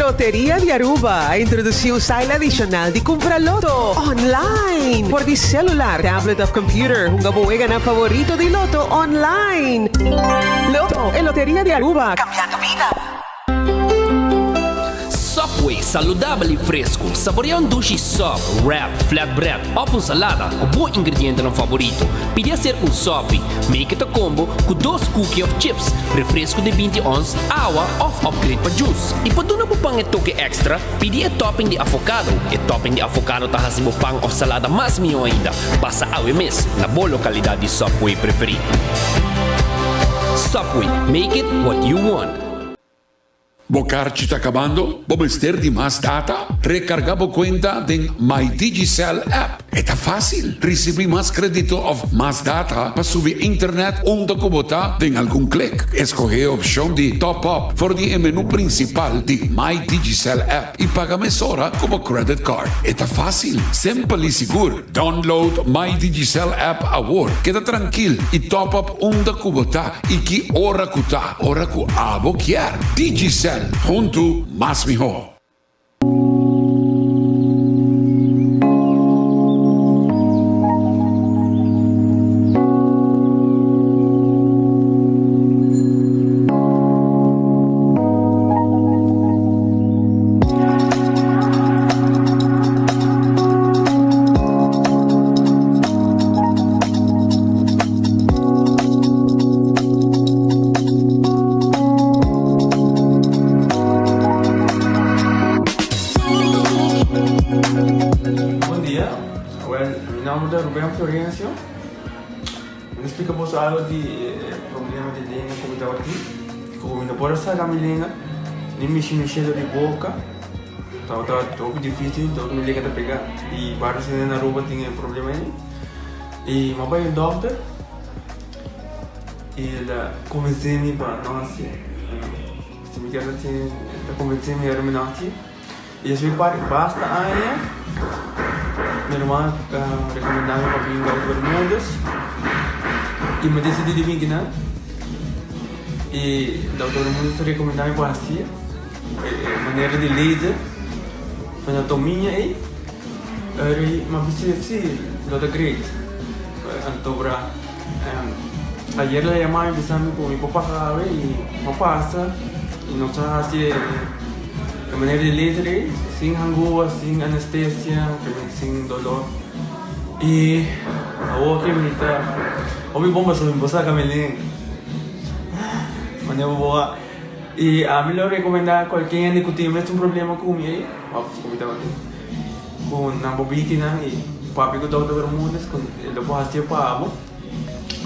Loteria di Aruba a introduci un style adicional di cumpra loto online for di celular, tablet of computer. Hunga bo weganan favorito di loto online. Lotto, e Loteria di Aruba, cambiando bida. Subway, saludabel y fresco. Saborea un dushi sub, wrap, flatbread of un salada cu bo ingredientenan favorito. Pidi hacer un sopi. Make it a combo cu dos cookie of chips, refresco di binti ons, awa of upgrade pa juice. Y pa duna bo pan e toke extra, pidi e topping di avocado. E topping di avocado ta haci bo pan of salada mas miho ainda. Pasa awe mes na bo localidad di Subway preferi. Subway, make it what you want. Bo karchi ta kabando? Bo mester di mas data? Rekargá bo kuenta den My Digicel app. E ta fásil! Risibí mas kredito òf mas data pa subi internet unda ku bo ta den algun klik. Eskohé e opshon di Top Up for di e menú prinsipal di My Digicel app i paga mesora ku bo credit card. E ta fásil, simpel i sigur. Download My Digicel app awor. Keda trankil i top up unda ku bo ta i ki ora ku ta, ora ku abo kier. Digicel, huntu mas mihó. Bon dia, well mi nomber ta Ruben Florencio. Mi ta splika boso algo di e problema di lenga ku mi tabatin. Ku mi no por a saka mi lenga ni mishi mi shelo di boka. Tabata hopi dificil, tabata mi lenga ta pega y varios hende na Aruba tin e problema ey. Y mi a bay un dokter y el a convence mi pa no haci. Si mi kier haci, el a convence mi ora mi no haci. Y despues basta aña mi ruman a recomenda mi pa bin Dokter Bermudez y mi a decidi di bin kinan y Dokter Bermudez a recomenda mi pa haci. E manera di laser anatomia ei eri m'a bisa si lo ta great. Anto bra ayer la yama mi bisa mi ku mi por pasa awe i m'a pasa i nos a hasi e manera di laser ei sin hangua sin anestesia sin dolor i awor ke mi ta hopi bon pasobra mi por saka mi lenga manera bo a. I ami lo rekomendá kualke hende ku tin mes un problema ku mi ei, òf ku mi tabatin, ku nan por bini kinan i papia ku Dòkter Bermudez ku e lo por hasié pa bo.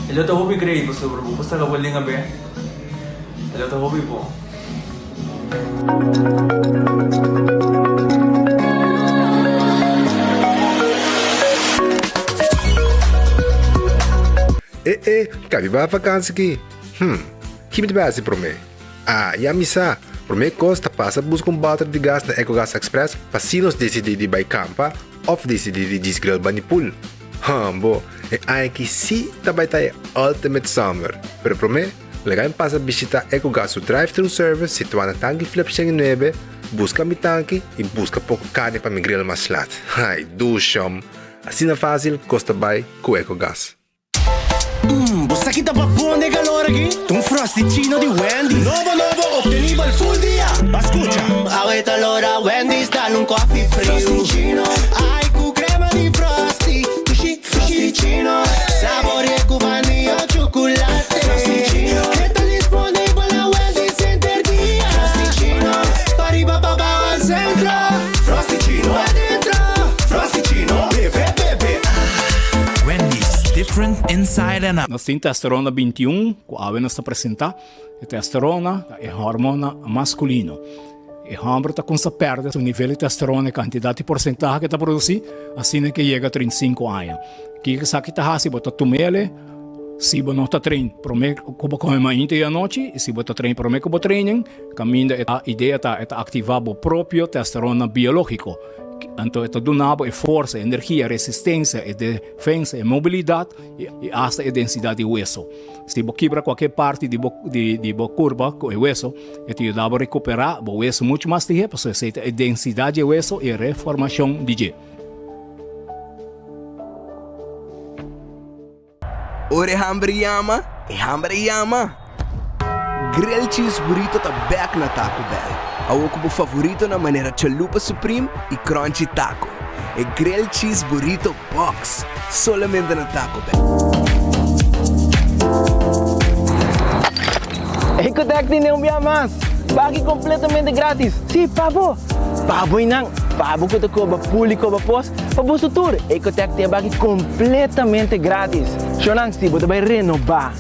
E lo ta hopi great pasobra bo por saka bo lenga bèk. E lo ta hopi bon. E e, kabi bai vakansi ki? Hm. Ki mi ta bai hasi promé? Ah, ya mi sa! Promé kos ta pasa buska un bòter di gas na Ecogas Express pa si nos disidí di bai kampa òf disidí di djis grill bani pool. Hambo, e aña aki sí ta bai ta e ultimate summer! Pero promé, laga mi pasa bishitá Ecogas su drive-thru service situá na Tanki Flip 109, buska mi tanki i buska poko karni pa mi grill mas lat. Ai, dushom! Asina fásil kos ta bai ku Ecogas. Mmm, bo sa ki ta babon den calor aki? Ta un Frosty-chino di Wendy's. Nobo nobo, obtenibel full dia. Ba scucha. Awe ta lora Wendy's dal un coffee friu. Frosty-chino. Ai cu crema di Frosty. Dushi, Frosty-chino. Saborie cu vanilla o chocolate. Frosty-chino. E ta disponibel na Wendy's henter dia. Frosty-chino. Pariba pa bao al centro. Frosty-chino. Adentro. Frosty-chino. Bebe, bebe. Ah. Wendy's, different inside and out. Nos tin testosterona 21 ku awe nos ta presentá. E testosterona ta e hormona maskulino. E hòmber ta kumsa pèrdè su nivel di testosterona, e kantidat i porsentahe ku e ta produsí, asina ke yega 35 aña. Kiko esaki ta hasi? Bo ta tum'el. Si bo no ta train prome ku bo kome mainta i anochi i si bo ta train prome ku bo training, kaminda e idea ta e ta aktivá bo propio testosterona biológiko. Anto e ta duna bo e forsa, e energia, e resistensia, e defensa, e mobilidat i asta e densidat di weso. Si bo kibra kualke parti di bo di bo kurpa ku e weso, e ta yuda bo rekuperá bo weso muchu mas lihé pasobra esei ta e densidat di e weso i e reformashon di dje. Ora e hamber yama, e hamber a yama! Grilled Cheese Burrito ta bek na Taco Bell. Awor ku bo favoritonan manera Chalupa Supreme i Crunchy Taco. E Grilled Cheese Burrito Box! Solamente na Taco Bell. Ecotec tene un bia mas! Baki completamente gratis! Si, pa bo! Pa bo y nan! Pa bo cu ta coba pool y coba pos, Pa boso tur, Ecotec tin e baki completamente gratis. Shownan, si bo ta bay renoba,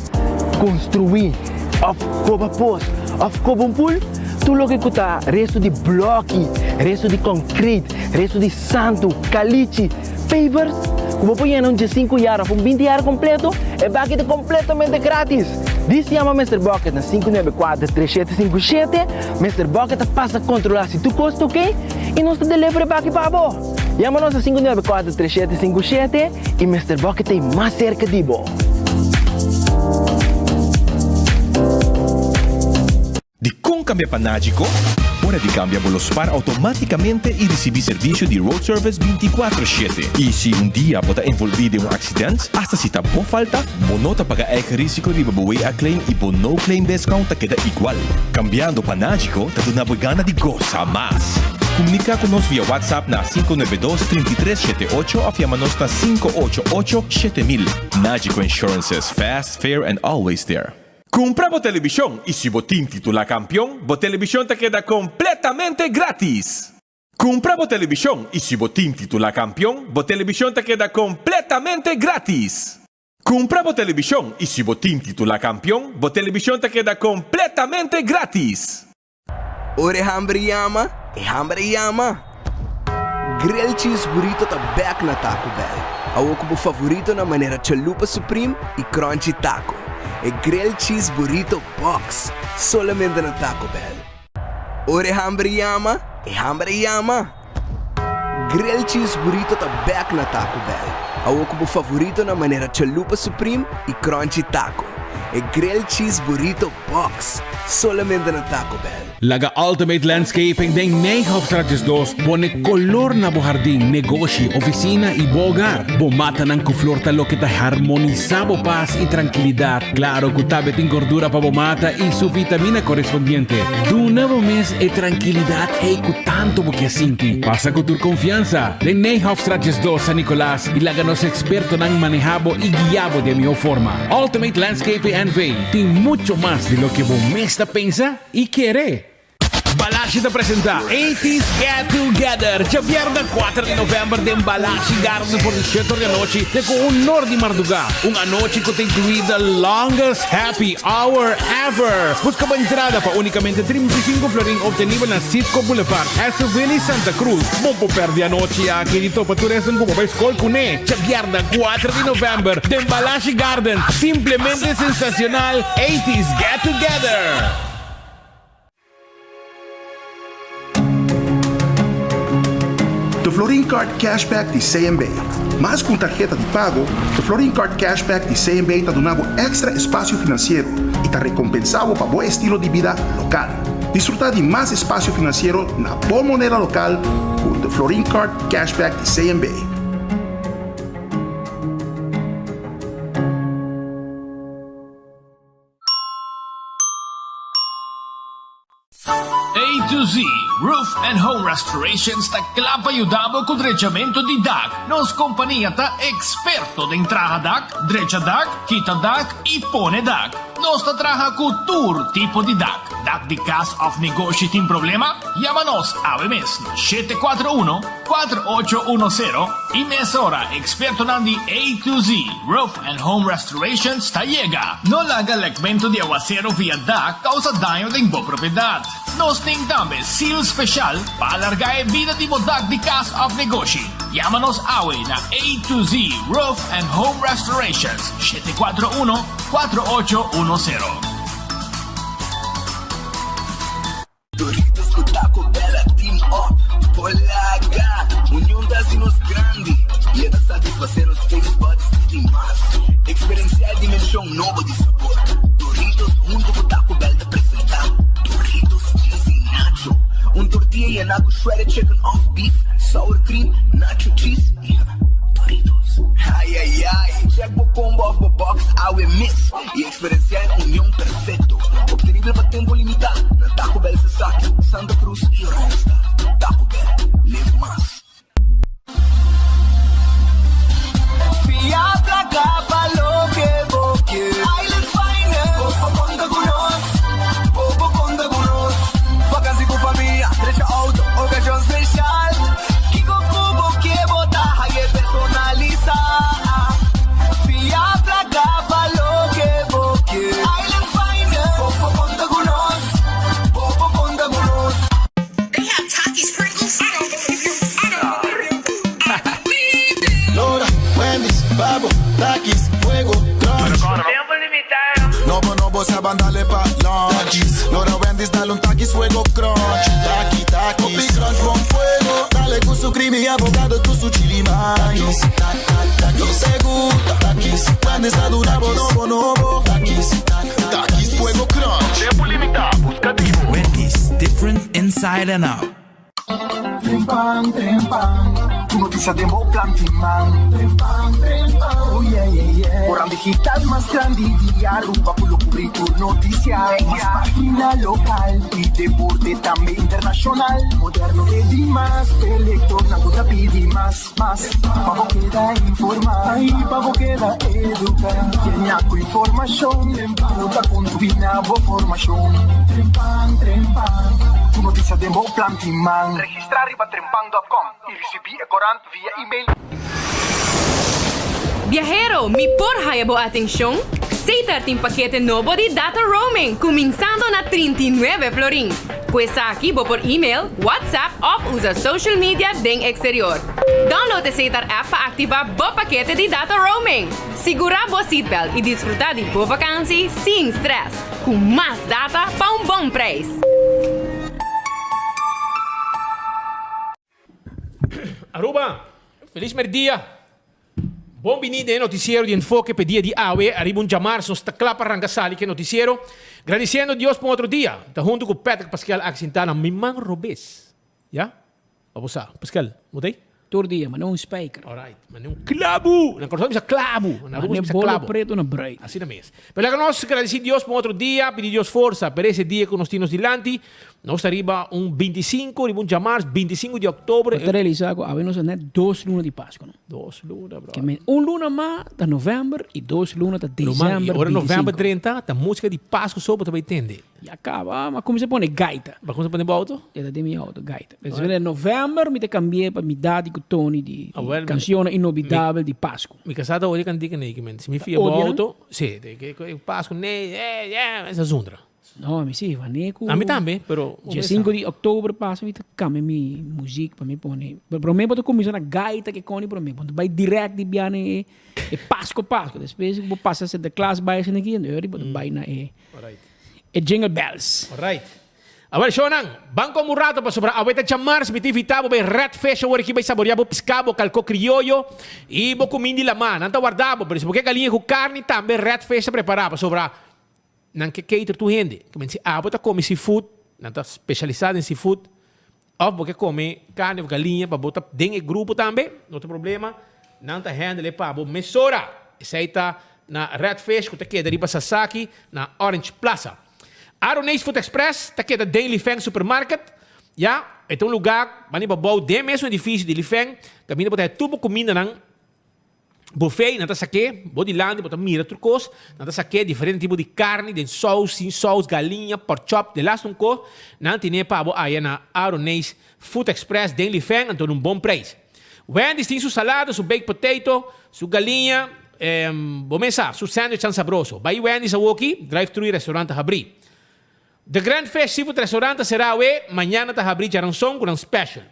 construi, of coba pos, of coba un pool, tur loke cu ta resto di bloki, resto di concrete, resto di santo, calichi, pavers, cu bo por yena un diesinku yard of un binti yard completo, e baki ta completamente gratis. Dis yama Mister Bucket na 594 3757, Mister Bucket ta pasa controla si tur cos ta ok y nos ta deliver e baki pa bo. Yama nos na 594 3757 y Mister Bucket ta mas cerca di bo. Dikon kambia pa Nagico? Ora di kambia bo lo spar automáticamente i risibí servisio di road service bintikuatro shete. I si un dia bo ta envolví den un aksident, asta si ta bo falta, bo no ta paga eigen risiko riba bo WA claim i bo no claim discount ta keda igual. Kambiando pa Nagico ta duna bo e gana di gosa mas. Komuniká ku nos via WhatsApp na 592 33 78 òf yama nos na 588 7000. Nagico Insurances, fast, fair and always there. Kumpra bo telebishon i si bo tin titulá kampion, bo telebishon ta keda kompletamente gratis! Kumpra bo telebishon i si bo tin titulá kampion, bo telebishon ta keda kompletamente gratis! Kumpra bo telebishon i si bo tin titulá kampion, bo telebishon ta keda kompletamente gratis! Ora e hamber yama, e hamber a yama! Grilled Cheese Burrito ta bek na Taco Bell. Awor ku bo favoritonan manera Chalupa Supreme i Crunchy Taco. E Grilled Cheese Burrito Box! Solamente na Taco Bell. Ora e hamber yama, e hamber a yama! Grilled Cheese Burrito ta bek na Taco Bell. Awor ku bo favoritonan manera Chalupa Supreme i Crunchy Taco. E Grilled Cheese Burrito Box! Solamente na Taco Bell. Laga Ultimate Landscaping den Nijhofstraat 12 pone kolor na bo hardin, negoshi, ofisina i bo hogar. Bo matanan ku flor ta loke ta harmonisá bo pas i trankilidat. Klaro ku tambe tin gordura pa bo mata i su vitamina korespondiente. Duna bo mes e trankilidat ei ku tantu bo ke sinti. Pasa ku tur konfiansa den Nijhofstraat 12 San Nicolas i laga nos ekspertonan manehá bo i guiá bo den mihó forma. Ultimate Landscaping NV tin mucho mas di loke bo mes ta pensa i kere. Balashi ta presenta Eighties Get Together djabièrnè kuater di novèmber den Balashi Garden for di shete or di anochi te ku un or di mardugá. Un anochi ku ta inkluí the longest happy hour ever! Buska bo entrada pa únikamente 35 florin optenibel na Citgo Boulevard, Esoville i Santa Cruz. Bo por pèrdè anochi aki di topa tur esun ku bo bai skol kuné djabièrnè kuater di novèmber den Balashi Garden. Simplemente sensacional Eighties Get Together! The Florin Card Cashback di CMB. Mas ku un tarheta di pago, The Florin Card Cashback di CMB ta duna bo èkstra espasio finansiero i ta rekompensá bo pa bo estilo di bida lokal. Disfrutá di mas espasio finansiero na bo moneda lokal ku The Florin Card Cashback di CMB. A to Z Roof and Home Restorations ta kla pa yuda bo ku drechamentu di dak. Nos kompania ta eksperto den traha dak, drecha dak, kita dak i pone dak. Nos ta traha ku tur tipo di dak. Dak di kas òf negoshi tin problema? Yama nos awe mes na 741 4810 i mesora ekspertonan di A to Z Roof and Home Restorations ta yega. No laga lekmentu di awasero via dak kousa daño den bo propiedat. Nos tin tambe seal speshal pa alargá e bida di bo dak di kas òf negoshi. Yama nos awe na A to Z Roof and Home Restorations, 741 4810. Doritos cu Taco Bell a team up Polaga! Union ta haci nos grandi y e ta satisface nos taste buds di mas. Experiencia e dimension nobo di sabor. Doritos hunto cu Taco Bell ta presenta Doritos Cheesy Nacho, un tortilla yena cu shredded chicken of beef, sour cream, nacho cheese y Doritos. Ay ay ay! Check bo combo of bo box awe mes y Experencia e union perfecto, obtenibel pa tempo limita na Taco Bell Sasaki, Santa Cruz y Oranjestad. Taco Bell, live mas. Fia placa pa loke bo kier. Island Finance, bo por conta cu nos, bo por conta cu nos. Vakantie cu famia, drecha auto, ocasion special. Kico cu bo kier bo ta haye personalisa. Fia placa pa loke bo ke. Island Finance, bo por konta ku nos, bo por konta ku nos. They have Takis Pringles? I don't believe you, I don't believe you, I don't believe you. Lora, Wendy's, Babo, Takis, Fuego, Crunch. Tempo limitá. Nobo, nobo, sa ban dale pa lunch. Lora, Wendy's, dale un Takis, Fuego, Crunch. Taki, takis. Hopi crunch, bon fuego. Dale cu su creamy avocado, cu su chili mais. Yo te gusta, Takis. Wendy's ta duna bo nobo, nobo. Takis, Takis, Fuego, Crunch. Tempo limitá, busca di bo. Wendy's, different inside and out. Trempan, trempan, tu noticia den bo plan tin man. Trempan, trempan, oh yeah, yeah, yeah. Oran digital mas grandi di Aruba cu lo cubri tur noticia. Mas pagina local y deporte tambe internacional. Moderno te di mas, p'e lectornan cu ta pidi mas, mas. Pa bo keda informa y pa bo keda educa. Yena cu informacion cu ta contribui na bo formacion. Trempan, trempan, tur noticia den bo plan tin man. Registra riba trempan dot com y ricibi e corant via email. Biahero, mi por haya bo atencion? Setar tin pakete nobo di data roaming cuminsando na 39 florin. Cu esaki bo por email, WhatsApp of usa social media den exterior. Download e Setar app pa activa bo pakete di data roaming. Sigura bo seatbelt y disfruta di bo vakantie sin stress, cu mas data pa un bon prijs. Aruba, felis merdia. Bon bini den e noticiero di Enfoke p'e dia di awe. Ariba un djamars nos ta kla pa ranka sali ku e noticiero. Gradisiendo Dios pa un otro dia. Ta huntu ku Patrick Paskel aki sintá na mi man robes. Ya? Pa bo sa. Paskel, bo ta ei? Tur dia, mane un spijker. Alright, mane un klabu! Na Kòrsou bisa klabu, na Aruba Mane bisa bolo klabo. pretu na bruid. Asina mes. Pero laga nos gradisí Dios pa un otro dia, pidi Dios forsa pa ese dia ku nos tin nos dilanti. Nos ta riba un bintisinko, riba un djamars, bintisinko di òktober. Bo ta realisá ku awe nos ta nèt dos luna di Pasku, no? Dos luna, brother. Ke men un luna mas ta novèmber i dos luna ta Ruman, i desèmber ora novèmber bintisinko. drenta, ta músika di Pasku so bo ta bai tende. Ya caba, m'a cuminsa pone gaita. B'a cuminsa pone bo auto? Ya ta den mi auto, gaita. Despues na november mi ta cambi'e pa mi dadi cu Tony di cancionnan inolvidabel di Pascu. Mi casá ta odia cantica nei, kimente si mi fia bo auto, si, Pascu nei, eh, eh, esa zundra. No, mi si, wanneer cu. Ami tambe, pero. Dia cinco di october pasa mi ta cambia mi muziek pa mi pone. Pero prome bo ta cuminsa na gaita ke coni prome, bo ta bay direct di bia na e Pascu Pascu. Despues bo pasa Sinterklaas bay asina aki, en bo ta bay na e. E Jingle Bells. Alright. Awor shownan, ban como un rato pasobra awe ta djamars mi ta invita bo bay Red Fish awor aki bay saborea bo pisca, bo calco crioyo y bo cumin di lama. Nan ta warda bo, pero si bo ke galiña cu carni tambe Red Fish ta prepara pasobra nan ke cater tur hende. Kimen si abo ta come seafood, nan ta specialisa den seafood, of bo ke come carni of galiña pa bo ta den e grupo tambe, no ta problema, nan ta handle e pa bo mesora. Esey ta na Red Fish ku ta keda riba Sasaki na Orange Plaza. Aroneis Food Express ta keda den Lifeng Supermarket. Ya, e ta un lugá bani pabou den mesun edifisio di Lifeng kaminda bo ta haya tur bo kumindanan buffet, nan ta sak'é bo dilanti bo ta mira tur kos, nan ta sak'é diferente tipo di karni den sous, sin sous, galiña, pork chop, de laatste un kos nan tine pa bo haya na Aroneis Food Express den Lifeng anto na un bon preis. Wendy's tin su salada, su baked potato, su galiña, bo mes sa, su sandwich tan sabroso. Bai Wendy's awoki, drive thru y restaurant ta habri. The Grand Fish Seafood Restaurant ta sera awe, mañana ta habri djaranson cu nan special.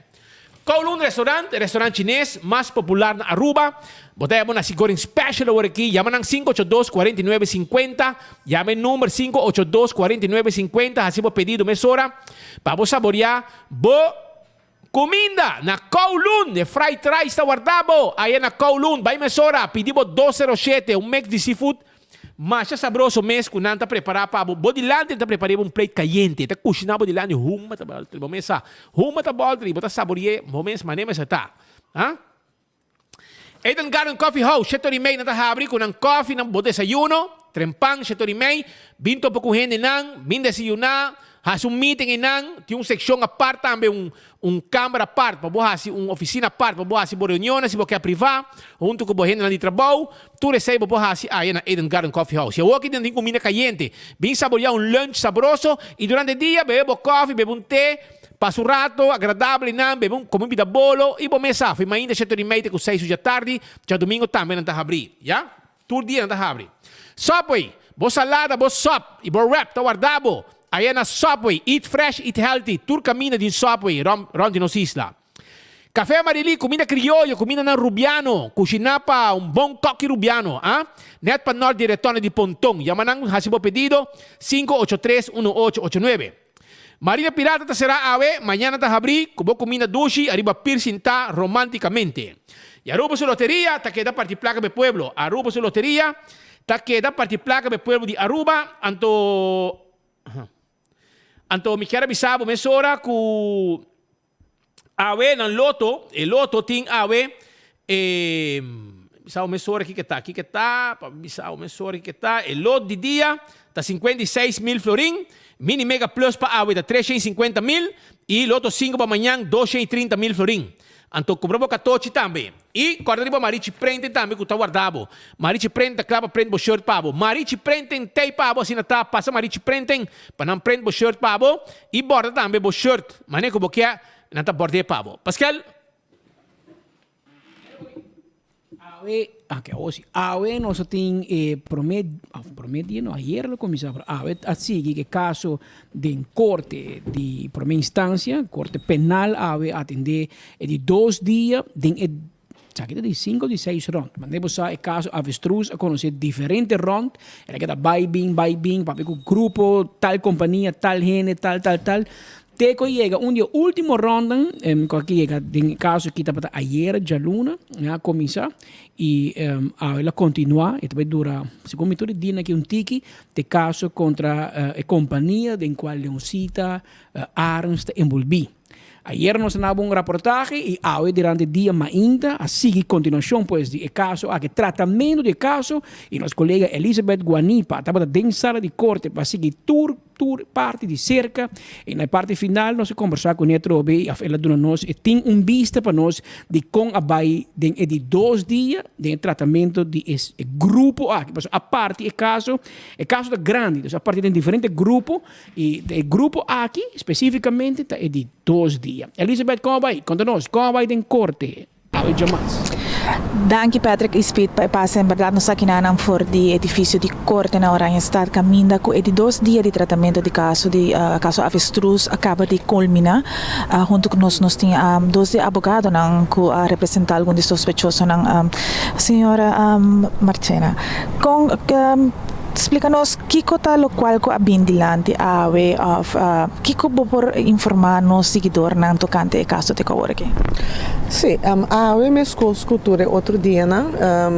Kowloon Restaurant, e restaurant chines mas popular na Aruba. Bo ta yama nasi goreng special awor aki. Yama nan 582 49 50. Yama e number 582 49 50. Hasi bo pedido mesora pa bo saborea bo kuminda na Kowloon. E fried rice ta warda bo aya na Kowloon. Bai mesora pidi bo 207, un mix di seafood masha sabroso mes ku nan ta prepara pa bo. Bo dilanti nan ta prepara un plate kayente. Ta kushina bo dilanti huma ta bolter bo mes sa. Huma ta bolter i bo ta saborea bo mes manera mester ta. Ha? Eden Garden Coffee House, shete ora i mei nan ta habri ku nan kòfi, nan bo desayuno, trempan shete ora i mei, bin topa ku hendenan, bin desayuná, hasi un meeting einan, tin un sekshon apart tambe, un un kamber apart pa bo hasi un ofisina apart pa bo hasi bo reunionnan si bo ke privá huntu ku bo hendenan di trabou, tur esei bo por hasi aya na Eden Garden Coffee House. I awor aki nan tin kuminda kayente, bin saboriá un lunch sabroso i durante dia bebe bo kòfi, bebe un te, Pasa un rato agradabel einan, bebe un, come un bida bolo y bo mesa. Foi mainta shete ora y media cu seis uja tardi, djadomingo tambe nan ta habri. Ya? Tur dia nan ta habri. Subway, Bo salada, bo sop y bo wrap ta warda bo aya na Subway. Eat fresh, eat healthy. Tur caminda tin Subway rond, rond di nos isla. Café Amarili, cuminda crioyo, cumindanan rubiano, cushina pa un bon koki rubiano, ah? Net pa nort di Retona di Ponton. Yama nan, haci bo pedido, 583 1889. Marina Pirata ta será awe, mañana ta habrí ku bo kuminda dushi ariba pir sintá romántikamente. I Aruba su loteria ta keda parti plaka p'e pueblo. Aruba su loteria ta keda parti plaka p'e pueblo di Aruba. Anto, anto mi kier a bisa bo mesora ku Awe nan loto, e loto tin awe e bisa bo mesora kiko ta, kiko ta, pa bisa bo mesora kiko ta, e lot di dia ta 56 mil florin, mini mega plus pa awe ta 350 mil i loto 5 pa mañan 230 mil florin. Anto kumpra bo katochi tambe. I kòrda riba Marichi Printing tambe ku ta warda bo. Marichi Print ta kla pa print bo shirt pa bo. Marichi Printing tei pa bo asina ta pasa Marichi Printing pa nan print bo shirt pa bo i bòrda tambe bo shirt manera ku bo ke nan ta bòrd'é pa bo. Paskel. Awe, ok, awor si. Awe nos a tin e prome, of prome dia no, ayer lo kuminsá, pero awe a sigui e kaso den korte di prome instansia, korte penal awe a atendé e di dos dia den e esaki ta di sinku o di seis rònt. Manera bo sa e kaso Avestruz a konosé diferente rònt, el a keda bai bin bai bin papia ku grupo, tal kompania, tal hende, tal tal tal, te ku a yega un di e ultimo ròntnan ku a yega den e kaso aki tabata ayera djaluna a kuminsá i awe el a kontinuá e ta bai dura segun mi tur e dianan aki un tiki Te kaso kontra e kompania den kual Leoncita Arends ta enbolbí. Ayer nos a naba un raportahe i awe durante dia mainta a sigui kontinuashon pues di e kaso aki, tratamentu di e kaso i nos kolega Elizabeth Guanipa tabata den sala di korte pa sigui tur tur parti di serka i na e parti final nos a kombersá kuné atrobe i af el a duna nos e tin un bista pa nos di kon a bai den e di dos dia den e tratamento di e grupo aki pasobra a parti e kaso e kaso ta grandi dus a parti den diferente grupo i e grupo aki spesifikamente ta e di dos dia. Elizabeth kon a bai? Konta nos kon a bai den korte awe djamas? Danki Patrick y Speed pa e pase. En berdad nos aki nanan for di edificio di Corte na Oranjestad caminda cu e di dos dia di tratamento di caso di caso Avestruz a caba di culmina. Hunto cu nos nos tin dos di e abogadonan cu a representa algun di sospechosonan. Señora Marchena, con splica nos kico ta locual cu a bin dilanti awe of kico bo por informa nos siguidornan tocante e caso te cu awor aki? Sí, awe meskos ku tur e otro dianan,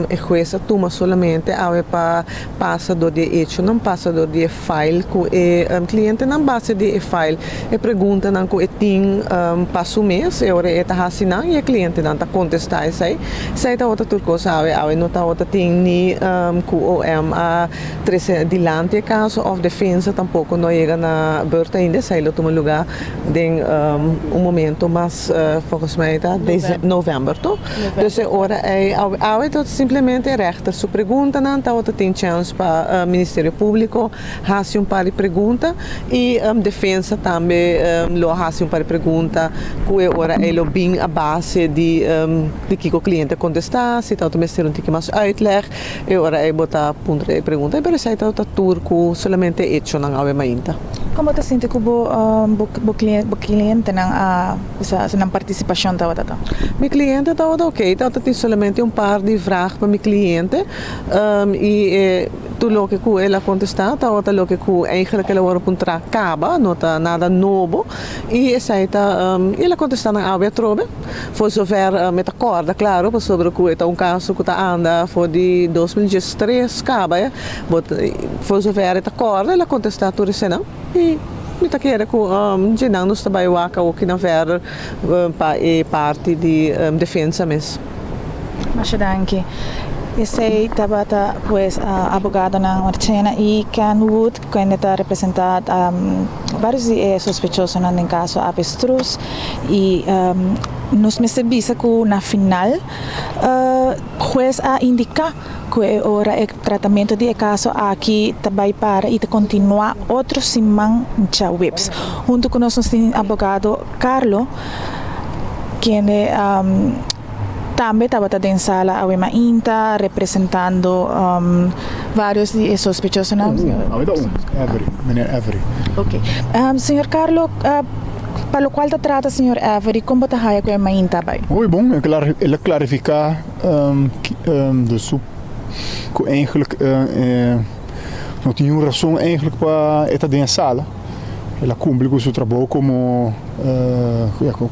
e hues a tuma solamente awe pa pasa dor di e echonan, pasa dor di e file ku e klientenan, base di e file e preguntanan ku e tin pa su mes, e ora e ta hasi nan i e klientenan ta kontestá esei. Esei tabata tur kos awe. Awe no tabata tin ni ku OM a trese dilanti e kaso òf defensa tampoko no a yega na bùrt ainda. Esei lo tuma lugá den un momento mas volgens mij ta november toch? Dus e ora ei awe ta simplemente e rechter su preguntanan tabata tin chèns pa Ministerio Públiko hasi un par di pregunta i defensa tambe lo a hasi un par di pregunta ku e ora ei lo bin a base di di kiko kliente a kontestá si tabata mester un tiki mas uitleg e ora ei bo ta puntra e pregunta. Pero esei tabata tur ku solamente echonan awe mainta. Kon bo ta sinti ku bo bo bo klientenan a bisa nan partisipashon tabata ta? Mi kliente tabata oké, tabata tin solamente un par di vrag pa mi kliente i e tur loke ku el a kontestá tabata loke ku eigenlijk el a wòrdu puntrá kaba, no ta nada nobo i esei ta i el a kontestá nan awe atrobe. For zover mi ta kòrda klaro pasobra ku e ta un kaso ku ta anda for di 2013 kaba ya. Bo for zover e ta kòrda el a kontestá tur eseinan i mi ta kere ku dje nan nos ta bai wak awoki nan verder pa e parti di defensa mes. Masha danki. Esei tabata pues abogadonan Marchena i Ken Wood kende ta representá varios di e sospechosonan den kaso Avestruz i nos mester bisa ku na final hues a indiká ku e ora e tratamentu di e kaso aki ta bai para i ta kontinuá otro siman djaweps. Huntu ku nos nos tin abogado Carlo kende tambe tabata den sala awe mainta representando varios di e sospechosonan. Awe ta un, Avery, meneer Avery. Ok. Señor Carlo, pa locual ta trata señor Avery, con bo ta haya cu e mainta a bay? Hopi bon, el a clarifica de su cu eigenlijk no tin niun rason eigenlijk pa e ta den e sala. El a cumpli cu su trabou como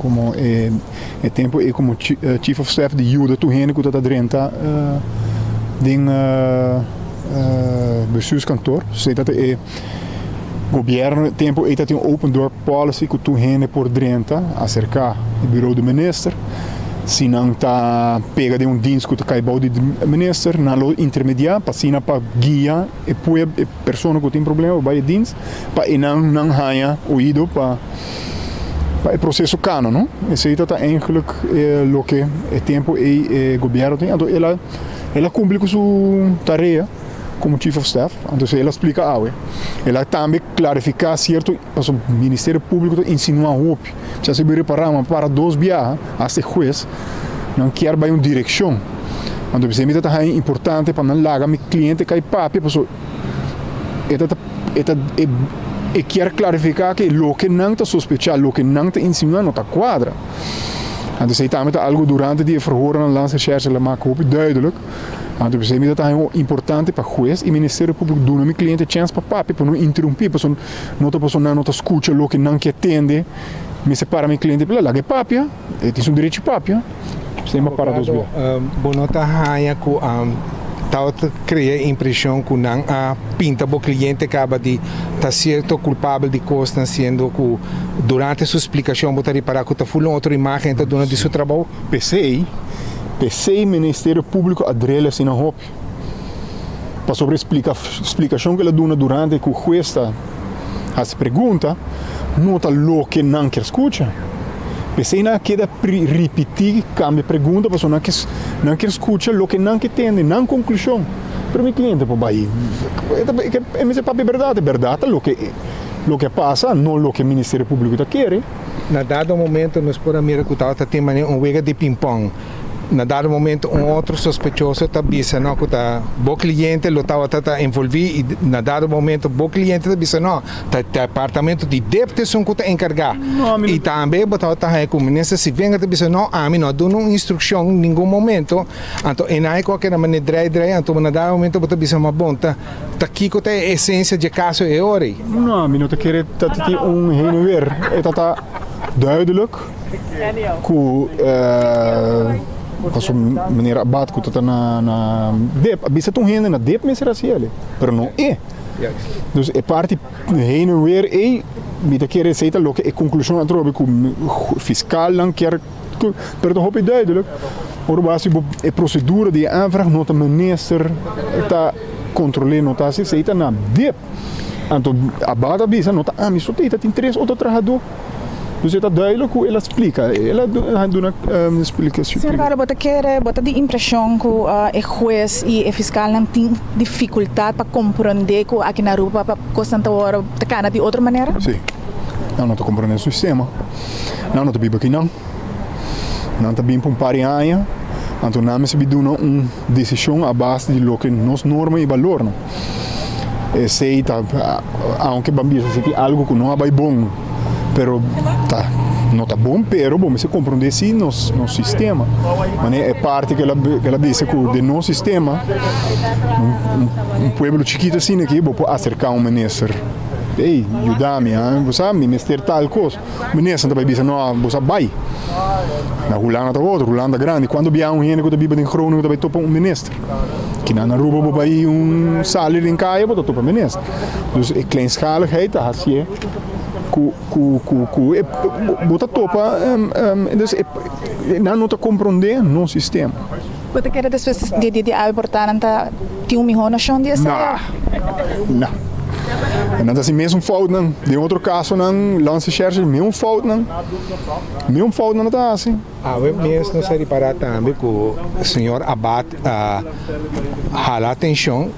como e tempo ey como chief of staff di yuda tur hende cu ta ta drenta den bestuurskantoor. Esey ta e gobierno e tempo ey ta tin un open door policy cu tur hende por drenta acerca e bureau di minister. Si nan ta pega den un dienst cu ta cay bou di minister nan lo intermedia pa asina pa guia e pueb e persona cu tin problema pa bay e dienst pa e nan nan haña oido pa pa e proceso cana no. Esey ta ta eigenlijk loke e tempo ey e gobierno tin anto el a el a cumpli cu su tarea como chief of staff anto esey el a splica awe. El a tambe clarifica cierto pasobra Ministerio Publico ta insinua hopi si a repara ma para dos biaha hasta e huez nan kier bay un direccion anto esey mi ta ta haña importante pa nan laga mi cliente cay papia pasobra e ta e ta e kier clarifica ke loke nan ta sospecha, loke nan ta insinua no ta cuadra. Anto esey tambe ta algo durante di e verhoornan Landsrecherche la maka hopi duidelijk. Anto esey mi ta ta haña importante pa huez y Ministerio Publico duna mi cliente chens pa papia pa no interumpi pasobra no ta pasobra nan no ta scucha loke nan kier tende mester para mi cliente p'e laga e papia, e tin su derecho papia. Sema para dos bia. Bo no ta haña ku tabata krea e impreshon ku nan a pinta bo kliente kaba di ta sierto kulpabel di kosnan siendo ku durante su splikashon bo ta ripará ku ta ful un otro imágen e ta duna di su trabou? P'esei, p'esei Ministerio Públiko a drel asina hopi. Pasobra e splika splikashon ku el a duna durante ku hues ta hasi pregunta no ta loke nan kier skucha. P'esei nan a keda ripití, kambia pregunta pasobra nan ke nan kier skucha loke nan ke tende, nan konklushon. Pero mi kliente por bai e ta e mester papia bèrdat, e bèrdat ta loke loke a pasa, no loke Ministerio Públiko ta kere. Na dado momento nos por a mira ku tabata tin manera un wega di pinpòn. Na dado momento un otro sospechoso ta bisa no ku ta bo kliente lo tabata ta envolví i na dado momento bo kliente ta bisa no ta departamento di dep ta esun ku ta enkargá i tambe bo tabata haña ku minister Sivenga ta bisa no ami no a duna un instrukshon ningun momento anto e nan e ku a keda manera drei drei anto na dado momento bo ta bisa ma bon ta ta kiko ta e esensia dje kaso e ora ei. No mi no ta kere ta tin un heen en weer e ta ta duidelijk. Ku paso meneer Abad ku ta na na dip a bisa ta un hende na dip mester hasi el pero no e. Dus e parti heen en weer ei mi ta kere esei ta loke e konklushon atrobe ku fiskalnan kier pero ta hopi duidelijk ora bo hasi bo e prosedura di e aanvraag no ta minister ta kontrole no ta hasi esei ta na dip. Anto Abad a bisa no ta ami so ta tin tres otro trahadó. Dus e ta duidelijk ku el a splika, el a duna splikashon. Señor Carlo, bo ta kere, bo ta di impreshon ku e hues i e fiskalnan tin difikultat pa komprondé ku aki na Aruba pa kosnan ta wòrdu ta kana di otro manera? Sí. Nan no ta komprondé e sistema. Nan no ta biba akinan. Nan ta bin pa un par di aña, anto nan mester bin duna un desishon a base di loke nos norma i balornan. Esei ta, aunke ban bisa si tin algu ku no a bai bon, pero ta no ta bon, pero bo mester komprondé si nos nos sistema. Manera e parti ku el a bisa ku den nos sistema un pueblo chikito asina aki bo por aserká un minister, ey yuda mi, bo sa mi mester tal kos. Minister ta bai bisa no, bo sa bai. Na Hulanda ta otro, Hulanda grandi. Cuando bia un hende cu ta biba den Groningen ta bai topa un minister? Kina na Aruba bo bai un sali den caya bo ta topa minister. Dus e kleinschaligheid ta hacié cu cu cu cu e bo ta topa dus e nan no ta comprende nos sistema. Bo ta kere despues di di awe por ta nan ta tin un miho noshon di esei? Nah, nah. Nan ta hasi mesun foutnan. Den otro kasonan Landsrecherche mesun foutnan, mesun foutnan nan ta hasi. Awe mes nos a ripará tambe ku señor Abad a hala atenshon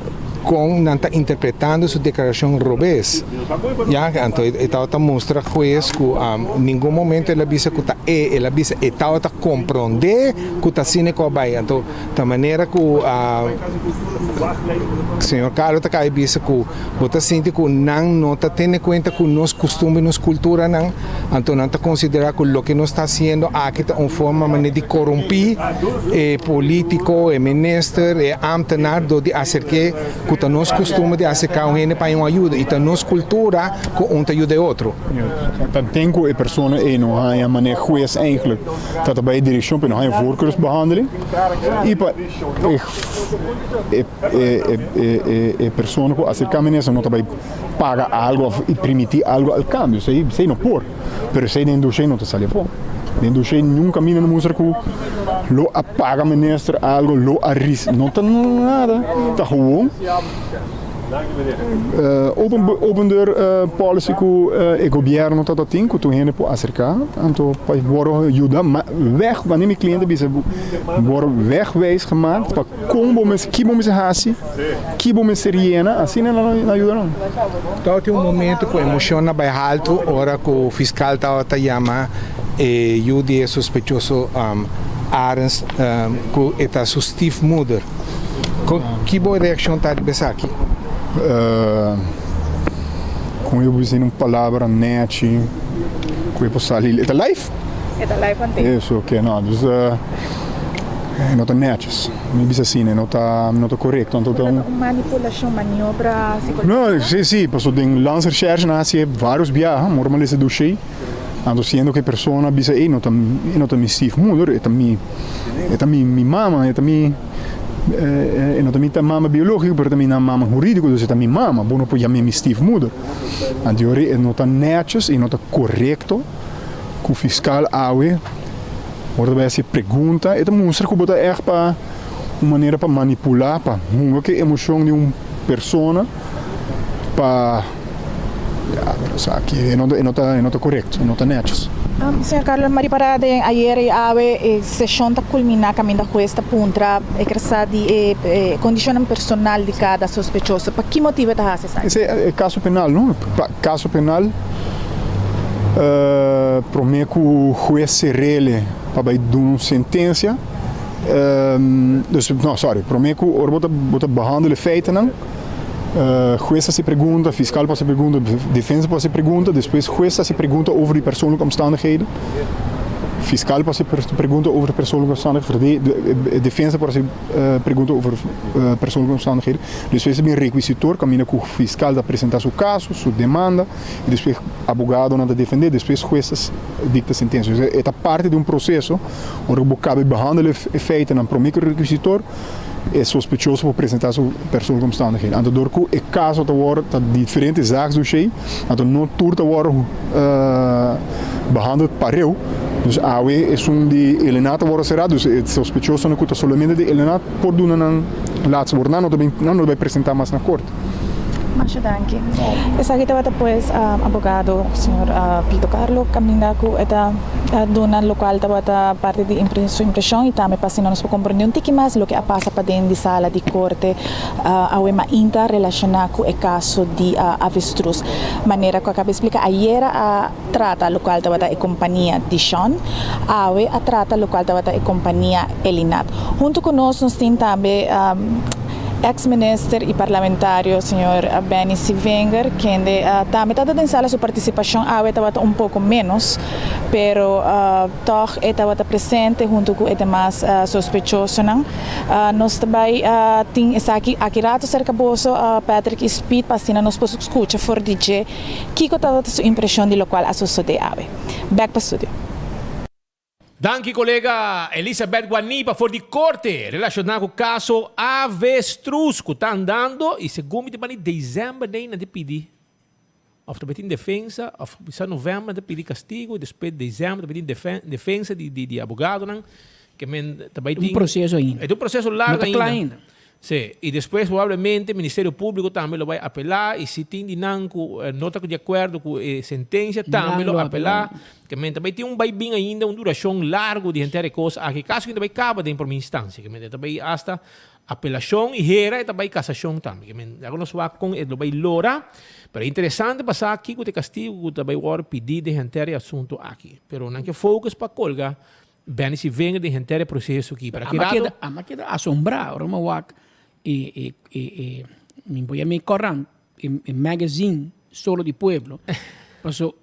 kon nan ta interpretando su deklarashon robes. Ya, anto e tabata mustra hues ku ningun momento el a bisa ku ta e, el a bisa e tabata komprondé ku ta asina ku a bai. Anto ta manera ku señor Carlo ta kaba bisa ku bo ta sinti ku nan no ta tene kuenta ku nos kustumber, nos kulturanan, anto nan ta konsiderá ku loke nos ta hasiendo aki ta un forma manera di korumpí e polítiko, e minister, e ámtenar dor di aserk'é ku ta nos kustumber di aserká un hende pa haña un ayuda i ta nos kultura ku un ta yuda e otro. Tanten ku e persona ei no haña manera hues eigenlijk ta ta bai e direkshon pa e no haña voorkeursbehandeling i pa e e persona ku aserká minister no ta bai paga algu òf primiti algu al kambio, esei esei no por, pero esei den doshé no ta sali afó. Den doshé niun kaminda no mustra ku lo a paga minister algu, lo a risi, no ta nada, ta gewoon open open deur policy ku e gobièrnu ta ta tin ku tur hende por aserká anto pa wòrdu yuda wèg wanneer mi kliente bisa wòrdu wegwijs gemaakt pa Kon bo mester, ki bo mester hasi, ki bo mester yena, asina nan a yuda nan. Tabatin un momento ku emoshon a bai haltu ora ku fiskal tabata yama e yu di e sospechoso Arends ku e ta su stiefmoeder. Ki bo reakshon ta riba esaki? Kon yo bisa den un palabra nèchi ku e por sali? E ta live? E ta live anto. Eso, oke, no, dus. E no ta netjes. Mi bisa asina, e no ta, no ta korekto. Anto ta un. Un manipulashon, maniobra psikológiko. No, si, si, pasobra den landsrecherche nan hasi e vários biaha, mor mi a lesa doshé, anto siendo ku e persona a bisa ey no ta, e no ta mi stiefmoeder, e ta mi, e ta mi, mi mama, e ta mi, e no ta mi mama biológiko, pero e ta mi mama hurídiko, dus e ta mi mama, bo no por yam'é mi stiefmoeder. Anto yori e no ta netjes i no ta korekto ku fiskal awe. Ora ta bai hasi pregunta, e ta mustra ku bo ta ègt pa un manera pa manipulá, pa hunga ku e emoshon di un persona pa, ya, mi no sa ki, e no e no ta e no ta korekto, e no ta nètjes. Señor Carlos, mi a ripará den ayer i awe e seshon ta kulminá kaminda hues ta puntra e kresá di e kondishonnan personal di kada sospechoso. Pa ki motibu e ta hasi esaki? Esei e kaso penal, no? Pa kaso penal prome ku hues serele pa bai duna un sentensia, dus no sorry, prome ku ora bo ta bo ta behandel e feitennan, hues ta hasi pregunta, fiskal por hasi pregunta, defensa por hasi pregunta, despues hues ta hasi pregunta over di persoonlijke omstandigheden, fiskal por hasi pregunta over di persoonlijke omstandigheden, defensa por hasi pregunta over persoonlijke omstandigheden. Despues ta bin requisitor kaminda ku fiskal ta presenta su kaso, su demanda, i despues abogadonan ta defendé, despues hues ta dikta sentensia. Entonces e ta parti di un proseso ora ku bo kaba di behandel e feitennan promé ku e requisitor, e sospechoso por presenta su persoonlijke omstandigheden. Anto dor ku e kaso ta wòrdu ta diferente zaaksdossier, anto no tur ta wòrdu behandeld pareu. Dus awe esun di Elena ta wòrdu será, dus e sospechosonan ku ta solamente di Elena por duna nan laatste woord. Nan no ta bin, nan no ta bai presenta mas na kort. Masha danki. Esaki tabata pues abogado señor Vito Carlo caminda cu e ta duna locual tabata parti di su impresion y tambe pa asina nos por comprende un tiki mas loke a pasa paden di sala di corte awe mainta relaciona cu e caso di avestruz. Manera cu a caba di splica ayera a trata locual tabata e compania Dishon, awe a trata locual tabata e compania Elinat. Hunto cu nos nos tin tambe. Ex minister y parlamentario señor Benny Sevinger kende tambe tabata den sala su participacion awe tabata un poco menos pero tog e tabata presente hunto cu e demas sospechosonan. Nos ta bay tin esaki aki rato cerca boso Patrick y Speed pa asina nos por scucha for di dje kico tabata su impresion di locual a sosode awe. Bek pa studio. Danki kolega Elizabeth Guanipa for di korte relashoná ku kaso Avestruz ku ta andando i segun mi ta bani desèmber nei nan ta pidi òf ta tin defensa òf bisa novèmber nan ta pidi kastigu i despues desèmber ta tin defensa di di abogadonan ke men ta bai tin Un proseso ainda. E ta un proseso largu No ta kla ainda. ainda. Sí, i despues probablemente Ministerio Públiko tambe lo bai apelá i si tin di nan ku no ta di akuerdo ku e sentensia tambe lo apelá. Ke men ta bai tin un bai bin ainda un durashon largu di henter e kos aki. Kaso ku ta bai kaba den prome instansia. Ke men e ta bai asta apelashon i hera e ta bai kasashon tambe. Ke men laga nos wak kon e lo bai lora. Pero e interesante pa sa kiko ta e kastigu ku ta bai wòrdu pidí den henter e asuntu aki. Pero nan ke focus pa kolga Benny si venga den henter e proceso aki. Pero aki Ama rato. keda, ama keda asombrá ora mi a wak e, e, e, e, mi por yama e korant, e, e magazine Solo di Pueblo. Paso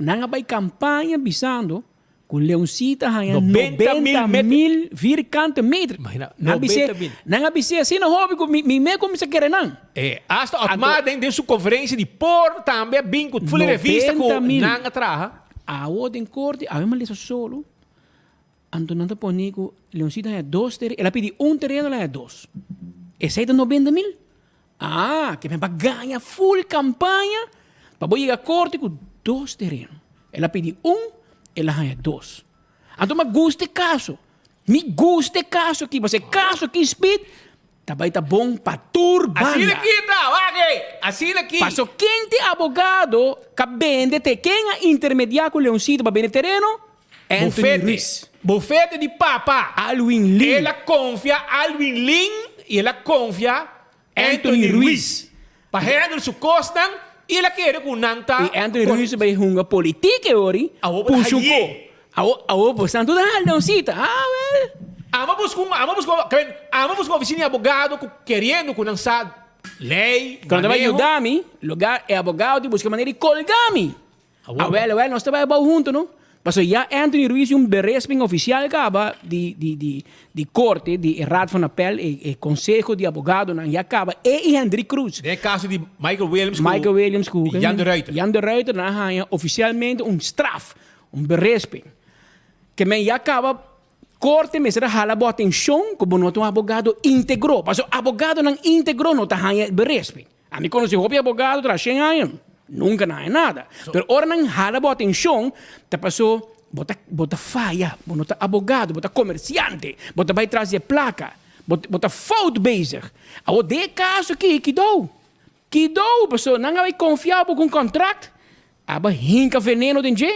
nan a bai kampaña bisando ku Leoncita haña 90 mil 90 met- mil vierkante meter. Imagina, Nan a bis'é, 90 mil. nan a bis'é asina hopi ku mi, mi me kuminsá kere nan. Eh, hasta Otmar den, den su konferensia di por tambe a bin ku full revista ku 90 mil. nan a traha. Awo den korte, awe mi a lesa solo, anto nan ta pone ku Leoncito haña dos tereno, el a pidi un tereno, el a haña dos. Esei ta nobenta mil? Ah, ke men pa gaña full kampaña pa bo yega korte ku dos tereno. El a pidi un, el a haña dos. Anto mi a gusta e kaso, mi gusta e kaso aki, pasobra e kaso aki Speed Ta bai ta bon pa tur banda. Asina ki ta, wak ei! Asina ki! Paso ken te abogado ka bende te ken a intermedia ku Leoncito pa bende tereno? Anthony Bufete. Ruiz. Bufete di papa. Alwin Lin. El a konfia Alwin Lin i el a konfia Anthony Anthony Ruiz. Ruiz pa handle su kosnan i el a kere ku nan ta. I Anthony Ruiz a bai hunga politik e ori, Awor bo ta push un ko. haye. Awor, awor bo san tur ta hala Leoncito. Ah, wel. Amo busca un, amo busca un, kwen, amo busca un oficina di abogado cu keriendo cu nan sa ley, Cuando ta bai maneho. yuda mi, lugar e abogado di busca manera di colga mi. Awor. Awel, awel, nos ta bai abou hunto, no? Pasobra ya Anthony Ruiz un beresping oficial caba di, di, di, di corte, di e Raad van Appel, e, e conseho di abogadonan ya caba, e y Hendrik Croes. Den e caso di Michael Williams cu Michael Williams cu Jan de Ruiter. Jan de Ruiter, nan a haña oficialmente un straf, un beresping. Ke men ya caba Korte mester a hala bo atencion cu bo no ta un abogado integro, pasobra abogadonan integro no ta haña berespi. Ami conoci hopi abogado tras shen aña, nunca nan haña nada. Pero ora nan hala bo atencion, ta paso bo ta bo ta faya, bo no ta abogado, bo ta comerciante, bo ta bay tras di e placa, bo bo ta fout bezig. Awor den e caso aki, kidou? Kidou? Pasobra nan a bay confia bo cu un contract, Aba hinka veneno den dje,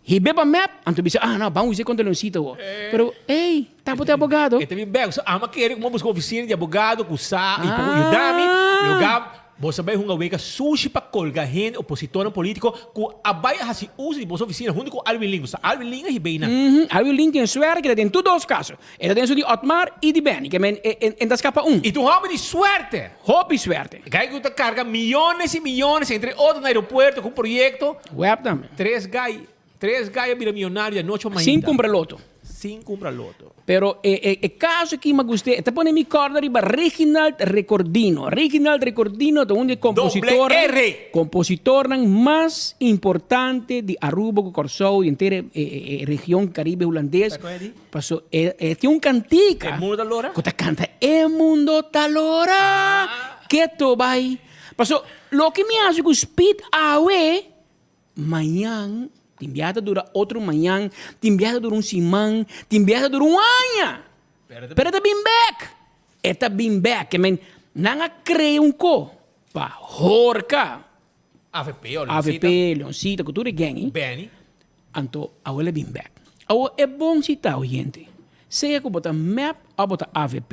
hib'é pa mep, anto bisa, ah, no, ban us'é kontra Leoncito awor. Pero, ey, ta bo ta abogado. E ta bin bek, so ama kere ku bo buska ofisina di abogado ku sa i por yuda mi, luga bo sa bai hunga wega sushi pa kolga hende opositornan politiko ku a bai a hasi uso di boso ofisina huntu ku Alwin Lin. Bo sa Alwin Lin a hib'é nan. Alwin Lin tin suerte ku ta den tur dos kaso. E ta den su di Otmar i di Benny, ke men e e ta skapa un. I ta un hòmber di suerte. Hopi suerte. Guy ku ta karga miyones i miyones entre otro na aeropuerto ku un proyekto. Web tambe. Tres guy, tres guy a bira miyonario di anochi pa mainta. Sin kumpra loto. Sin kumpra loto. Pero e e e kaso aki mi a gust'é, e ta pone mi kòrda riba Reginald Recordino. Reginald Recordino ta un di e kompositornan, Doble R. kompositornan mas importante di Aruba ku Kòrsou, di henter e e e region Karibe Hulandes. Paso e e tin un kantika. E mundo ta lora? Ku ta kanta e mundo ta lora keto bai. Paso loke mi hasi ku Speed awe, mañan tin biaha ta dura otro mañan, tin biaha ta dura un siman, tin biaha ta dura un aña. Pero e ta bin bek. E ta bin bek. Ke men nan a krea un ko pa horka. Avp o Leoncita. Avp, Leoncita ku tur e gang ei. Benny. Anto awe el a bin bek. Awo e bon si ta oyente. Sea ku bo ta mep of bo ta avp.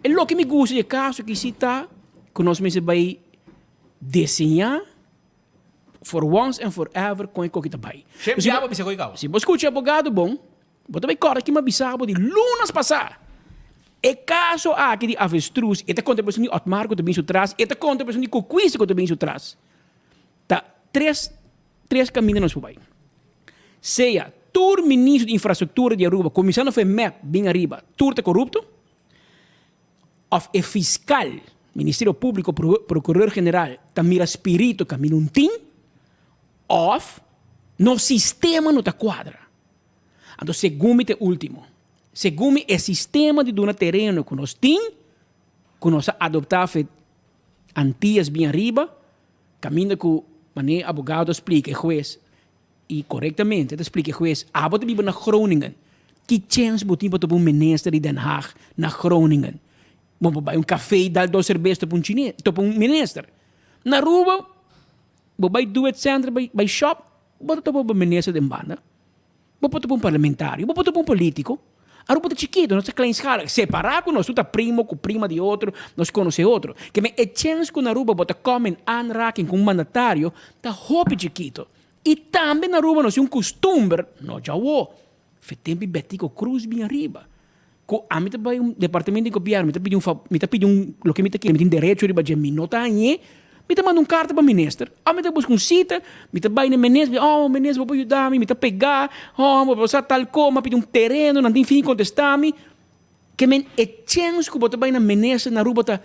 E loke mi gusta di e kaso aki si ta ku nos mester bai deseñá for once and for ever kon e koki ta bai. Shem Si ya bo bisa koki kaba. Si bo skucha abogado bon, bo ta bai kòrda ki mi a bisa bo di lunas pasá. E kaso aki di avestruz, e ta konta e persona di Otmar ku ta bin su tras, e ta konta e persona di Kokwisi ku ta bin su tras. Ta tres tres kaminda nos por bai. Sea tur ministro di infrastruktura di Aruba, kuminsando for e mep bin ariba, tur ta korupto, òf e fiskal, Ministerio Públiko, Prokuror General ta mira spiritu kaminda un tin, òf nos sistema no ta kuadra. Anto segun mi ta e último. Segun mi e sistema di duna tereno ku nos tin, ku nos a adoptá fe Antias bin ariba, kaminda ku manera e abogado a splika e hues, i korektamente ta splika e hues, abo ta biba na Groningen, ki chèns bo tin pa topa un minister di Den Haag na Groningen? Bo por bai un kafé i dal dos serbes topa un chines, topa un minister. Na Aruba, bo bai Do It Center, bai shop, bo ta topa bo minister den banda. Bo por ta un parlamentario, bo por ta un politico. Aruba ta chikito, nos ta kleinschalig. Separa cu nos, tur ta primo cu prima di otro, nos conoce otro. Ke men e chens cu na Aruba bo ta come in aanraking cu un mandatario ta hopi chikito. Y tambe na Aruba nos tin un custumber, no djawo, fe tempo di Betico Croes bin ariba, cu ami ta bay un departamento di gobierno, mi ta pidi un fa, mi ta pidi un loke mi ta kere, mi tin derecho riba dje, mi no ta hañ'e, Mi ta manda un karta pa minister, òf mi ta buska un sita, mi ta bai na minister, mi ta, oh minister bo por yuda mi, mi ta pegá, oh bo sa tal ko, mi a pidi un tereno, nan tin fin kontestá mi. Ke men e chèns ku bo ta bai na minister na Aruba ta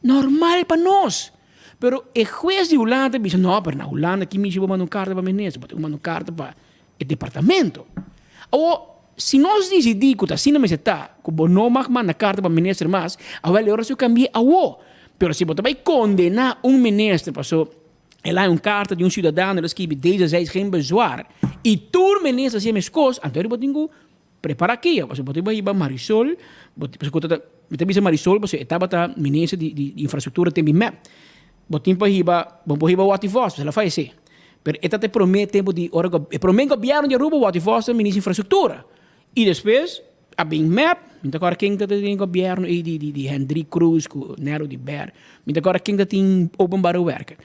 normal pa nos. Pero e hues di Hulanda ta bisa, no, pero na Hulanda ki mishi bo manda un karta pa minister, bo tin ku manda un karta pa e departamento. Awor, si nos disidí ku ta asina mester ta, ku bo no mag manda karta pa minister mas, awel e ora su kambi'é awor. Pero si bo ta bai kondená un minister paso el a haña un karta di un siudadano, el a skibi deze zij is geen bezwaar, i tur minister hasié meskos, anto eri bo tin ku prepará kia, pasobra bo tin bai hiba Marisol, bo tin, pasobra ku ta, mi ta bisa Marisol pasobra e tabata minister di di infrastruktura tempu di mep. Bo tin pa hiba, bo por hiba Watty Vos, pasobra el a fayesé. Pero e ta ta e promé tempu di ora e promé gobièrnu di Aruba Watty Vos ta minister di infrastruktura. I despues a bin mep, mi ta kòrda ken ta den gobièrnu ei di di di Hendrik Croes ku Nero di Ber, mi ta kòrda ken ta tin openbare werken.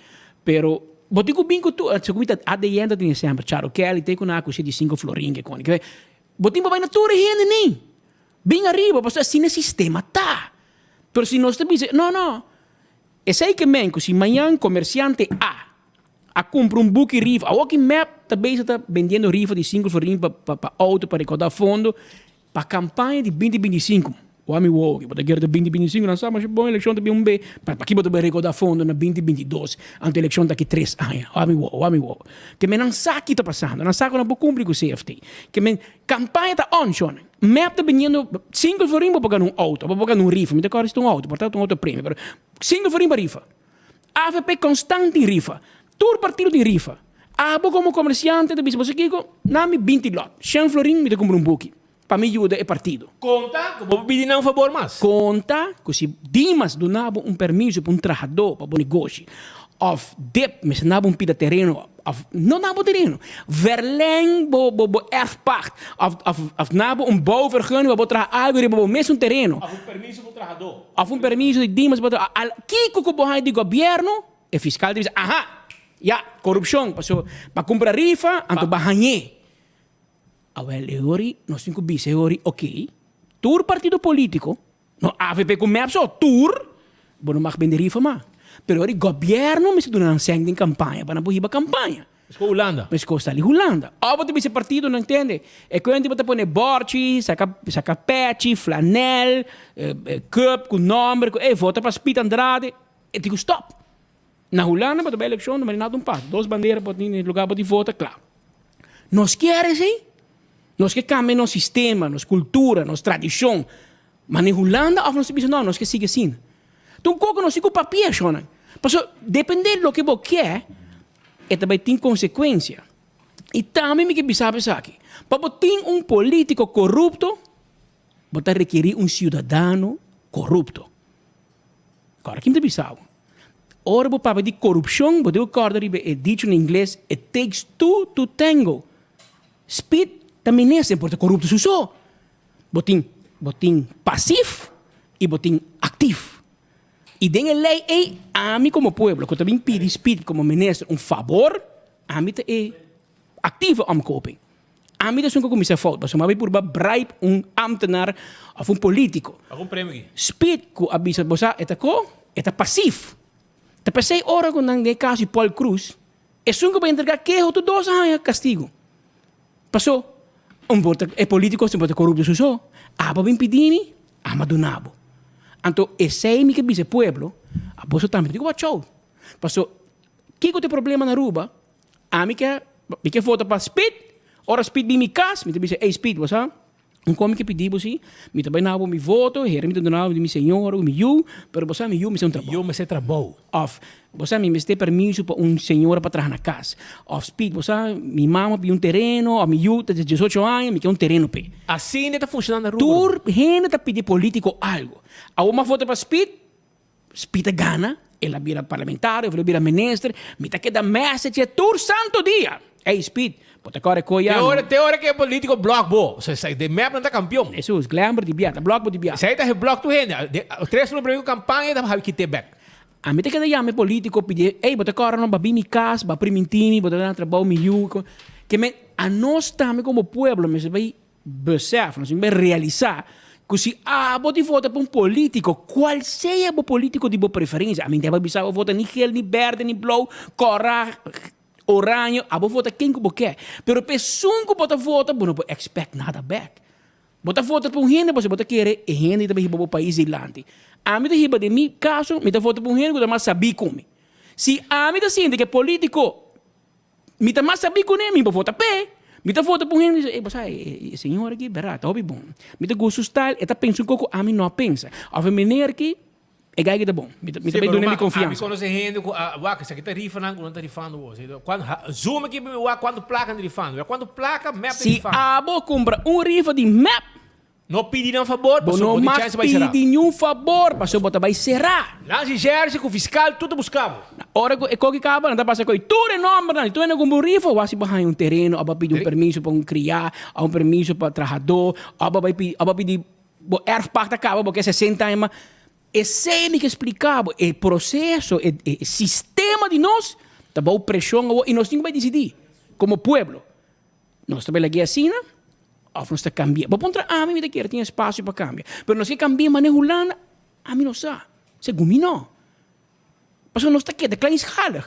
Pero bo tin ku bin ku tur, segun mi ta ADN ta tene semper, Charo Kelly te ku nan a kusé di sinku florin ke koni. Bo tin pa bai na tur e hende nen. Bin ariba pasobra asina e sistema ta. Pero si nos ta bisa, no no, esei ke men ku si mañan komersiante A a cumpra un buki rifa. Awor ki mep ta bezig ta bendiendo rifa di cinco florin pa pa pa auto pa recauda fondo pa campaña di binti binti sinku. Wou mi wou bo ta kere ta binti binti sinku nan sa masha bon eleccion ta bin un be pa paki bo ta bay recauda fondo na binti binti dos anto eleccion ta aki tres aña. Wou mi wou wou mi wou. Ke men nan sa ki ta pasando nan sa ku nan por cumpli ku CFT. Ke men campaña ta on shon. Mep ta bendiendo cinco florin bo por gana un auto bo por gana un rifa mi ta kòrda si ta un auto por ta un auto premio pero cinco florin pa rifa. Avp konstant tin rifa. Tur partido tin rifa. Abo komo komersiante ta bisa boso kiko? Na mi binti lòt, shen florin mi ta kumpra un buki pa mi yuda e partido. Konta ku bo por pidi nan fabor mas. Konta ku si Dimas duna bo un permiso pa un trahadó pa bo negoshi òf dip mester na bo un pida tereno òf no na bo tereno, verleng bo bo bo erfpacht òf òf òf na bo un bouwvergunning pa bo traha algu riba bo mesun tereno. Òf un permiso pa un trahadó. Of un permiso di Dimas pa traha al kiko ku bo haña di gobièrnu, e fiskal ta bisa, aha, ya, korupshon, paso pa kumpra rifa, anto bo a hañ'é. Awèl, e ori nos tin ku bisa e ori, oké, tur partido polítiko, no avp ku mep so, tur, bo no mag bende rifa mas. Pero e ori gobièrnu mester duna nan sèn den kampaña pa nan por hiba kampaña. Meskos Hulanda. Meskos ta li Hulanda. Òf bo ta bisa partidonan tende, e kuenti bo ta pone bòrchi, saka saka pèchi, flanèl, cup ku nòmber ku ey vota pa Speed Andrade, e tin ku stòp. Na Hulanda bo ta bai elekshon no manda nada un pas, dos bandera bo tin na e lugá bo di vota, kla. Nos kier esei? Nos ke kambia nos sistema, nos kultura, nos tradishon, ma na Hulanda òf nos ta bisa no, nos ke sigui asina. Ta un koko nos tin ku papia shonnan. Pasobra depende loke bo ke, E ta bai tin konsekuensia. I tambe mi ke bisa bo esaki, pa bo tin un polítiko korupto, bo ta rekerí un siudadano korupto. Kòrda ki mi ta bisa bo. Ora bo papia di korupshon, bo debe kòrda riba e dicho na ingles, it takes two to tango. Speed ta minister, por ta korupto su so. Bo tin, bo tin pasif i bo tin aktif. I den e lei ei, ami komo pueblo ku ta bin pidi Speed komo minister un fabor, ami ta e aktivo omkoping. Ami ta esun ku kuminsá fout, pasobra mi a bai purba bribe un ambtenaar òf un polítiko. Algun premio aki? Speed ku a bisa bo sa e ta ko, e ta pasif. Ta p'esei ora ku nan den e kaso di Paul Croes, esun ku bai entregá keho tur dos a haña kastigu. Paso, un por ta e polítiko si por ta korupto su so, abo a bin pidi mi, ami a duna bo. Anto esei mi ke bisa e pueblo, aboso tambe tin ku watch out. Paso, kiko ta e problema na Aruba? Ami ke mi ke vota pa Speed, ora Speed bin mi kas, mi ta bisa, ey Speed, bo sa, un kon mi ke pidi bo si, mi ta bai na bo mi voto, hera mi ta duna bo di mi señora ku mi yu, pero bo sa mi yu mester un trabou. Mi yu mester trabou. Of, bo sa mi mester permiso pa un señora pa traha na kas. Of Speed, bo sa mi mama pidi un tereno, of mi yu ta diesocho aña, mi ke un tereno p'e. Asina e ta funciona na Aruba. Tur hende ta pidi politico algo. Awor mi a vota pa Speed, Speed ta gana, el a bira parlamentario of el a bira minister, mi ta keda message e tur santo dia. Ey Speed, bo ta kore koe ya Te no. ora, te ora ke e politico block bo. So, sa, de mep nan ta kampion. Hesus, Glenbert di bia, ta block bo di bia. Esei ta he block tur hende. De, tres luna prome ku kampaña ta habi kite bek. Ami ta keda yama e politico pidi, ey bo ta kore no, ba bin mi kas, ba priminti mi, bo ta duna trabou mi yu. Ke men, anos tambe komo pueblo mester bai Besef, nos tin bai realisa cu si abo di vota pa un politico, cual sea bo politico di bo preferencia, ami deba bisa abo vota ni geel, ni berde, ni blauw, cora, oranje, abo vota ken cu bo ke. Pero pa esun cu bo ta vota, bo no por expect nada bek. Bo ta vota pa un hende pasobra bo ta kere e hende ta bai hiba bo pais dilanti. Ami ta hiba den mi caso, mi ta vota pa un hende cu ta mas sabi cu mi. Si ami ta sinti cu e politico Mi ta mas sabí kuné, mi por vota p'e. Mi ta vota pa un hende di bisa, ey bo sa e señor aki bèrdat ta hopi bon. Mi ta gusta su style, e ta pensa un kos ku ami no a pensa. Òf e meneer aki, e guy aki ta bon. Mi ta mi ta bai duna mi konfiansa. Mi konosé hende ku a wak esaki ta rifa nan ku nan ta rifando bo. Zoom aki pa mi wak kuantu plaka nan ta rifando. Kuantu plaka mep ta rifando. Si abo kumpra un rifa di mep. No pidi nan fabor, Bo pasobra no bo tin mag chance bai será. pidi niun fabor, pasobra bo ta bai será. Nancy Jersey ku fiskal tur ta buska bo. Na ora ku e koki kaba, nan ta pasa koe tur e nòmbernan di tur hende ku bo rifa, wak si bo haña un tereno, òf bo a pidi un permiso pa un kriá, òf un permiso pa trahadó, òf bo bai pidi, òf bo a pidi bo erfpacht a kaba, bo ke sesenta aña mas. Esei mi ke splika bo, e proseso, e e sistema di nos ta bou preshon awor i nos tin ku bai disidí komo pueblo. Nos ta bai lag'é asina òf nos ta kambi'é? Bo puntra ami, mi ta kere tin espasio pa kambia. Pero nos ke kambi'é manera Hulanda? Ami no sa. Segun mi no. Pasobra nos ta keda kleinschalig.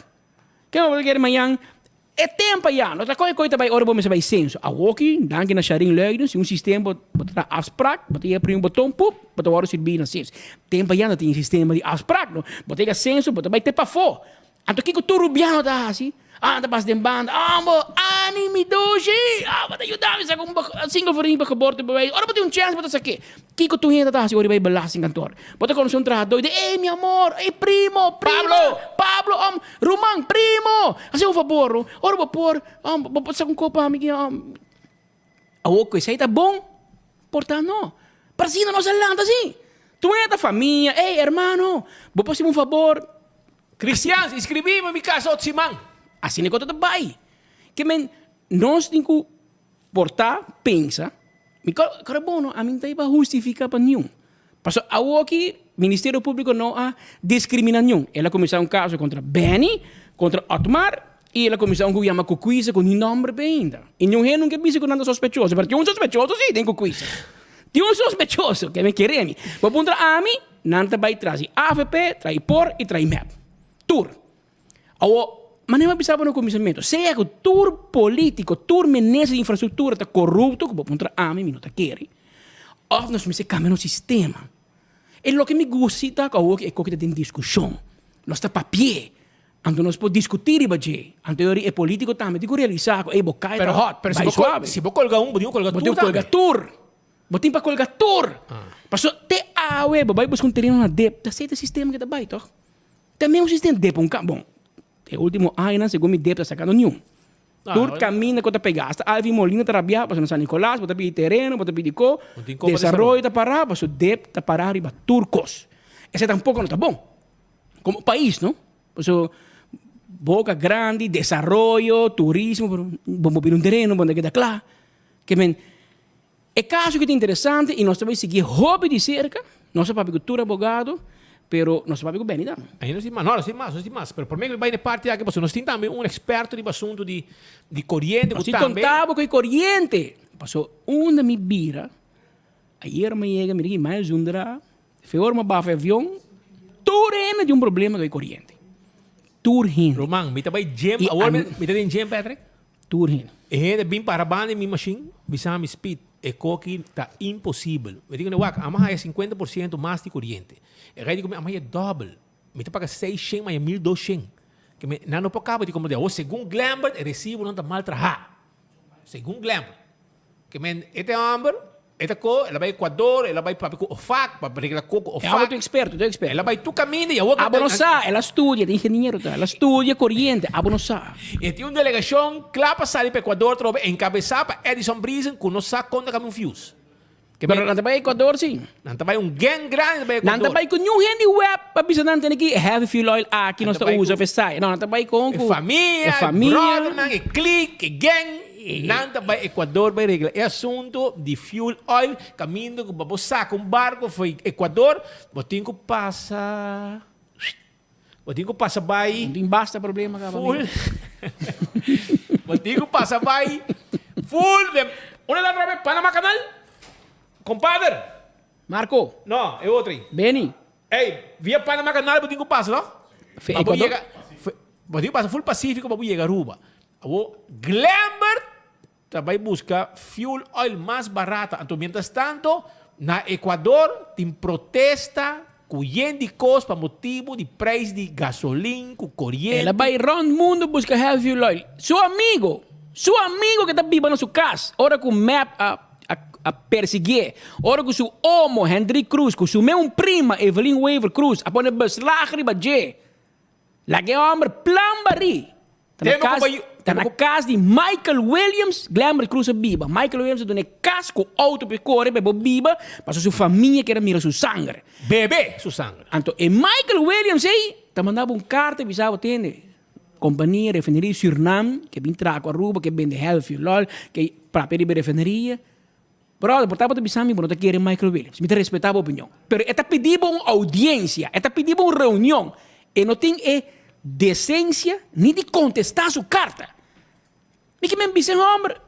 Ke bo ta kere mañan? E tempu aya, no ta koe koe ta bai ora bo mester bai senso. Awoki, danki na Sharin Luijden, si un sistema bo ta traha afsprak, bo ta yega primi boton, pup, bo ta wòrdu sirbí na senso. Tempu aya no tin sistema di afsprak no. Bo ta yega senso, bo ta bai te pafó. Anto kiko tur rubiano ta hasi? Ah, ta pasa den banda. Ah, bo, Annie, mi dushi! Ah, bo ta yuda mi saka un single florin pa geboortebewijs. Ora bo tin un chèns bo ta sak'é. Kiko tur hende ta hasi ora i bai belastingkantoor? Bo ta konosé un trahadó i di, Ey, mi amor! Ey, primo! Prima! Pablo! Pablo! Om, ruman, primo! Hasi un fabor, ro. Ora bo por, om, bo por saka un kop pa mi ki, om. Awor ku esei ta bon? Por ta no. Pero asina nos a lanta así. Tur hende ta famia. Ey, hermano, bo por hasi mi un fabor? Cristians, inscribí mi mi casa otro siman. Asina ku ta bai. Ke men, nos tin ku portá, pensa, mi kòrda bon no, ami no ta pa hustifiká pa niun. Pasobra awoki Ministerio Públiko no a diskriminá niun. El a kuminsá un kaso kontra Benny, kontra Otmar, i el a kuminsá un ku yama Kukuisa ku ni nòmber p'e ainda. I niun hende nunka a bisa ku nan ta sospechoso, pero tin un sospechoso sí den Kukuisa. Tin un sospechoso, ke men kere mi. Bo puntra ami, Nan ta bai tras di avp, trai por i trai mep. Tur. Awor, manera mi a bisa bo na kuminsamentu, sea ku tur polítiko, tur minister di infrastruktura ta korupto, ku bo puntra ami, mi no ta kere, òf nos mester kambia nos sistema. E loke mi gusta si ta ku awor e koki ta den diskushon. Nos ta papi'é. Anto nos por diskutí riba dje. Anto e ora e polítiko tambe tin ku realisá ku, ey, bo kai ta hòt, Pero bai suave. si bo kolga un, bo tin ku kolga Bo tur tin ku kolga tambe. tur. Bo tin pa colga tur. Paso te awe bo bai busca un tereno na dep, ta sete sistema ke ta bai toch? Ta mesmo sistema, dep un ka, bon, e ultimo añanan segun mi dep ta sacando niun. Tur caminda cu ta pega, hasta Alvin Molina ta rabia pasobra na San Nicolas bo ta pidi tereno, bo ta pidi co, desaroyo ta para paso dep ta para riba tur cos. Esey tampoco no ta bon, como pais no, paso boca grandi, desaroyo, turismo, pero bo no pidi un tereno, bo no ta keda cla. Ke men. E kaso ki ta interesante i nos ta bai sigui hopi di serka, nos a papia ku tur abogado. Pero nos ta papia ku Benny tambe. Ahi nos tin mas, no, nos tin mas, nos tin mas. Pero prome ku mi bai na e parti aki, pasobra nos tin tambe un eksperto riba asuntu di di koriente ku Nos tin tambe. konta bo ku e koriente. Paso unda mi bira, ayer mi yega mi di ki mai zundra, feor mi a bafa e avion, tur hende tin un problema ku e koriente. Tur hende. Ruman, mi ta bai gym, I awor mi ami. mi ta den gym, Patrick. Tur hende. E hende bin para banda di mi machine, bisa mi speed, e koki ta imposibel. Mi di ku ne, wak, amo haya 50% mas di koriente. E rei di ku mi, amo haya dòbel. Mi ta paga seishen, mi haya 1200. Ke mi, nan no por kaba di komprendé. Awor, segun Glembert, e resibonan ta mal trahá. Segun Glembert. Ke men, e ta e hòmber, e ta ko, el a bai Ecuador, el a bai papia ku OFAC, pa regla ko ku E hòmber OFAC. ta un eksperto, ta un eksperto. El a bai tur kaminda i awor Abo no sa, el a studia, ta ingeniero ta, el a studia koriente, abo no sa. E tin un delegashon kla pa sali pa Ecuador atrobe, enkabesá pa Edison Briesen ku no sa kon ta kambia un fuse. Ke Pero men, nan ta bai Ecuador si. nan ta bai un gang grandi ta bai Nan ta Ecuador. bai ku niun hende web pa bisa nan tene ki heavy fuel oil aki Nan nos ta ta bai usa ku of esai. No, nan ta bai kon e ku famia, e e famia. brothernan, e clique, e gang. Nan ta bai Ecuador bai regla e asunto di fuel oil caminda cu pa bo saca un barco for Ecuador bo tin cu pasa bo tin cu pasa bai Tin basta problema caba full bo tin cu pasa bai full de unda ta atrabe Panama Canal compadre Marco no e otro ey Benny Ey via Panama Canal bo tin cu pasa no Fe pa bo Ecuador yega bo tin cu pasa full Pacifico pa bo yega Aruba. Awor Glembert ta bai buska fuel oil mas barata. Anto mientras tanto na Ecuador tin protesta ku yen di kos pa motibu di prijs di gasolin ku El a koriente. bai rond mundo buska heavy fuel oil. Su amigo, su amigo ke ta biba na su kas, ora ku mep a a a persiguié, ora ku su omo Hendrik Cruz ku su meun prima Evelyn Wever Cruz a pone beslag riba dje. Laga e homber plan barí. Ta na Tema ku kas, bai- ta na kas di Michael Williams, Glenbert Cruz a biba. Michael Williams a duna e kas ku outo pa e kore pa e por biba, pasobra su famia kier a mira su sanger. Bebe su sanger. Anto e Michael Williams ei ta manda bo un karta bisa bo tende, kompania refineria Surnam ke bin traha ku Aruba, ke bende heavy fuel oil, ke papia riba e refineria. Brother, por ta bo ta bisa mi bo no ta kere Michael Williams. Mi ta respeta bo opinion. Pero e ta pidi bo un audiencia, e ta pidi bo un reunion. E no tin e decencia ni di contesta su carta. Mi ke men bisa e homber,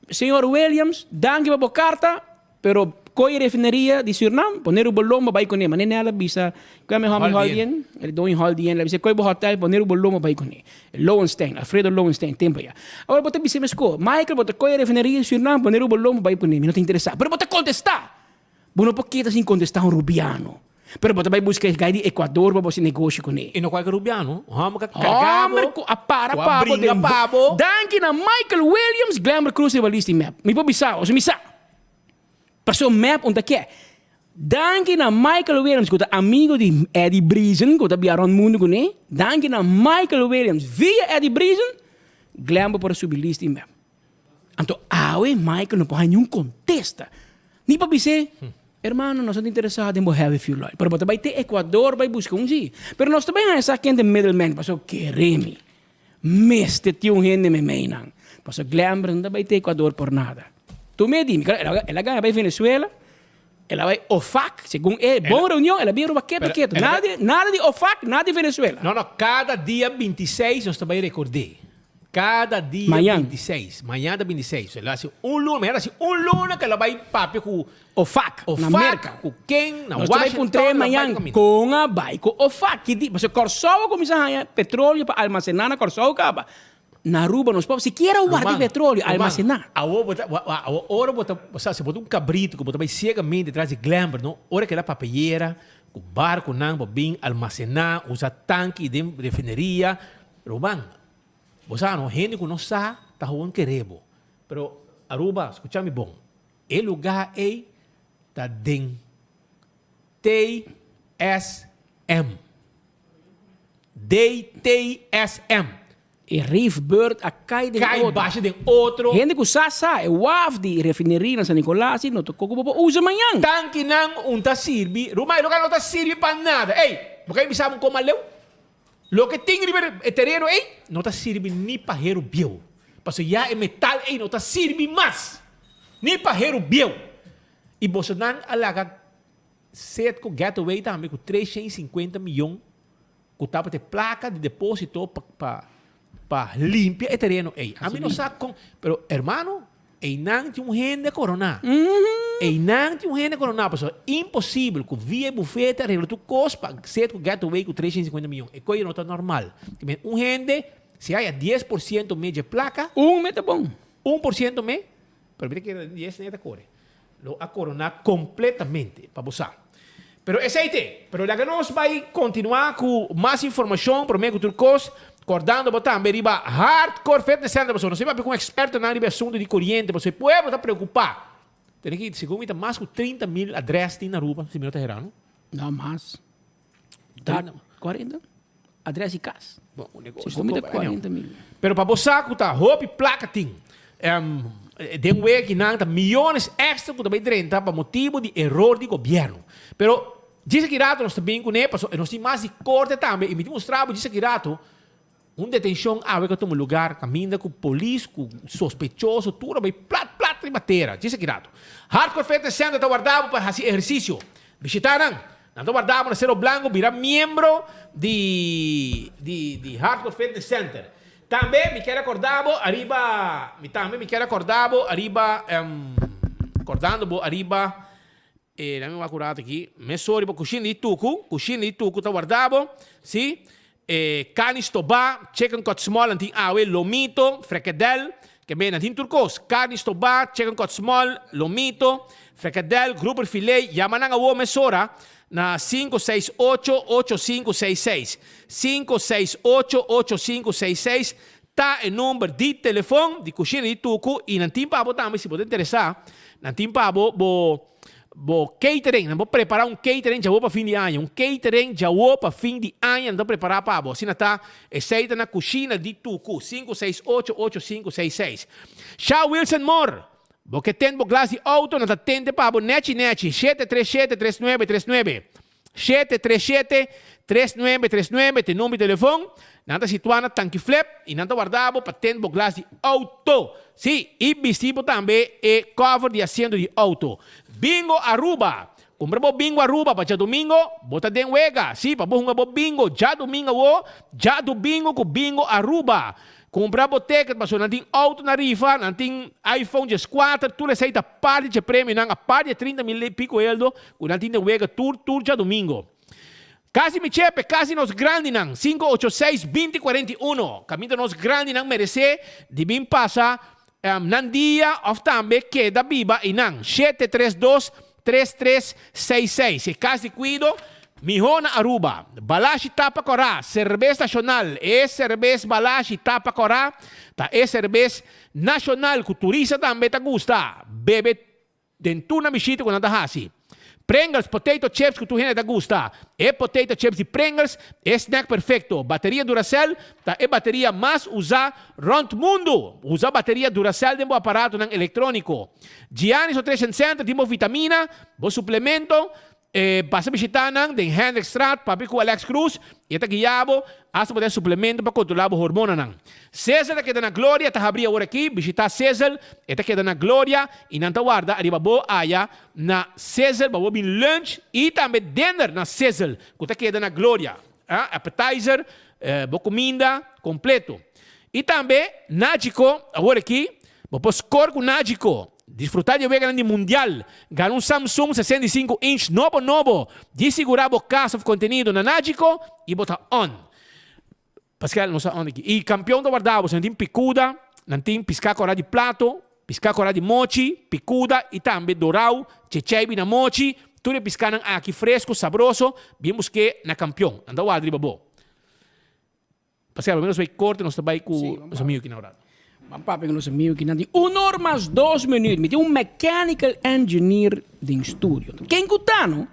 Señor Williams, danki pa bo carta, pero coy e refineria di Surinam, pone riba bo lomba bay cune. Mane Nel a bisa, cu e homber Holdien? El doño Holdien, el a bisa, coy bo hotel, pone riba bo lomba bay cune. Lowenstein, Alfredo Lowenstein, tempo ya. Awor bo ta bisa mesco, Michael, bo ta coge refineria di Surinam, pone riba bo lombo bay pone, mi no ta interesa. Pero bo ta contesta! Bo no por keda sin contesta un rubiano. Pero bo ta bay busca e guy di Ecuador pa bo haci negoshi cune. E no cualkier rubiano, un homber cu a carga bo, Homber cu a para cu a pa bo bringa den pa bo. Danki na Michael Williams, Glenbert Cruz riba list di mep. Mi por bisa bo, mi sa. Paso mep un ta ke. Danki na Michael Williams ku ta amigo di Eddie Briesen ku ta bia rond mundu kuné. Danki na Michael Williams via Eddie Briesen, Glenn bo por a subi list di mep. Anto awe Michael no por haña niun kontesta. Ni pa bis'é, Hermano, nos no ta interesá den bo heavy fuel oil, pero bo ta bai te Ecuador bai buska un sí. Pero nos ta bai haña sa ken ta e middleman, pasobra kere mi. Mester tin un hende meimei nan. Pasobra Glenn no ta bai te Ecuador por nada. Tu me di mi, el a gana bai Venezuela, el a bai OFAC, segun e bon reunion, el a bin Aruba keto keto. Nada nada di OFAC, nada di Venezuela. No, no, cada dia 26 nos ta bai record'é. Cada dia Mañan. 26. Mañan ta 26. El a hasi un luna, mañan ta hasi un luna ku el a bai papia ku OFAC, na Merka. OFAC, ku ken, na Nos ta bai Washington, puntr'é el a bai mañan kaminda. kon a bai ku OFAC. Ki di, pasobra Kòrsou a kuminsá haña petroleo pa almasená na Kòrsou kaba. Na Aruba nos por sikiera warda e Ruman, petroleo, ruman, almasená. awor bo ta, wa, wa, awor ora bo ta, bo sa, si bo ta un kabritu ku bo ta bai siegamente tras di Glenbert, no, ora kila papeyera ku barkunan bo bin almasená, usa tanki den refineria, ruman, bo sa no, hende ku no sa ta hon kere bo. Pero Aruba, skucha mi bon, e lugá ei ta den TSM. DTSM. E Reefbird a kai den Kai otro. basha den otro. Hende ku sa sa e waf di refineria na San Nicolas i no ta koko bo por usa mañan. Tankinan un ta sirbi. Ruman, e loke no ta sirbi pa nada. Ey, bo ka bisa bo un koma leu? Loke tin riba e tereno ey no ta sirbi ni pa heru bieu. Pasobra ya e metal ey no ta sirbi mas. Ni pa heru bieu. I bosonan a laga. Setco Getaway tambe ku 350 miyon ku tabata e plaka di deposito pa pa pa limpia e tereno ei. Ami no sa kon, pero hermano, einan tin un hende koroná. Einan tin un hende koroná pasobra imposibel ku via e bufete a regla tur kos pa Setco Getaway ku 350 miyon. E koe no ta normal. Un hende si haya 10% me dje plaka. Un me ta bon. 1% me, pero mi ta kere dies ne ta kore. Lo a koroná kompletamente, pa bo sa. Pero esei te. Pero laga nos bai kontinuá ku mas informashon promé ku tur kos, kòrdando bo tambe riba Hardcore Fitness Center, pasobra nos a papia ku un ekspertonan riba e asuntu di koriente, pasobra e pueblo ta preokupá. Tene ki, segun mi ta mas ku 30.000 adrès tin na Aruba, si mi no ta herá, no? No, mas. Ta 40 adres di kas. Bon, un negoshi ta koba, anyhow. Pero pa bo sa ku ta hopi plaka tin den weki nan ta miyones extra ku ta bai drenta pa motibu di eror di gobièrnu. Pero djis aki rato nos ta bin kuné pasobra nos tin mas di korte tambe i mi tin mustra bo djis aki rato un detenshon awe ku a tuma lugar kaminda ku polis ku sospechoso tur a bai plat plat riba tera djis aki rato. Hardcore Fitness Center ta warda bo pa hasi ehersisio. Bishita nan! Nan ta warda bo na Cerro Blanco bira miembro di di di Hardcore Fitness Center. Tambe mi kier a corda bo ariba mi tambe mi kier a corda bo ariba cordando bo ariba e dame wak un rato aki me sorry pa cushina di tucu cushina di tucu ta warda bo si E carni stobá, chicken cut small nan tin awe, lomito, frikadel, ke men nan tin tur kos. Carni stobá, chicken cut small, lomito, frikadel, grouper filet, yama nan awor mesora na 568-8566. 568-8566 ta e number di telefon di Cushina di Tucu y nan tin pa bo tambe si bo ta interesa, nan tin pa bo bo. Bo catering, nan por prepara un catering djawo pa fin di aña. Un catering djawo pa fin di aña nan ta prepara pa bo. Asina ta, esei ta na Cushina di Tucu, 5688566. Sha Wilson Moore, bo ke tent bo glas di auto, nan ta tente pa bo nechi nechi, 737 3939. 737 3939 ta e number di telefon. Nan ta situa na Tanki Flip y nan ta warda bo pa tend bo glas di auto. Si, y bisti bo tambe e cover di asiento di auto. Bingo Aruba! Cumpra bo Bingo Aruba pa djadomingo bo ta den wega. Si, pa bo hunga bo bingo djadomingo awo, djadobingo cu Bingo Aruba. Cumpra bo ticket pasobra nan tin auto na rifa, nan tin iPhone 14, tur esey ta parti dje premionan, apart di e 30 mil y pico eldo cu nan tin den wega tur tur djadomingo. Casi mi chepe, casi nos grandinan, 586 20 41, caminda nos grandinan merece di bin pasa nan dia of tambe keda biba eynan, 732 3366, e cas di cuido miho na Aruba. Balashi Tapa Corá, cerbes nacional E cerbes Balashi Tapa Corá ta e cerbes nacional cu turista tambe ta gusta bebe den tur nan bishita cu nan ta haci. Pringles, potato chips cu tur hende ta gusta. E potato chips di Pringles e snack perfecto. Bateria Duracell ta e bateria mas usa rond mundo. Usa bateria Duracell den bo aparatonan electronico. Giannis Nutrition Center tin bo vitamina, bo suplemento, e pasa bishita nan den Hendrikstraat, papia ku Alex Cruz y e ta guia bo hasta bo ta suplemento pa controla bo hormonanan. Sizzle ta keda na Gloria ta habri awor aki, bishita Sizzle, e ta keda na Gloria y nan ta warda ariba bo aya na Sizzle pa bo bin lunch y tambe dinner na Sizzle ku ta keda na Gloria. Appetizer, bo kuminda kompleto. Y tambe Nagico, awor aki bo por score cu Nagico. Disfruta di e weganan di Mundial. Gana un Samsung 65 inch nobo nobo. Di sigura bo cas of contenido na Nagico y bo ta on. Pascal, nos ta on aki. Y campeon ta warda bo. Nan tin picuda, nan tin pisca cora di plato, pisca cora di mochi, picuda y tambe dorao, checheibi na mochi. Tur e piscanan aki fresco, sabroso. Bien buske na campeon. Nan ta warda riba bo. Pascal, pa mi nos bai korte, nos ta bai ku nos amigu kinan un rato. Ban papia ku nos amigu kinan tin un or mas dos minuut. Mi tin un mechanical engineer den studio. Ken ku ta no?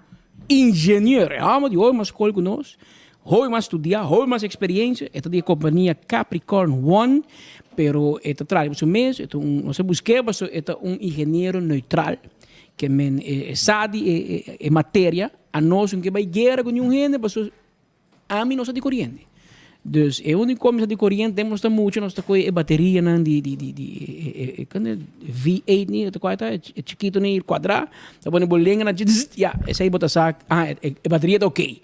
Ingenieur. E hòmber di hopi mas skol ku nos, hopi mas studiá, hopi mas eksperiencia. E ta di e kompania Capricorn One, pero e ta traha riba su mes. E ta un, nos a busk'é pasobra e ta un ingeniero neutral, ke men e sa di e materia. Anos no ke bai guera ku niun hende pasobra. Ami no sa di koriente. Dus e úniko misa di koriente nos ta mucha nos ta kohe e baterianan di di di di e e e V8 ni ta kua ta e chikito ni kuadrá ta pone bo lenga na dje zzz ya esei bo ta sa ah e bateria ta oké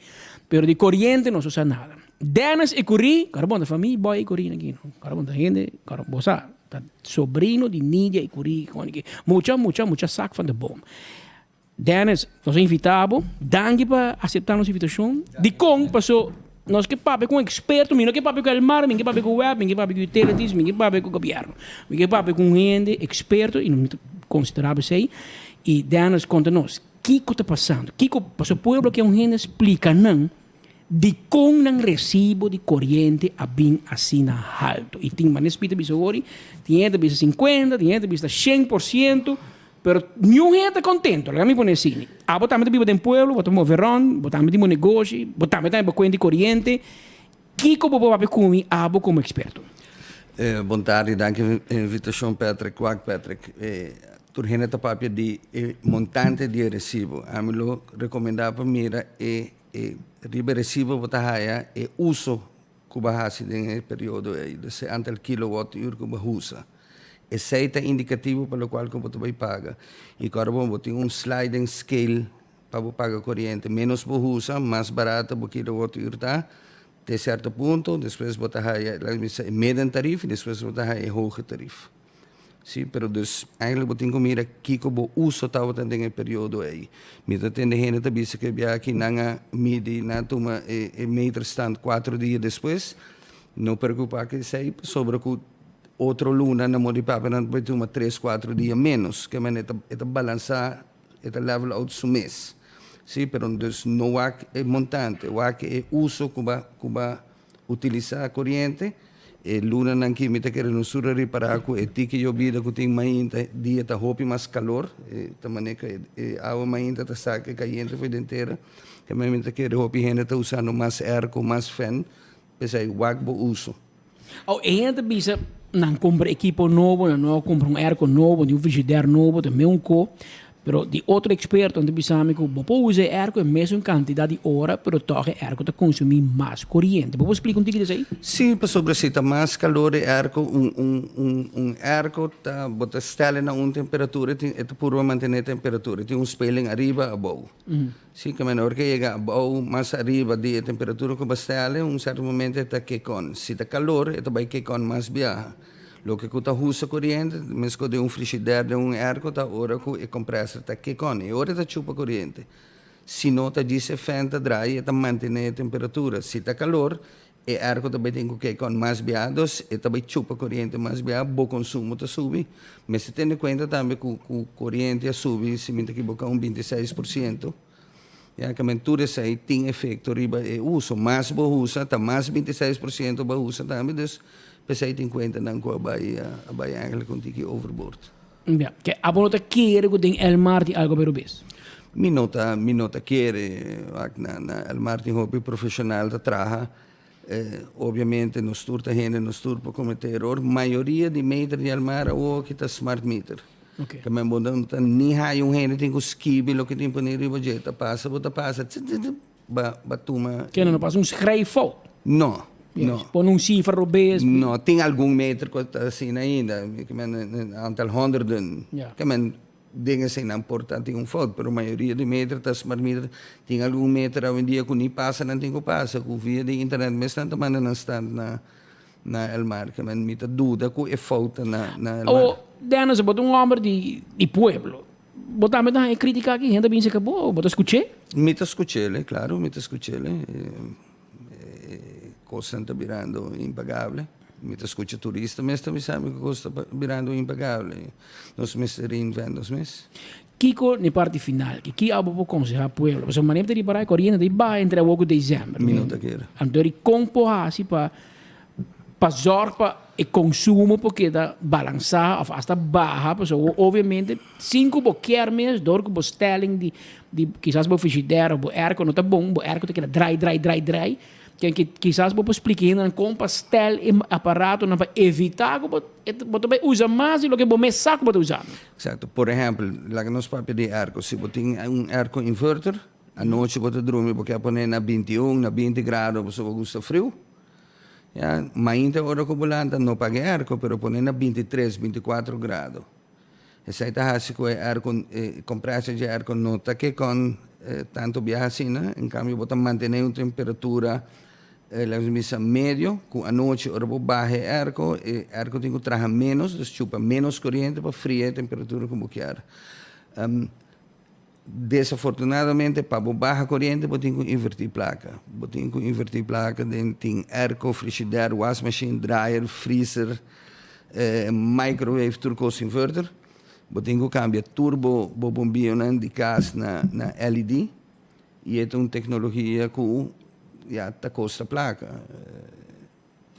pero di koriente nos no sa nada. Dennis Ecury kòrda bon ta famia Boy Ecury na aki no kòrda bon ta hende kòrda bo sa ta sobrino di Nidia Ecury mucha mucha mucha sak van de boom. Dennis, nos a invitá bo. Danki pa aseptá nos invitashon. Dikon? Paso nos ke papia ku un eksperto. Mi no ke papia ku Elmar, mi ke papia ku web, mi ke papia ku utilities, mi ke papia ku gobièrnu. Mi ke papia ku un hende eksperto i mi ta konsiderá bo esei. I Dennis, konta nos, kiko ta pasando? Kiko, paso pueblo ke un hende splika nan dikon nan resibo di koriente a bin asina haltu. I tin manera spita bisa hori, tin hende ta bisa sinkuenta, tin hende ta bisa 100%. Pero niun hende ta contento, laga mi pone asina. Abo tambe ta biba den pueblo, bo ta move rond, bo tambe tin bo negoshi, bo tambe ta bo cuenta di coriente. Kico bo por papia cu mi, abo como experto? Bon tardi, danki pa e invitacion Patrick. Wak Patrick, tur hende ta papia di e montante di e recibo. Ami lo recomenda pa mira e riba e recibo bo ta haya e uso ku bo a hasi den e periodo ei, dus e antal kilowattuur ku bo a usa. Esei ta indikativo pa lokual ku bo ta bai paga. I kòrda bon, bo tin un sliding scale pa bo paga koriente. Ménos bo usa, mas barato bo kilowattuur ta te sierto punto, despues bo ta haya, laga mi bisa, e middentarif i despues bo ta haya e hoge tarif. Sí, pero dus eigenlijk bo tin ku mira kiko bo uso tabata den e periodo ei. Mi ta tende hende ta bisa ku e biaha aki nan a midi, nan a tuma e e meterstand kuater dia despues. No preokupa ku esei pasobra ku otro luna nan mor di papia nan ta por tuma tres kuater dia ménos. Ke manera e ta e ta balansá, e ta level out su mes. Sí, pero dus no wak e montante, wak e uso ku bo ku bo a Utilisá koriente, E lunanan ki mi ta kere nos tur a ripará ku e tiki yobida ku tin mainta dia ta hopi mas kalor, e ta manera ku e awa mainta ta saka e kayente for den tera. Kemey mi ta kere hopi hende ta usando mas airco, mas fan, p'esei wak bo uso. Aw e hende ta bisa nan kumpra ekipo nobo, nan no a kumpra un airco nobo, ni un frigidair nobo, ta meun ko. Pero di otro expertonan ta bisa mi cu bo por usa e airco e mesun cantidad di ora, pero toch e airco ta consumi mas coriente. Bo por splica un tiki di esey? Sí, pasobra si ta mas calor e airco, un un un un airco ta bo ta stelle na un temperatura e tin e ta purba mantene e temperatura, e tin un speling ariba abou. Sí, ke men ora ke yega abou mas ariba di e temperatura ku bo stelle, un serto momento e ta kick on. Si ta calor e ta bai kick on mas biaha. Loke ku ta husa koriente, meskos den un frishider, den un airco, ta ora ku e komprèser ta kick on. E ora e ta chupa koriente. Si no ta djis e fan ta draai, e ta mantené e temperatura. Si ta kalor, e airco ta bai tin ku kick on mas bia, dus e ta bai chupa koriente mas bia, bo konsumo ta subi. Mester tene kuenta tambe ku ku koriente a subi, si mi ta kiboká, un 26%. Ya ke men tur esei tin efekto riba e uso. Mas bo usa, ta mas 26% bo a usa tambe, dus p'esei tin kuentanan ku a bai a bai eigenlijk un tiki overboord. Ya, ke abo no ta kere ku den El Mar tin algo berobes? Mi no ta mi no ta kere, wak na na El Mar tin hopi profeshonal ta traha, obviamente nos tur ta hende, nos tur por kometé eror, mayoria di meter di El Mar awoki ta smart meter. Okay. Ke men bo no ta ni haya un hende tin ku skibi loke tin pone riba dje. Ta pasa bo ta pasa tsi tsi tsi ba ba tuma. Ke no pasa un schrijffout? No, no. Pone un sifra robes. No, tin algun meter ku ta asina ainda. Ke men un aantal honderden. Ja. Ke men den eseinan por ta tin un fout, pero mayoria di meter ta smart meter. Tin algun meter awendia ku ni pasa nan tin ku pasa, ku via di internet mes nan ta manda nan stand na. Na El Mar, ke men mi ta duda ku e fout ta na na El Mar. O, Dennis, bo ta un homber di di pueblo. Bo tambe ta haña e kritika aki? Hende ta bin seka bo, bo ta skuch'é? Mi ta skuch'el, klaro mi ta skuch'el. E kosnan ta birando impagable. Mi ta skucha turista mes ta bisa mi ku kos ta birando impagable. Nos mester reinvent nos mes. Kiko n'e parti final? Ki ki abo por konsehá pueblo? Pasobra manera mi ta ripará e koriente ta baha entre awor ku desèmber. Mi no ta kere. Anto di kon por hasi pa pa zòrg pa e konsumo por keda balansá òf asta baha? Pasobra obviamente sin ku bo kier mes dor ku bo stelling di di kisas bo frishider òf bo airco no ta bon, bo airco ta keda drai drai drai drai. Ken ki kisas bo por splika hendenan kon pa stel e aparatonan pa evitá ku bo bo ta bai usa mas di loke bo mes sa ku bo ta usando. Eksakto. Por ehèmpel, laga nos papia di airco. Si bo tin un airco inverter, anochi bo ta drumi bo ke a pone na 21, na 20 grado pasobra bo gusta friu. Ya, mainta ora ku bo lanta no paga e airco pero pone na bintitres, binticuatro grado. Esei ta hasi ku e airco, e compressor dje airco no ta ke kon tantu biaha asina, en cambio bo ta mantene un temperatura laga nos bisa medio ku anochi ora bo baha e airco, e airco tin ku traha menos, dus chupa menos koriente pa fria e temperatura ku bo kier. Desafortunadamente pa bo baha koriente bo tin ku invertí plaka. Bo tin ku invertí plaka den tin airco, frishider, wasmachine, dryer, freezer, microwave, tur kos inverter. Bo tin ku kambia tur bo bo bombionan di kas na na LED i e ta un teknologia ku ya ta kosta plaka.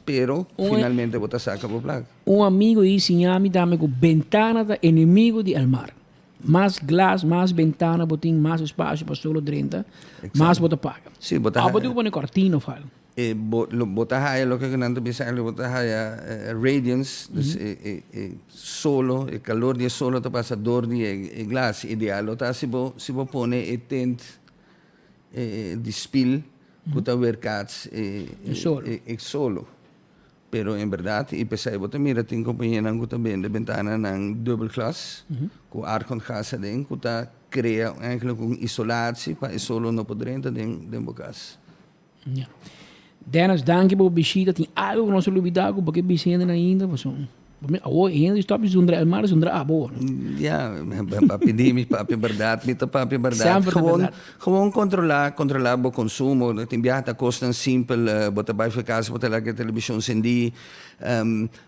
Pero finalmente bo ta saca bo placa. Un amigo i siña mi tambe ku bentana ta enemigo di Elmar. Mas glas, mas bentana bo tin, mas espacio pa solo drenta, mas bo ta paga. Sí, bo ta Of bo tin ku pone cortina of algo. E bo lo bo ta haya loke ku nan ta bisa bo ta haya radiance, dus e e e solo, e calor di e solo ta pasa door di e e glas. Ideal lo ta si bo si bo pone e tint e di spil ku ta weerkaats e e solo. Pero en berdad i p'esei bo ta mira tin kompanianan ku ta bende bentananan dubbel glas ku argongas aden ku ta krea eigenlijk un isolatie pa e solo no por drenta den den bo kas. Ya. Dennis, danki pa bo bishita. Tin algo ku nos a lubida ku bo ke bisa hendenan ainda? Pasobra awor e hende stop di zundra Elmar a zundra abo. Ya, pa pidi mi papia bèrdat, mi ta papia bèrdat. Semper ta Gewoon, bèrdat. gewoon kontrolá, kontrolá bo konsumo. Tin biaha ta kosnan simpel, bo ta bai for kas, bo ta laga e televishon sendí,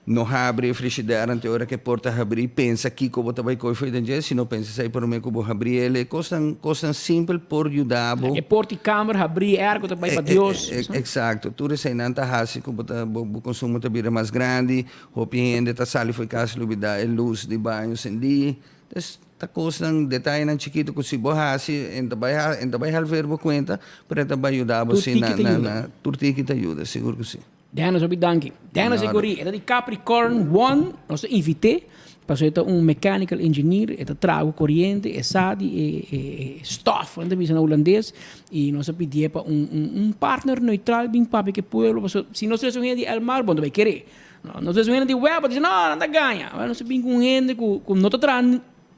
No habri e frishider ante ora ku e por ta habrí. Pensa kiko bo ta bai kohe fo'i den dje. Si no pensa esei promé ku bo habrí el. E kosnan, kosnan simpel por yuda bo. E por di kamer habrí, e airco ta bai pa Dios. Eksakto. Tur eseinan ta hasi ku bo ta, bo konsumo ta bira mas grandi. Hopi hende ta sali fo'i kas lubidá e lus di baño sendí. Entonces, ta kosnan, detayenan chikitu ku si bo hasi, e ta bai, e ta bai halver bo kuenta, pero e ta bai yuda bo Tur si na, tiki ta na, yuda. na, tur tiki ta yuda, sigur ku si. Dennis hopi danki. Dennis e gori e ta di Capricorn One, nos ta invit'é pasobra e ta un mechanical engineer, e ta traha ku koriente, e sa di e e stof, nan ta bisa na hulandes, i nos a pidié pa un un un partner neutral bin papia ku e pueblo pasobra si nos trese un hende di Elmar bo no ta bai keré, nos trese un hende di web bo ta bisa no nan ta gaña, awor nos a bin ku un hende ku ku no ta traha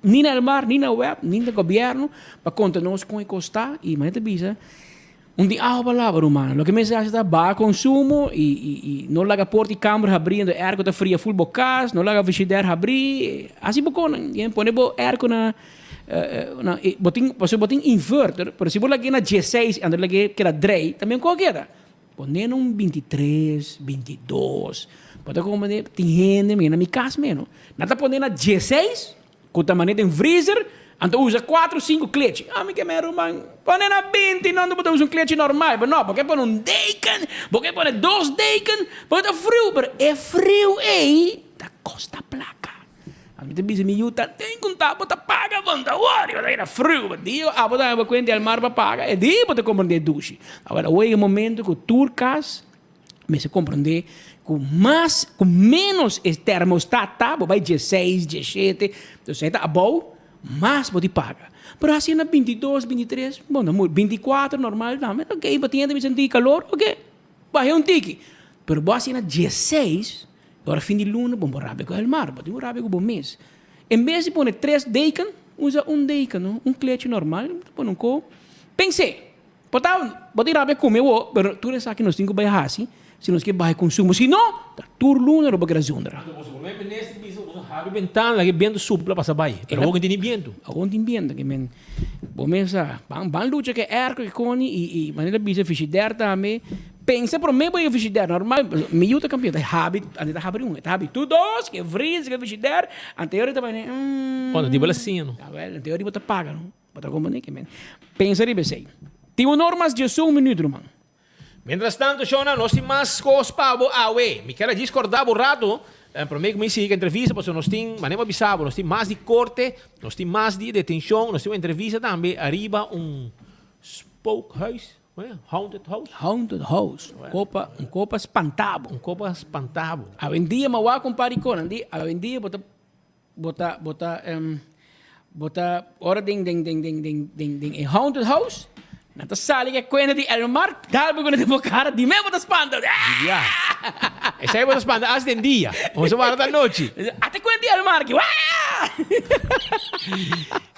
ni na Elmar ni na web ni na gobièrnu pa konta nos kon e kos ta i manera ta bisa. Un di awa pa laba, rumannan. Loke mester hasi ta baha konsumo i i i no laga porta i kamber habrí endo airco ta fria ful bo kas, no laga frishider habrí. Hasi bo konan. Yen pone bo airco na na bo tin pasobra bo tin inverter, pero si bo lag'é na dieseis anto lag'é keda drei tambe un kos keda. Pone na un bintitres, bintidos. Bo ta komprende tin hende mi na mi kas meno. Nan ta pone na dieseis. Ku ta manera den freezer, anto usa kuatro sinku klechi. Ami ke men ruman, pone na binti no, anto bo ta usa un klechi normal. Pero no, bo ke pone un deken, bo ke pone dos deken, pasobra ta friu. Pero e friu ei ta kosta plaka. Ami ta bisa mi yu, ta tin ku ta bo ta paga bo no ta wori, bo ta keda friu. Bo dia abo ta haña bo kuenta di almar pa paga, e dia bo ta komprende e dushi. Awor a yega e momento ku tur kas Mester comprende cu mas cu menos e termostat ta, bo bay dieseis, diesshete, entonces e ta abou, mas bo di paga. Pero haci na bintidos, bintitres, bo no muri, binticuatro normal tambe, ok, bo tin hende bisa un tiki calor, ok, bahe un tiki. Pero bo haci na dieseis, ora fin di luna bo por rabia cu el mar, bo tin cu rabia cu bo mes. En bes di pone tres deken, usa un deken, no, un klechi normal, pone un co, pense. Por ta, bo tin rabia ku mi awor, pero tur esaki nos tin ku bai hasi si nos ke baha e konsumo. Si no, ta tur luna lo bo keda zundra. Anto boso prome minister bisa boso habri bentana laga e bientu supla pasa bai, pero awor no tin ni bientu. Awor no tin bientu, ke men bo mes sa ban ban lucha ku e airco ku koni i i manera bisa frishider tambe, pensa prome bo yega frishider normal, mi yu ta kampion ta habri ante ta habri un, e ta habri tur dos, ke vries ke frishider, anteor e ta bai Bo no di bo la siña no. Awel anteor bo ta paga no. Bo ta comprende ke men pensa riba esei. Tin honor mas diesun minuut ruman. Mientras tanto shona nos tin mas kos pa bo awe. Mi kier a djis korda bo rato prome ku mi sigui ku entrevista pasobra nos tin manera bo a bisa bo nos tin mas di korte, nos tin mas di detenshon, nos tin un entrevista tambe ariba un spookhuis, haunted house. Haunted house, un kopa un kopa spanta bo. Un kopa spanta bo. Awendia mi a wak un par di konan di awendia bo ta Bo ta, bo ta, bo ta, ora den, den, den, den, den, den, den e haunted house, nan ta sali ke kuenta di Elmar, dal bo ku nan den bo kara, di mes bo ta spanta. Di bia. Esei bo ta spanta as den dia. Bo sa warda ta nochi. Ate ku e dia el marki.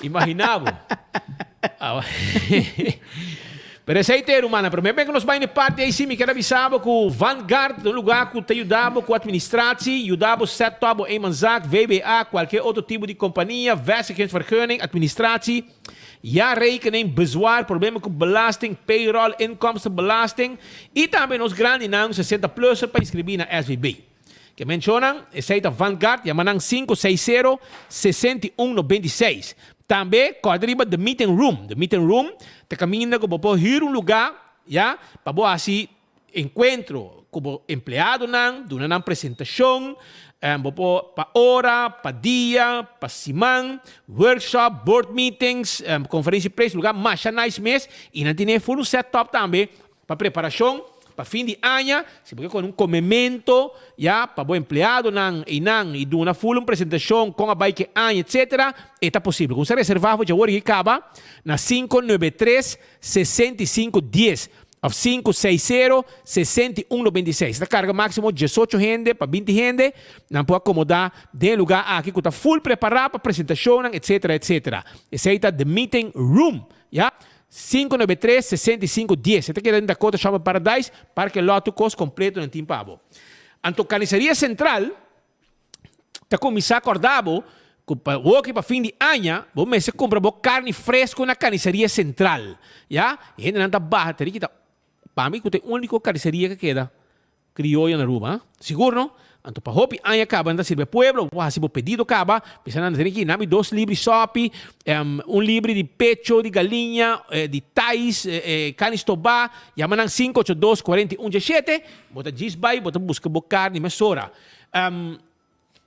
Imagina bo. Pero esei te rumannan. Pero meme ku nos bai na e parti ei si mi ker a bisa bo ku Vanguard ta un lugar ku ta yuda bo ku administratie, yuda bo set up bo eenmanszaak, VBA, kualke otro tipo di kompania, vestigingsvergunning, administratie, jaarrekening, bezwaar, problema ku belasting, payroll, inkomstenbelasting i tambe nos grandinan 60 pluser pa inscribi na SVB. Ke menshonan, esei ta Vanguard, yama nan 560 61 96. Tambe kòrda riba The Meeting Room. The Meeting Room ta kaminda ku bo por hür un lugá, ya, pa bo hasi enkuentro ku bo empleadonan, duna nan presentashon, bo por pa ora, pa dia, pa siman, workshop, board meetings, konferensia di prensa, lugá masha nice mes i nan tene full un set up tambe Pa preparashon pa fin di aña, si bo ke kone un komemento ya pa bo empleadonan einan i duna ful un presentashon kon a bai ke aña etsetera, e ta posibel. Kumsa reservá for djawor i kaba na sinku nuebe tres, 65 dies òf sinku seis sero, 61 96. Ta karga máksimo diesocho hende pa binti hende, nan por akomodá den e lugá aki ku ta ful prepará pa presentashonnan etsetera etsetera. Esei ta The Meeting Room ya. 593 65 dies. E ta keda den Dakota Shopping Paradise, parke lot tur kos kompleto nan tin pa bo. Anto Carniceria Central ta kuminsá kòrda bo ku pa woki pa fin di aña bo mester kumpra bo karni fresko na Carniceria Central. Ya, e hendenan ta baha ta rikita pa mi ku ta e úniko carniceria ku keda. Crioyo na Aruba, sigur no? Anto pa hopi aña caba nan ta sirbi e pueblo, bo por haci bo pedido caba, bisa nan tene ki nami dos libri sopi, un libri di pecho di galiña, di tais, carni stoba, yama nan sinku ocho dos 41 diesshete, bo ta djis bay bo ta busca bo carni mesora.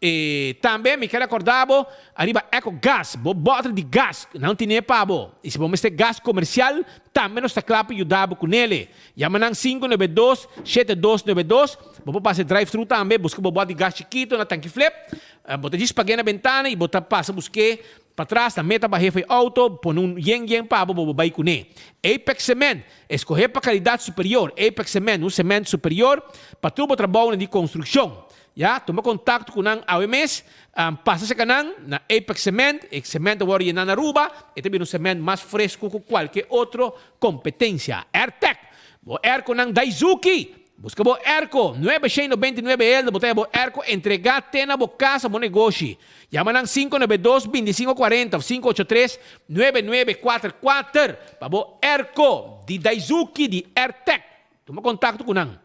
E tambe mi ker akorda bo ariba Eco Gas, bo bòter di gas, nan tine pa bo. I si bo mester gas komersial, tambe nos ta kla pa yuda bo ku nele. Yama nan 592 7292. Bo por pasa e drive-thru tambe, buska bo bòt di gas chikitu na tanki flip. Bo ta djis pag'é na bentana i bo ta pasa busk'é patras, nan meta bah'é for e outo, pone un yen yen pa bo, bo bai kuné. Apex Cement, Eskohé pa kalidat superior. Apex Cement, un sement superior pa tur bo trabounan di konstrukshon. Ya, tuma kontakto ku nan awe mes, pasa serka nan na Apex Cement, e cement ta wòrdu yená na Aruba, e ta bira un cement mas fresku ku kualke otro kompetensia. Airtec, bo airconan Daizuki! Buska bo airco, nuebe shen nobenta i nuebe eldo, bo ta haña bo airco entregá te na bo kas òf bo negoshi. Yama nan 592 25 40 òf 583 9944 pa bo airco di Daizuki di Airtec. Tuma kontakto ku nan.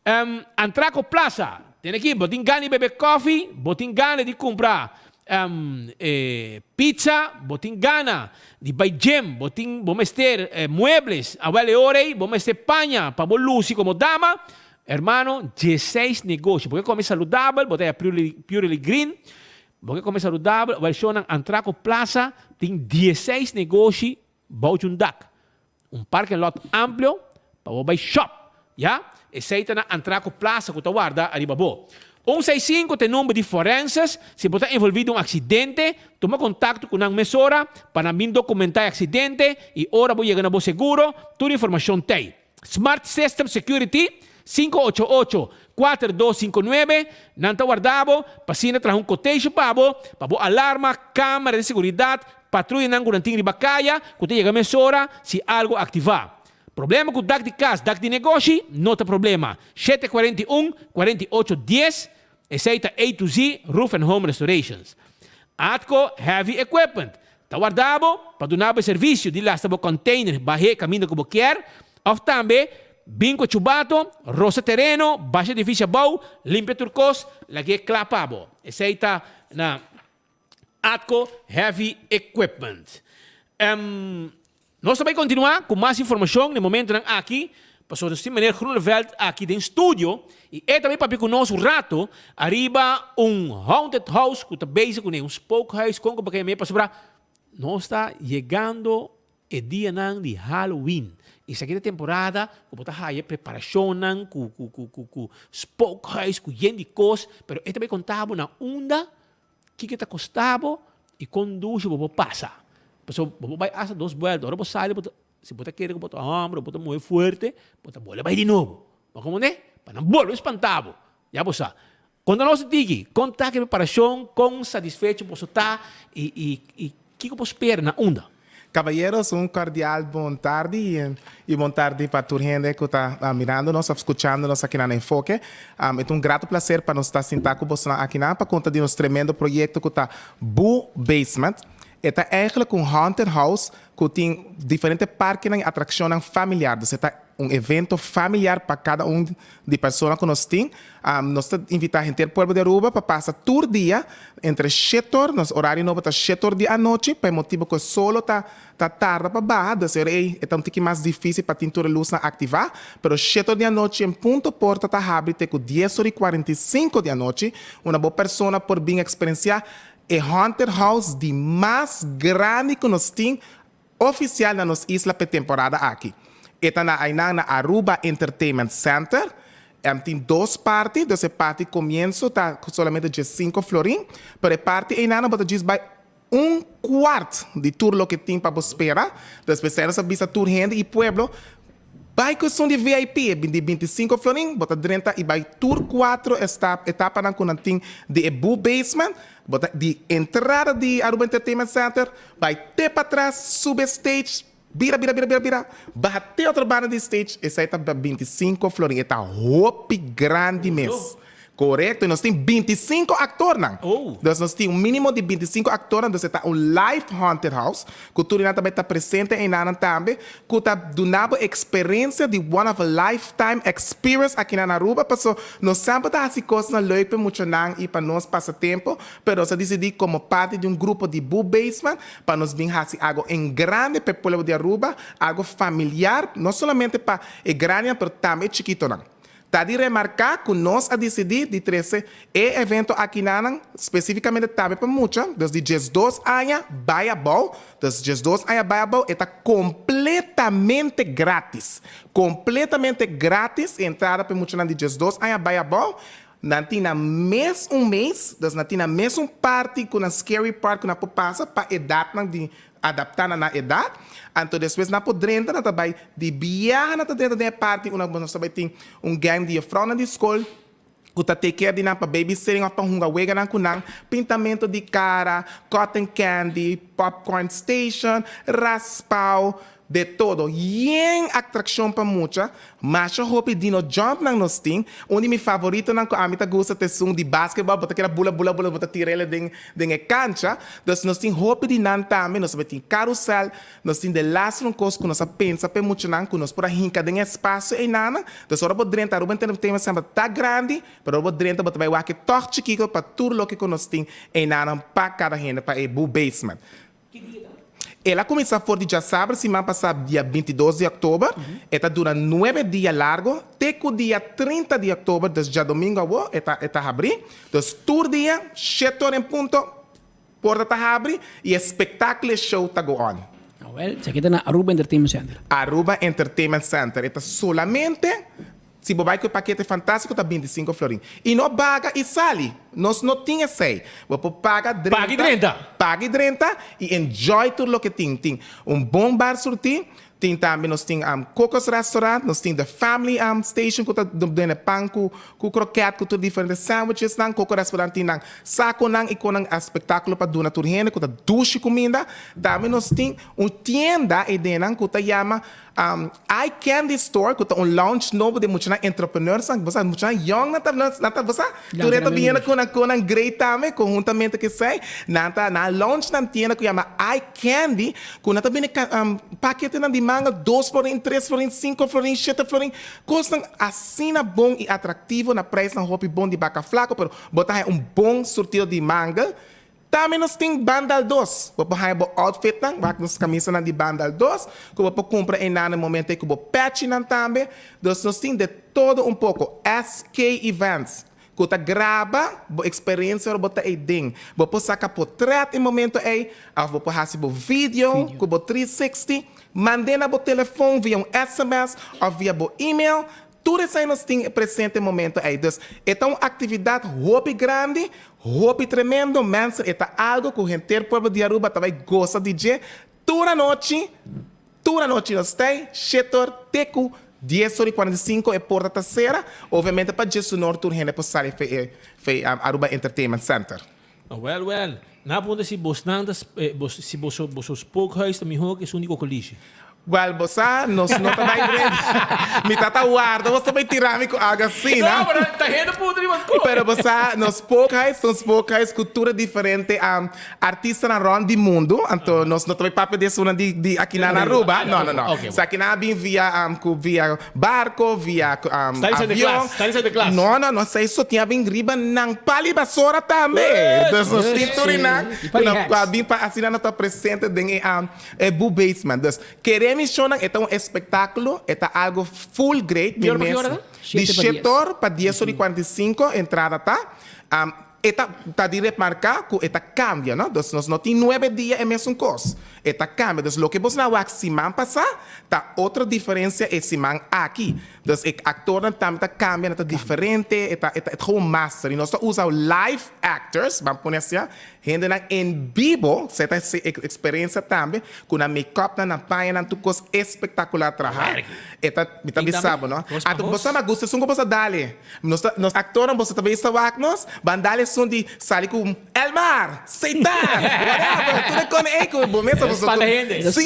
Um, Antraco Plaza. Tene aki, bo tin gana di bebe kofi, bo tin gana di kumpra um, eh, pizza, bo tin gana di bai gym, bo tin, bo mester eh, muebles, awel e ora ei, bo mester paña pa bo lusi komo dama. Hermano, dieseis negoshi. Bo ke kome saludabel, bo ta ya Purely, Purely Green. Bo ke kome saludabel, awel shownan Antraco Plaza tin dieseis negoshi bou di un dak. Un parking lot amplio pa bo bai shop, ya. Esei ta na Antraco Plaza cu ta warda ariba bo. Un sei sinku ta e number di forenses, si bo ta envolvi den un accidente, tuma contacto cu nan mesora pa nan bin documenta e accidente y ora bo yega na bo seguro, tur informacion t'ey. Smart System Security, 588 4259, nan ta warda bo pa asina traha un quotation pa bo, pa bo alarma, camera di seguridad, Patruyanan ku nan tin riba kaya ku ta yega mesora si algu aktivá. Problema ku dak di kas, dak di negoshi no ta problema. 741, 48 dies, Esei ta A to Z Roof and Home Restorations. Atco Heavy Equipment ta warda bo pa duna bo e servisio di lasta bo container bah'é kaminda ku bo kier òf tambe bin ku e chubato, rosa tereno, basha edifisio abou, limpia tur kos, lag'é kla pa bo. Esei ta na. Atco Heavy Equipment. Em, nos ta bai kontinuá ku mas informashon den momentonan aki, pasobra nos tin meneer Groeneveld aki den studio i e ta bai papia ku nos un rato ariba un haunted house ku ta bezig kuné, un spookhuis, kon ku bo ka yam'é, pasobra nos ta yegando E dianan di Halloween. Esaki ta temporada ku bo ta haya preparashonnan ku ku ku ku ku spookhuis ku yen di kos, pero e ta bai konta bo na unda kiko ta kosta bo i kon dushi bo por pasa. Pasobra bo por bai asta dos buelta, ora bo sali bo ta si bo ta kere ku bo ta hòmber o bo ta muhé fuerte bo ta bole bai di nobo. Bo a komprendé? Pa nan bolbe spanta bo. Ya bo sa. Konta nos un tiki, kon ta ki preparashon, kon satisfecho boso ta i i i kiko bo spera na unda? Caballeros, un cordial bon tardi y bon tardi pa tur hende cu ta mirando nos of scuchando nos aki na Enfoke. E ta un grato placer pa nos ta sinta cu bosonan aki nan pa conta di nos tremendo proyecto cu ta Boo Basement. E ta eigenlijk un haunted house cu tin diferente parkenan y atraccionnan familiar. Dus e ta un evento familiar pa cada un di persona cu nos tin. Nos ta invita henter pueblo di Aruba pa pasa tur dia entre shetor, nos horario nobo ta shetor di anochi, pa e motibo cu e solo ta ta tarda pa baha, dus e ora ey e ta un tiki mas dificil pa tin tur e luznan activa, pero shetor di anochi en punto porta ta habri te cu dies ora y 45 di anochi, unda bo persona por bin experiencia e haunted house di mas grandi cu nos tin oficial na nos isla p'e temporada aki. E ta na aynan na Aruba Entertainment Center. Em tin dos parti, dus e parti comienso ta solamente diescinco florin, pero e parti eynan bo ta djis bay un cuart di tur loke tin pa bo spera. Dus p'esei nos a bisa tur hende y pueblo, bay cu esun di VIP, e di binticinco florin, bo ta drenta y bay tur cuatro etapanan cu nan tin di e Boo Basement, Bo ta di entrada di Aruba Entertainment Center, bai te patras, subi e stage, bira, bira, bira, bira, bira, baha te otro banda di stage, esei ta 25 florin. E ta hopi grandi mes. Korekto, i nos tin 25 aktornan. Dus nos tin un minimo di 25 aktornan, dus e ta un live haunted house, ku tur nan ta bai ta presente einanan tambe, ku ta duna bo eksperensia di one of a lifetime experience aki na Aruba, paso nos semper ta hasi kosnan leuk pa e muchanan i pa nos pasa tempo, pero nos a disidí komo parti di un grupo di Boo Basement pa nos bin hasi algo en grande pa e pueblo di Aruba, algo familiar, no solamente pa e grandinan pero tambe e chikitonan. Ta di remarká ku nos a disidí di trese e evento akinanan spesífikamente tambe pa mucha, dus di 12 aña bai abou. Dus 12 aña bai abou e ta kompletamente grátis. Kompletamente grátis e entrada pa e muchanan di 12 aña bai abou. Nan tin nan mes un mes, dus nan tin nan mes un parti ku nan scary part ku nan por pasa pa edatnan di adaptá na nan edat. Anto despues nan por drenta, nan ta bai di biaha nan ta drenta den e parti unda nos ta bai tin un gang di jefrounan di skol ku ta take care di nan pa babysitting òf pa hunga weganan ku nan, pintamento di kara, cotton candy, popcorn station, raspao, De todo, yen atraccion pa mucha, masha hopi dino jumpnan nos tin, un di mi favoritonan cu ami ta gusta ta esun di basketball, bo ta keda bula bula bula bo ta tira ele den den e cancha, dus nos tin hopi di nan tambe, nos tin carusel, nos tin de laatste un cos cu nos a pensa pa e muchanan cu nos por a hinca den e espacio eynana, dus ora bo drenta Aruba Entertainment Center ta grandi, pero ora bo drenta bo ta bay wak e toch chikito pa tur loke cu nos tin eynanan pa cada hende pa e Boo Basement. El a kuminsá for di djasabra siman pasá dia 22 di òktober. E ta dura nuebe dia largo te ku dia 30 di òktober, dus djadomingo awo e ta e ta habrí. Dus tur dia shete ora en punto porta ta habri i e spektákulo e show ta go on. Awel, esaki ta na Aruba Entertainment Center. Aruba Entertainment Center. E ta solamente Si bo bai ku e pakete fantástiko ta 25 florin. I no baga i sali. Nos no tin esei. Bo por paga drenta. Paga i drenta. Paga i drenta i enjoy tur loke tin. Tin un bon bar surtí. Tin tambe nos tin Coco's Restaurant, nos tin The Family Station ku ta bende pan ku ku kroket ku tur diferente sandwichesnan. Coco Restaurant tin nan sakonan i kon nan spektákulo pa duna tur hende ku ta dushi kuminda. Tambe nos tin un tienda eidennan ku ta yama Eye Candy Store ku ta un lounge nobo di muchanan entrepreneursnan, bo sa muchanan young nan ta nan ta bo sa tur e ta biniendo ku nan ku nan great tambe konhuntamente ku esei nan ta nan a launch nan tienda ku yama Eye Candy ku nan ta bini paketenan di manga dos florin, tres florin, sinku florin, shete florin kosnan asina bon i atraktivo na preisnan hopi bon di baka flako pero bo ta haña un bon surtido di mangel. Tambe nos tin Bandal dos. Bo por haña bo outfitnan, wak nos kamisanan di Bandal dos, ku bo por kumpra einan na momento ei ku bo pèchinan tambe. Dus nos tin de todo un poko. SK Events, ku ta graba bo eksperensia ora bo ta ei den. Bo por saka potrèt e momento ei, òf bo por hasi bo video ku bo 360, mand'é na bo telefon via un sms òf via bo email. Tur esei nos tin e presente momento ei. Dus e ta un aktividat hopi grandi, hopi tremendo. Mensen, e ta algo ku henter pueblo di Aruba ta bai gosa di dje tur anochi, tur anochi nos ta ei, shetor te ku 10 ora y 45 e porta ta cera, obviamente pa dje sunor tur hende por sali fe e fe Aruba Entertainment Center. Wel wel, na punta si bosnan ta si boso boso spookhuis ta mihó ku esun di Kokolishi. Wel bo sa, nos no ta bai drenta. Mi ta ta warda bo ta bai tira mi ku algu asina. No, pero ta hende puntra riba kos. Pero bo sa, nos spookhuis ta un spookhuis ku tur e diferente artistanan rònt di mundu. Anto nos no ta bai papia di esunnan di di akinan na Aruba. No, no, no. Esakinan a bin via ku via barko, via avion. No, no, no. Esei so tin a bin riba nan pali basora tambe. Dus nos tin tur e nan ku nan a bin pa asina nan ta presente den e e Boo Basement. Dus kere mi shownan e ta un espektakulo, e ta algo full great. Mi mes di shetor pa dies ora i 45 entrada ta. E ta ta di remarká ku e ta kambia, no? Dus nos no tin nuebe dia e mesun kos. E ta kambia. Dus loke bos na wak siman pasá ta otro diferensia e siman aki. Dus e aktornan tambe ta kambia, nan ta diferente, e ta e ta e ta gewoon master. I nos ta usa live actors, ban pone asia, hendenan en bibo, esei ta e eksperensia tambe, ku nan make-upnan, nan pañanan, tur kos espektakular traha. E ta, mi ta bisa bo, no? Anto bo sa mas gusta esun ku bo sa dale. Nos ta, nos actornan boso ta bisa wak nos, ban dal esun di sali cu Elmar, Seitan, whatever, tur e con ey cu bo mesa boso Spanta hende. Sí,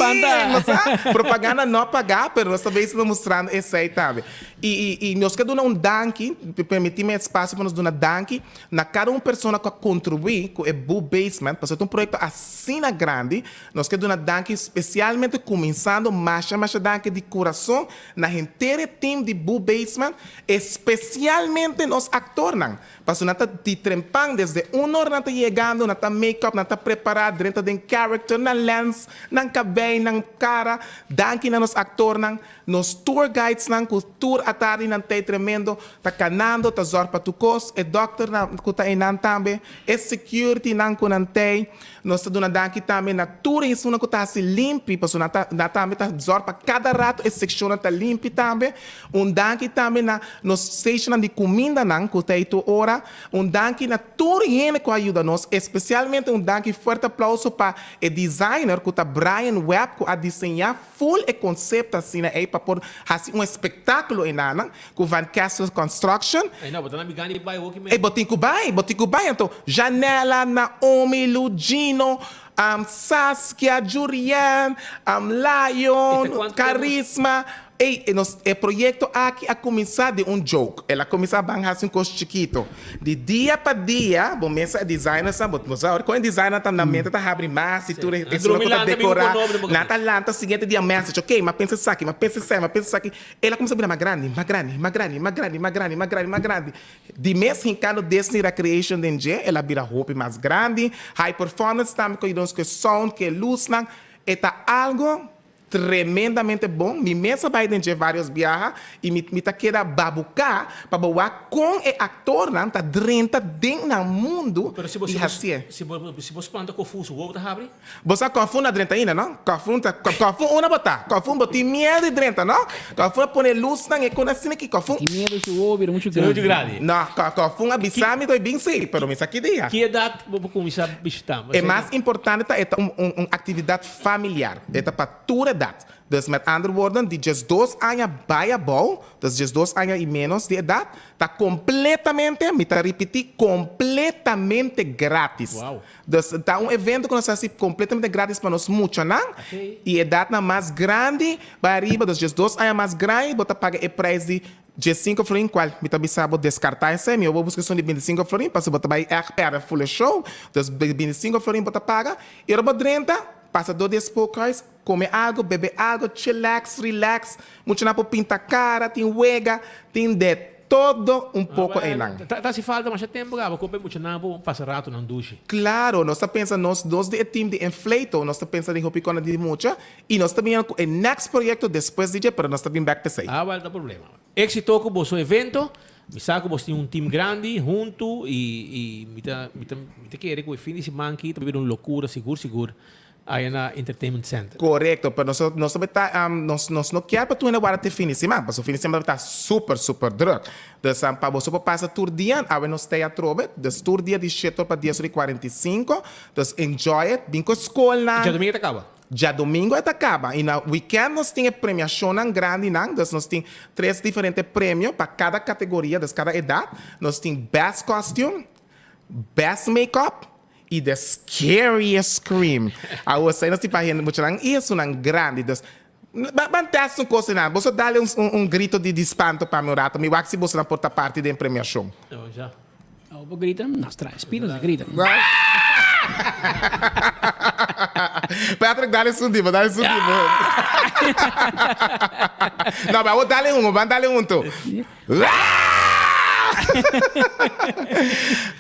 nos sa, propaganda no paga, pero nos ta bisa mustrando esey tambe. Y, y, y nos ke duna un danki, permiti mi espacio pa nos duna danki na cada un persona cu a contribui cu e Boo Basement, pasobra ta un proyecto asina grandi, nos ke duna danki specialmente cuminsando masha masha danki di curason Na henter e team di Boo Basement, especialmente nos actornan, pasobra nan ta di trempan desde un ora nan ta yegando, nan ta make up, nan ta prepara, drenta den character, nan lens, nan cabey, nan cara. Danki na nos actornan, nos tour guidesnan cu tur atardi nan tey tremendo, ta canando, ta zorg pa tur cos, e dokternan cu ta eynan tambe, e securitynan cu nan tey. Nos ta duna danki tambe na tur e esunnan ku ta hasi limpi, pasobra nan ta nan tambe ta zòrg pa kada ratu e sekshonnan ta limpi tambe. Un danki tambe na nos stashonnan di kumindanan ku ta ei tur ora. Un danki na tur hende ku a yuda nos, espesialmente un danki fuerte aplauso pa e designer ku ta Brian Webb ku a diseñá full e konsepto asina ei pa por hasi un espektákulo enanan ku Van Kessel Construction. Ey no, bo ta na mi gana di bai hoki Ey bo tin ku bai, bo tin ku bai. Anto Janella, Naomi, Lugino, Saskia, Jurien, Lion, Carisma. Ey, e nos e proyekto aki a kuminsá di un joke. El a kuminsá ban hasi un kos chikito. Di dia pa dia, bo mesa e designersnan, bo bo sa ora kon e designer ta nan mente ta habri mas i tur e esunnan ku ta dekorá. Nan ta lanta siguiente dia message, ok, mi a pensa esaki, mi a pensa esei, mi a pensa esaki. El a kuminsá bira mas grandi, mas grandi, mas grandi, mas grandi, mas grandi, mas grandi, mas grandi. Di mes hinkando Disney Recreation den dje, el a bira hopi mas grandi. High performance tambe ku yuda nos ku e sound, ku e lusnan. E ta algo tremendamente bon. Mi mes a bai den dje varios biaha i mi mi ta keda babuká pa bo wak kon e aktornan ta drenta den nan mundu Pero si bo i si bo hasié. si bo si bo spanta kofun su wowo ta habri? Bo sa kòfun a drenta ainda, no? Kòfun ta, kòfun unda bo ta? Kòfun bo tin miedu di drenta, no? Kòfun a pone lusnan e kon asina ki kòfun. Tin miedu su wowo bira muchu Su muchu grandi. grandi. No, kòfun a bisa mi ta bin si, pero mi sa ki dia. Ki edat bo por kuminsá bishitá? E mas importante ta e ta un un aktividat familiar. E ta pa tur edat. Dus met andere woorden, di diesdos aña bai abou, dus diesdos aña i ménos di edat, ta kompletamente, mi ta ripití, kompletamente grátis. Wow. Dus ta un evento ku nos ta hasi kompletamente gratis pa nos muchanan i edatnan mas grandi bai ariba, dus diesdos aña mas grandi bo ta paga e prijs di diesinko florin kual mi ta bisa bo deskartá esei, mihó bo buska esun di bintisinko florin pasobra bo ta bai ègt pèrdè full e show, dus bintisinko florin bo ta paga i ora bo drenta pasa dor di e spookhuis kome algu, bebe algu, chillax, relax, muchanan por pinta kara, tin wega, tin de Todo un poco einan. Ta haci falta masha tempo caba cu e muchanan por pasa ratonan dushi. Claro, nos ta pensa nos dos di e team di Inflato, nos ta pensa den hopi cona di mucha y nos ta bini cu e next proyecto despues di dje, pero nos ta bin bek p'esey. Ah, wel ta problema. Exito cu boso evento. Mi sa cu boso tin un team grandi hunto y y mi ta mi ta mi ta kere cu e fin di siman aki ta bira un locura sigur sigur. Aya na Entertainment Center. Korekto, pero nos nos ta beta nos nos no kier pa tur hende warda te fin di siman, pasobra fin di siman ta beta super super druk. Dus pa boso por pasa tur dia, awe nos stay atrobe, dus tur dia di shete or pa dies or i 45, dus enjoy it, bin ku e skolnan. Djadumingu ta kaba? Djadomingo e ta kaba i na wikènt nos tin e premiashonnan grandinan, dus nos tin tres diferente premio pa kada kategoria, dus kada edat. Nos tin best costume, best make-up i the scariest scream. Awor esei nos tin pa hende muchanan i esunnan grandi. Dus ban tèst un kos einan. Boso dale un grito di spanto pa mi un rato. Mi wak si bosonan por ta parti den premiashon. Awo bo grita, nos trae spina nos grita. Patrick, dale su tipo, dale su tipo. No, pero awo dale un, ban dale un tu.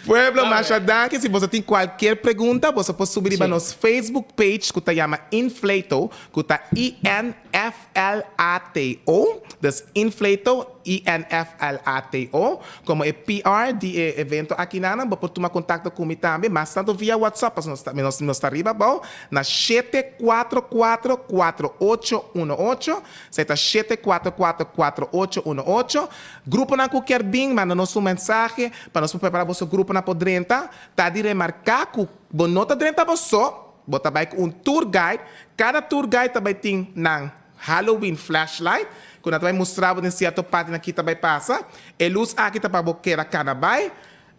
Pueblo, masha danki. Si boso tin cualkier pregunta, boso por subi riba nos Facebook page cu ta yama Inflato, cu ta I-N-F. L-A-T-O, dus Inflato, I-N-F-L-A-T-O, komo e PR di e evento akinanan, bo por tuma kontakto ku mi tambe, mas tantu via WhatsApp, pasobra nos ta nos nos ta riba abou, na 744 4818, esei ta 744 4818. Gruponan ku kier bin, manda nos un mensahe pa nos por prepará boso gruponan por drenta. Ta di remarká ku bo no ta drenta bo so. Bo ta bai ku un tour guide. Kada tour guide ta bai tin nan Halloween flashlight ku nan ta bai mustra bo den sierto partinan ki ta bai pasa. E lus aki ta pa bo keda kana bai.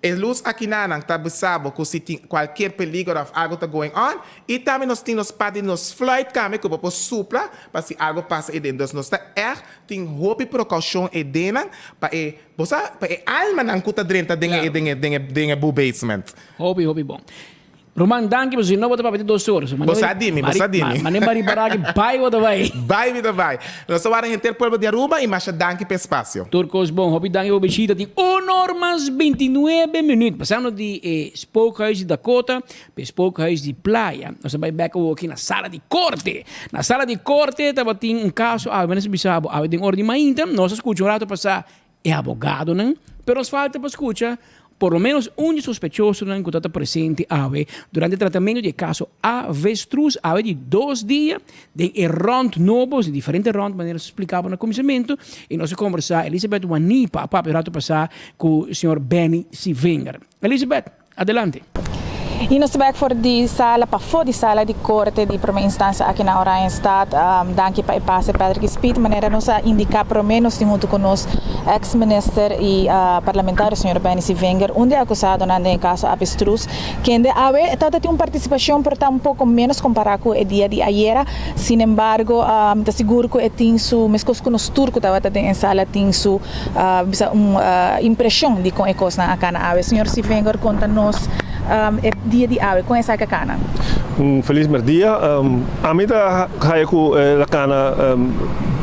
E lus akinanan ta bisa bo ku si tin kualkier peligro òf algu ta going on. I tambe nos tin nos parti di nos fluit kami ku bo por supla pa si algu pasa eden. Dus nos ta ègt tin hopi prekoushon edennan pa e bo sa pa e almanan ku ta drenta den e den e den e den e bu basement. Hopi hopi bon. Ruman danki pasobra si no bo ta papia te dos ora. So Bo sa di mi, bo sa di mi. Mane bari baraki bai bo ta bai. Bai mi ta bai. Nos ta wara henter pueblo di Aruba y masha danki p'e espacio. Tur cos bon. Hopi danki pa bo bishita. Tin un or mas 29 minuut. Pasando di e spookhuis di Dakota pa e spookhuis di Playa. Nos ta bai bek awoki na sala di corte. Na sala di corte tabatin un caso awe. Mane sa bisa bo awe den ora di mainta. Nos a scucha un rato pasa E abogadonan, pero nos falta pa scucha por lo menos un di sospechosonan cu ta ta presente awe durante tratamento di e caso Avestruz awe di dos dia den e rond nobo, di diferente rond manera nos a splica bo na cuminsamento y nos a conversa Elizabeth Wanipa a papia un rato pasa cu señor Benny Sivinger. Elizabeth, adelante. Y nos ta bek for di sala pafó di sala di corte di prome instancia aki na Oranjestad. Danki pa e pase Patrick y Speed. Manera nos a indica prome nos tin hunto cu nos ex minister y parlamentario señor Benny Sevinger, un di e acusadonan den e caso Avestruz, kende awe tabata tin un participacion pero ta un poco menos compara cu e dia di ayera. Sin embargo mi ta sigur cu e tin su, mescos cu nos tur cu tabata den e sala tin su Bisa un impresion di con e cosnan a cana awe. Señor Sievinger conta nos e dia di awe, con esaki a cana? Un feliz merdia. Ami ta haya cu el a cana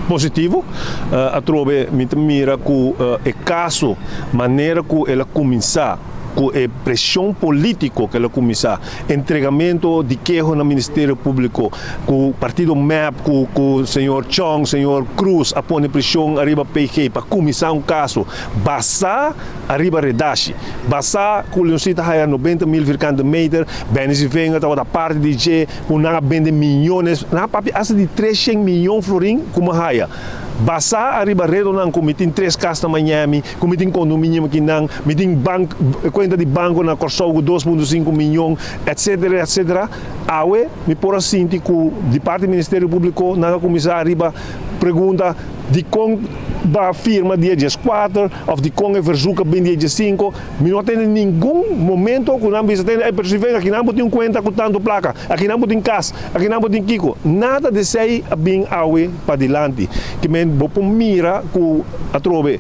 positivo. Atrobe mi ta mira cu e caso manera cu el a cuminsa cu e presion politico cu el a cuminsa, entregamento di keho na Ministerio Publico, cu partido mep cu cu señor Chong, señor Cruz a pone presion ariba PG pa cuminsa un caso basa ariba redashi, basa cu Leoncita haya 90 mil vierkante meter, Benny Sievinger tabata parti di dje cu nan a bende miyones, nan a papia hasta di 300 miyon florin cu mi haya. Basá ariba redonan ku mi tin tres kas na Miami, ku mi tin kondominium akinan, mi tin bank, kuenta di banko na Kòrsou ku dos punto sinku miyon, etsetera, etsetera. Awe mi por a sinti ku di parti Ministerio Públiko nan a kuminsá ariba pregunta dikon ba firma dia dieskuater òf dikon e verzoek a bin dia diesinku. Mi no a tende ningun momento ku nan bisa tende, ey pero si venga akinan bo tin un kuenta ku tantu plaka, akinan bo tin kas, akinan bo tin kiko. Nada di esei a bin awe padilanti. Ke men bo por mira ku atrobe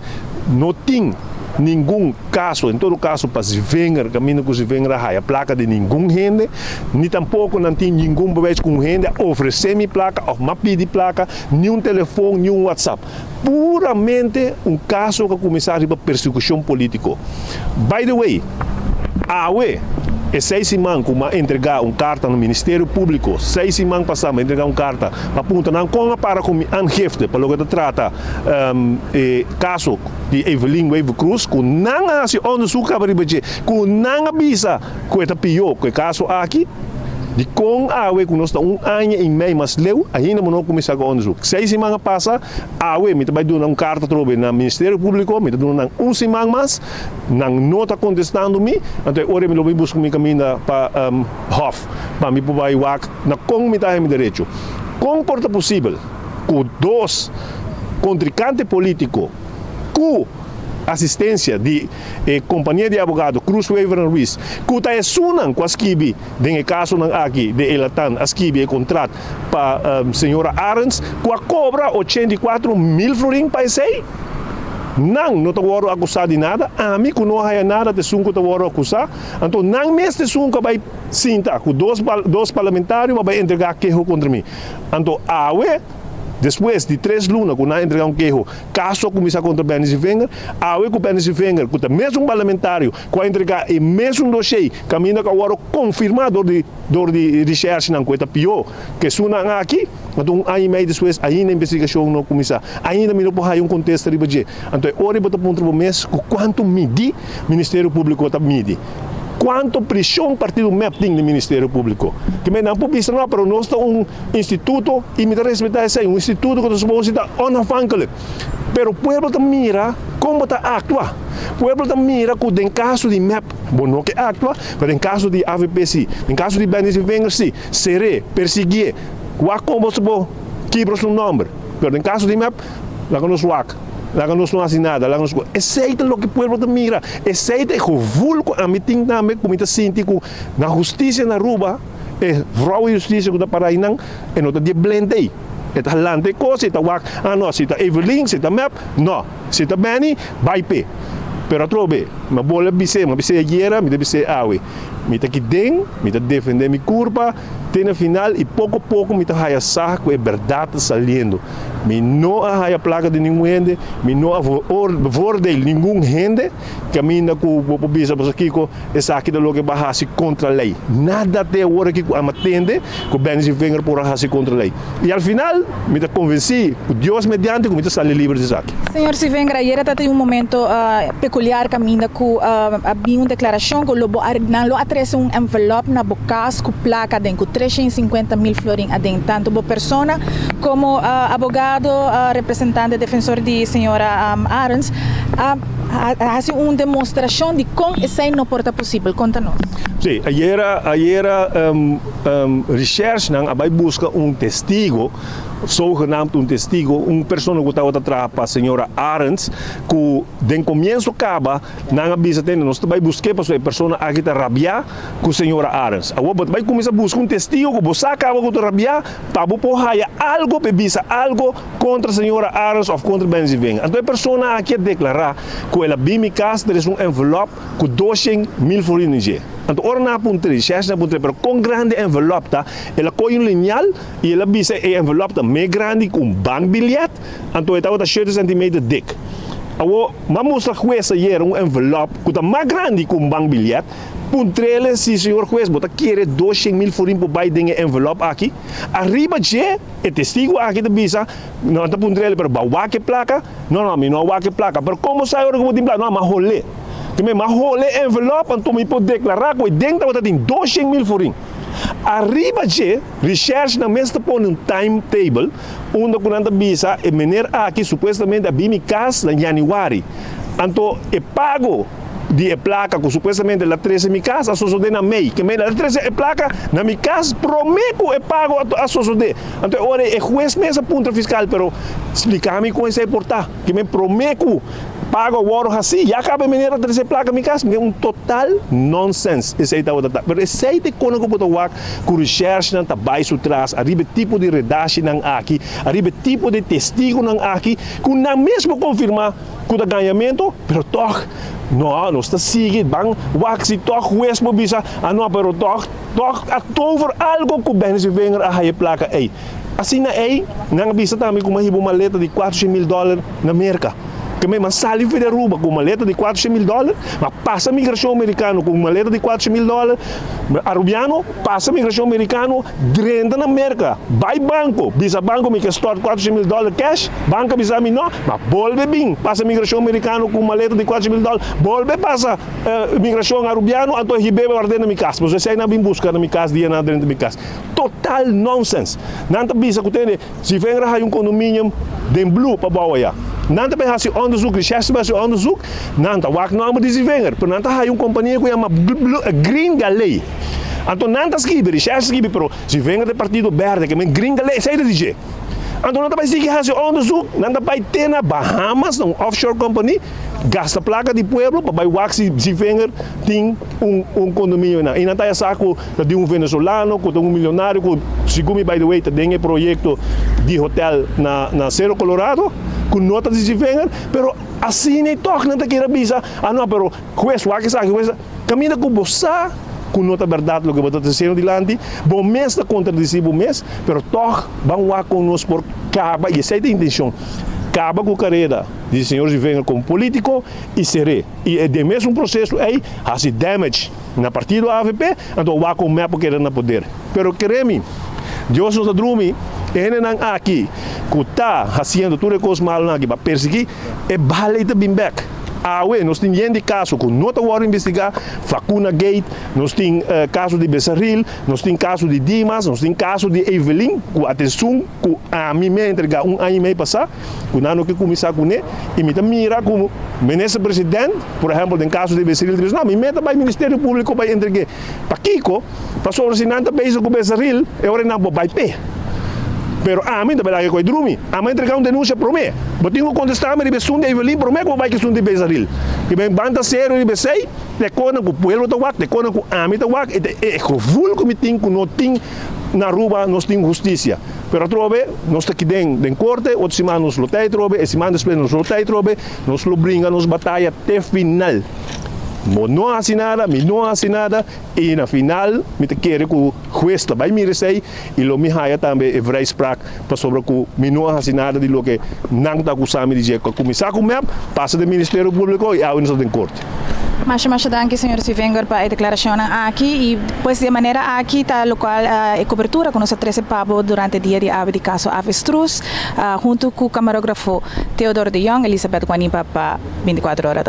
no tin ningun kaso, en todo kaso pa Zwinger, kaminda ku Zwinger a haya plaka di ningun hende, ni tampoko nan tin ningun bewijs ku un hende a ofresé mi plaka òf m'a pidi plaka, ni un telefon, ni un whatsapp. Puramente un kaso ku a kuminsá riba persekushon polítiko. By the way, awe e seis siman ku m'a entregá un karta na Ministerio Públiko, seis siman pasá m'a entregá un karta pa puntra nan kon a para ku mi aangifte pa loke ta trata e kaso di Evelyn Wever Croes ku nan a hasi onderzoek kaba riba dje, ku nan a bisa ku e ta pió ku e kaso aki. Dikon awe ku nos ta un aña i mei mas leu ainda bo no kuminsá ku onderzoek? Seis siman a pasa, awe mi ta bai duna un karta atrobe na Ministerio Públiko, mi ta duna nan un siman mas, nan no ta kontestando mi, anto e ora mi lo bin buska mi kaminda pa Hof pa mi por bai wak na kon mi ta haña mi derecho. Kon por ta posibel ku dos kontrinkante polítiko ku asistensia di e kompania di abogado Cruz Wever en Ruiz ku ta esunnan ku a skibi den e kasonan aki de Elatan a skibi e kontrat pa señora Arends ku a kobra 84 mil florin pa esei. Nan no ta wòrdu akusá di nada, ami ku no a haya nada ta esun ku ta wòrdu akusá. Anto nan mes ta esun ku a bai sinta ku dos dos parlamentario pa bai entregá keho kontra mi. Anto awe, despues di tres luna ku nan a entregá un keho, kaso a kuminsá kontra Benny Sevinger. Awe ku Benny Sevinger, ku ta mesun parlamentario ku a entregá e mesun doshei kaminda ku a wòrdu konfirmá dor di dor di rishèrshinan ku e ta pió ku esunnan aki, anto un aña i mei despues ainda investigashon no a kuminsá. Ainda mi no por haya un kontesta riba dje. Anto e ora bo ta puntra bo mes ku kuantu midi Ministerio Públiko ta midi. Kuantu preshon partido mep tin den Ministerio Públiko. Ke men nan por bisa no, pero nos ta un instituto i mi ta respetá esei, un instituto ku ta supos di ta onafhankelijk. Pero pueblo ta mira kon bo ta aktua. Pueblo ta mira ku den kaso di mep bo no ke aktua, pero den kaso di avp si, den kaso di Benny Sevinger si, ser'é, persiguié, wak kon bo bo kibra su nòmber. Pero den kaso di mep, laga nos wak, laga nos no hasi nada, laga nos. Esei ta loke pueblo ta mira, esei ta e gevoel ku ami tin tambe ku mi ta sinti ku na hustisia na Aruba, e vrouw di hustisia ku ta para einan, e no ta di e blend ei. E ta lanta e kos, e ta wak, ah no, si ta Evelyn, si ta mep, no, si ta Benny, bai p'e. Pero atrobe, mi a bolbe bis'é, mi a bis'é ayera, mi ta bis'é awe, mi ta aki den, mi ta defendé mi kurpa te na final i poko poko mi ta haya sa ku e bèrdat ta saliendo. Mi no a haya plaka di ningun hende, mi no a voordeel ningun hende kaminda ku bo por bisa pasobra kiko esaki ta loke bo a hasi kontra lei. Nada te awor aki ku ami a tende ku Benny Sevinger por a hasi kontra lei. I al final mi ta konvensí ku Dios mediante ku mi ta sali liber di esaki. Señor Sevinger, ayera ta tin un momento pekuliar kaminda ku a bin un deklarashon ku lo bo a nan lo a trese un envelop na bo kas ku plaka aden, ku 350 mil florin aden. Tantu bo persona komo abogado representante defensor di señora Arends a hasi un demostrashon di kon esei no por ta posibel. Konta nos. Sí, ayera ayera Recherchenan a bai buska un testigo, zogenaamd un testigo, un persona ku tabata traha pa señora Arends, ku den komienso kaba nan a bisa tende nos ta bai busk'é pasobra e persona aki ta rabiá ku señora Arends. Awor bo ta bai kuminsá buska un testigo ku bo sa kaba ku ta rabiá pa bo por haya algo pa e bisa algo kontra señora Arends òf kontra Benny Sevinger. Anto e persona aki a deklará ku el a bin mi kas tres un envelòp ku 200,000 florin den dje. Anto ora nan a puntr'é, Shèsh nan a puntr'é, pero kon grandi e envelòp ta? El a kohe un linial i el a bisa e envelòp ta mes grandi ku un bankbiljèt, anto e tabata shete sentimeter dik. Awor, m'a mustra hues ayer un envelòp ku ta mas grandi ku un bankbiljèt, puntr'el si, Señor hues, bo ta kere 200,000 florin por bai den e envelòp aki? Ariba dje, e testigu aki ta bisa, nan ta puntr'el, pero bo a wak e plaka? No, no, mi no a wak e plaka. Pero kon bo sa ora ku bo tin plaka? No, m'a hol'é. Te me m'a hole e envelop, anto mi por deklará ku e den tabata tin 200,000 florin. Ariba dje, reshèrshnan mes ta pone un timetable unda ku nan ta bisa e mener aki supuestamente a bin mi kas na yanüari. Anto e pago di e plaka ku supuestamente el a trese mi kas a sosodé na mei. Ke mei el a trese e plaka na mi kas promé ku e pago a sosodé. Anto e ora e hues mes a puntra fiskal, pero splika mi kon esei por ta. Ke mei promé ku Pago awor haci, ya caba e meneer a trece placa mi cas, mi un total nonsense esey tabata ta. Pero esey ta e cona cu bo ta wak cu recherchenan ta bay su tras ariba e tipo di redashinan aki, ariba e tipo di testigonan aki cu nan mes por confirma cu ta gañamento, pero toch no, nos ta sigui ban wak si toch hues por bisa, ah no, pero toch, toch a tover algo cu Benny Sevinger a haya e placa ey. Asina ey, nan a bisa tambe cu mi a hiba un maleta di 400 mil dollar na Merca. Ke men m'a sali for di Aruba ku un maleta di 400 mil dòler, m'a pasa migrashon merikano ku un maleta di 400 mil dòler, Arubiano pasa migrashon merikano, drenta na Merka, bai banko, bisa banko mi ke stòrt 400 mil dòler kèsh, banko a bisa mi nò, m'a bolbe bin pasa migrashon merikano ku un maleta di 400 mil dòler, bolbe pasa migrashon arubiano, anto hib'é ward'é na mi kas, pasobra esei nan a bin buska na mi kas dia nan a drenta mi kas. Total nonsens! Nan ta bisa ku tende si Venra haya un condominium den Blue pa bou aya. Nan ta bai hasi onderzoek, recherche ta bai hasi onderzoek, nan ta wak nomber di Zivinger, pero nan ta haya un compania ku yama Green Galley. Anto nan ta skibi, recherche skibi, pero Zivinger ta e partido berde, ke men Green Galley, esei ta di dje. Anto nan ta bai sigui hasi onderzoek, nan ta bai te na Bahamas, na un offshore company, gasta plaka di pueblo pa bai wak si Zivinger tin un un condominio einan. I nan ta haya sa ku ta di un venezolano ku ta un milionario ku segun mi by the way ta den e proyekto di hotel na na Cerro Colorado ku no ta di Zivinger, pero asina i tòg nan ta kere bisa, ah no pero hues wak esaki hues kaminda ku bo sa ku no ta bèrdat loke bo ta tresiendo dilanti, bo mes ta kontradisí bo mes, pero tòg ban wak kon nos por kaba, i esei ta e intenshon, kaba ku karera di señor Zivinger komo polítiko i ser'é. I den mesun proseso ei hasi damage na partido avp, anto wak kon mep por keda na poder. Pero kere mi, Dios no ta drumi, e hendenan aki ku ta hasiendo tur e kos malunan aki pa persiguí, e bala ei ta bin bek. Awe nos tin yen di kaso ku no ta wòrdu investigá, Vacuna Gate, nos tin kaso di Besaril, nos tin kaso di Dimas, nos tin kaso di Evelyn, ku atenshon ku ami me a entregá un aña i mei pasá, ku nan no ke kuminsá kuné, i mi ta mira ku Minister President, por ehèmpel den kaso di Besaril ta bisa, no, mi me ta bai Ministerio Públiko bai entreg'é. Pakiko? Pasobra si nan ta bezig ku Besaril, e ora nan por bai p'e. Pero ami ta bai laga ku e drumi. Ami a entregá un denunsia promé. Bo tin ku kontestá mi riba esun di Evelyn promé ku bo bai ku esun di Besaril. I ben ban ta serio riba esei, te konan ku pueblo ta wak, te konan ku ami ta wak, i ta e gevoel ku mi tin ku no tin na Aruba nos tin hustisia. Pero atrobe nos ta kiden den korte, otro siman nos lo ta atrobe, e siman despues nos lo ta atrobe, nos lo bringa nos bataya te final. Bo no a hasi nada, mi no a hasi nada, i na final mi ta kere ku hues ta bai mira esei i lo mi haya tambe e vrijspraak pasobra ku mi no a hasi nada di loke nan ta akusa mi di dje. Ku a kuminsá ku mep, pasa den Ministerio Públiko i awe nos ta den korte. Masha masha danki señor Sievinger pa e deklarashonnan aki i pues di e manera aki ta lokual e kobertura ku nos a trese pa bo durante dia di awe di kaso Avestruz huntu ku kamarógrafo Theodor de Jong, Elizabeth Guanipa pa 24 ora.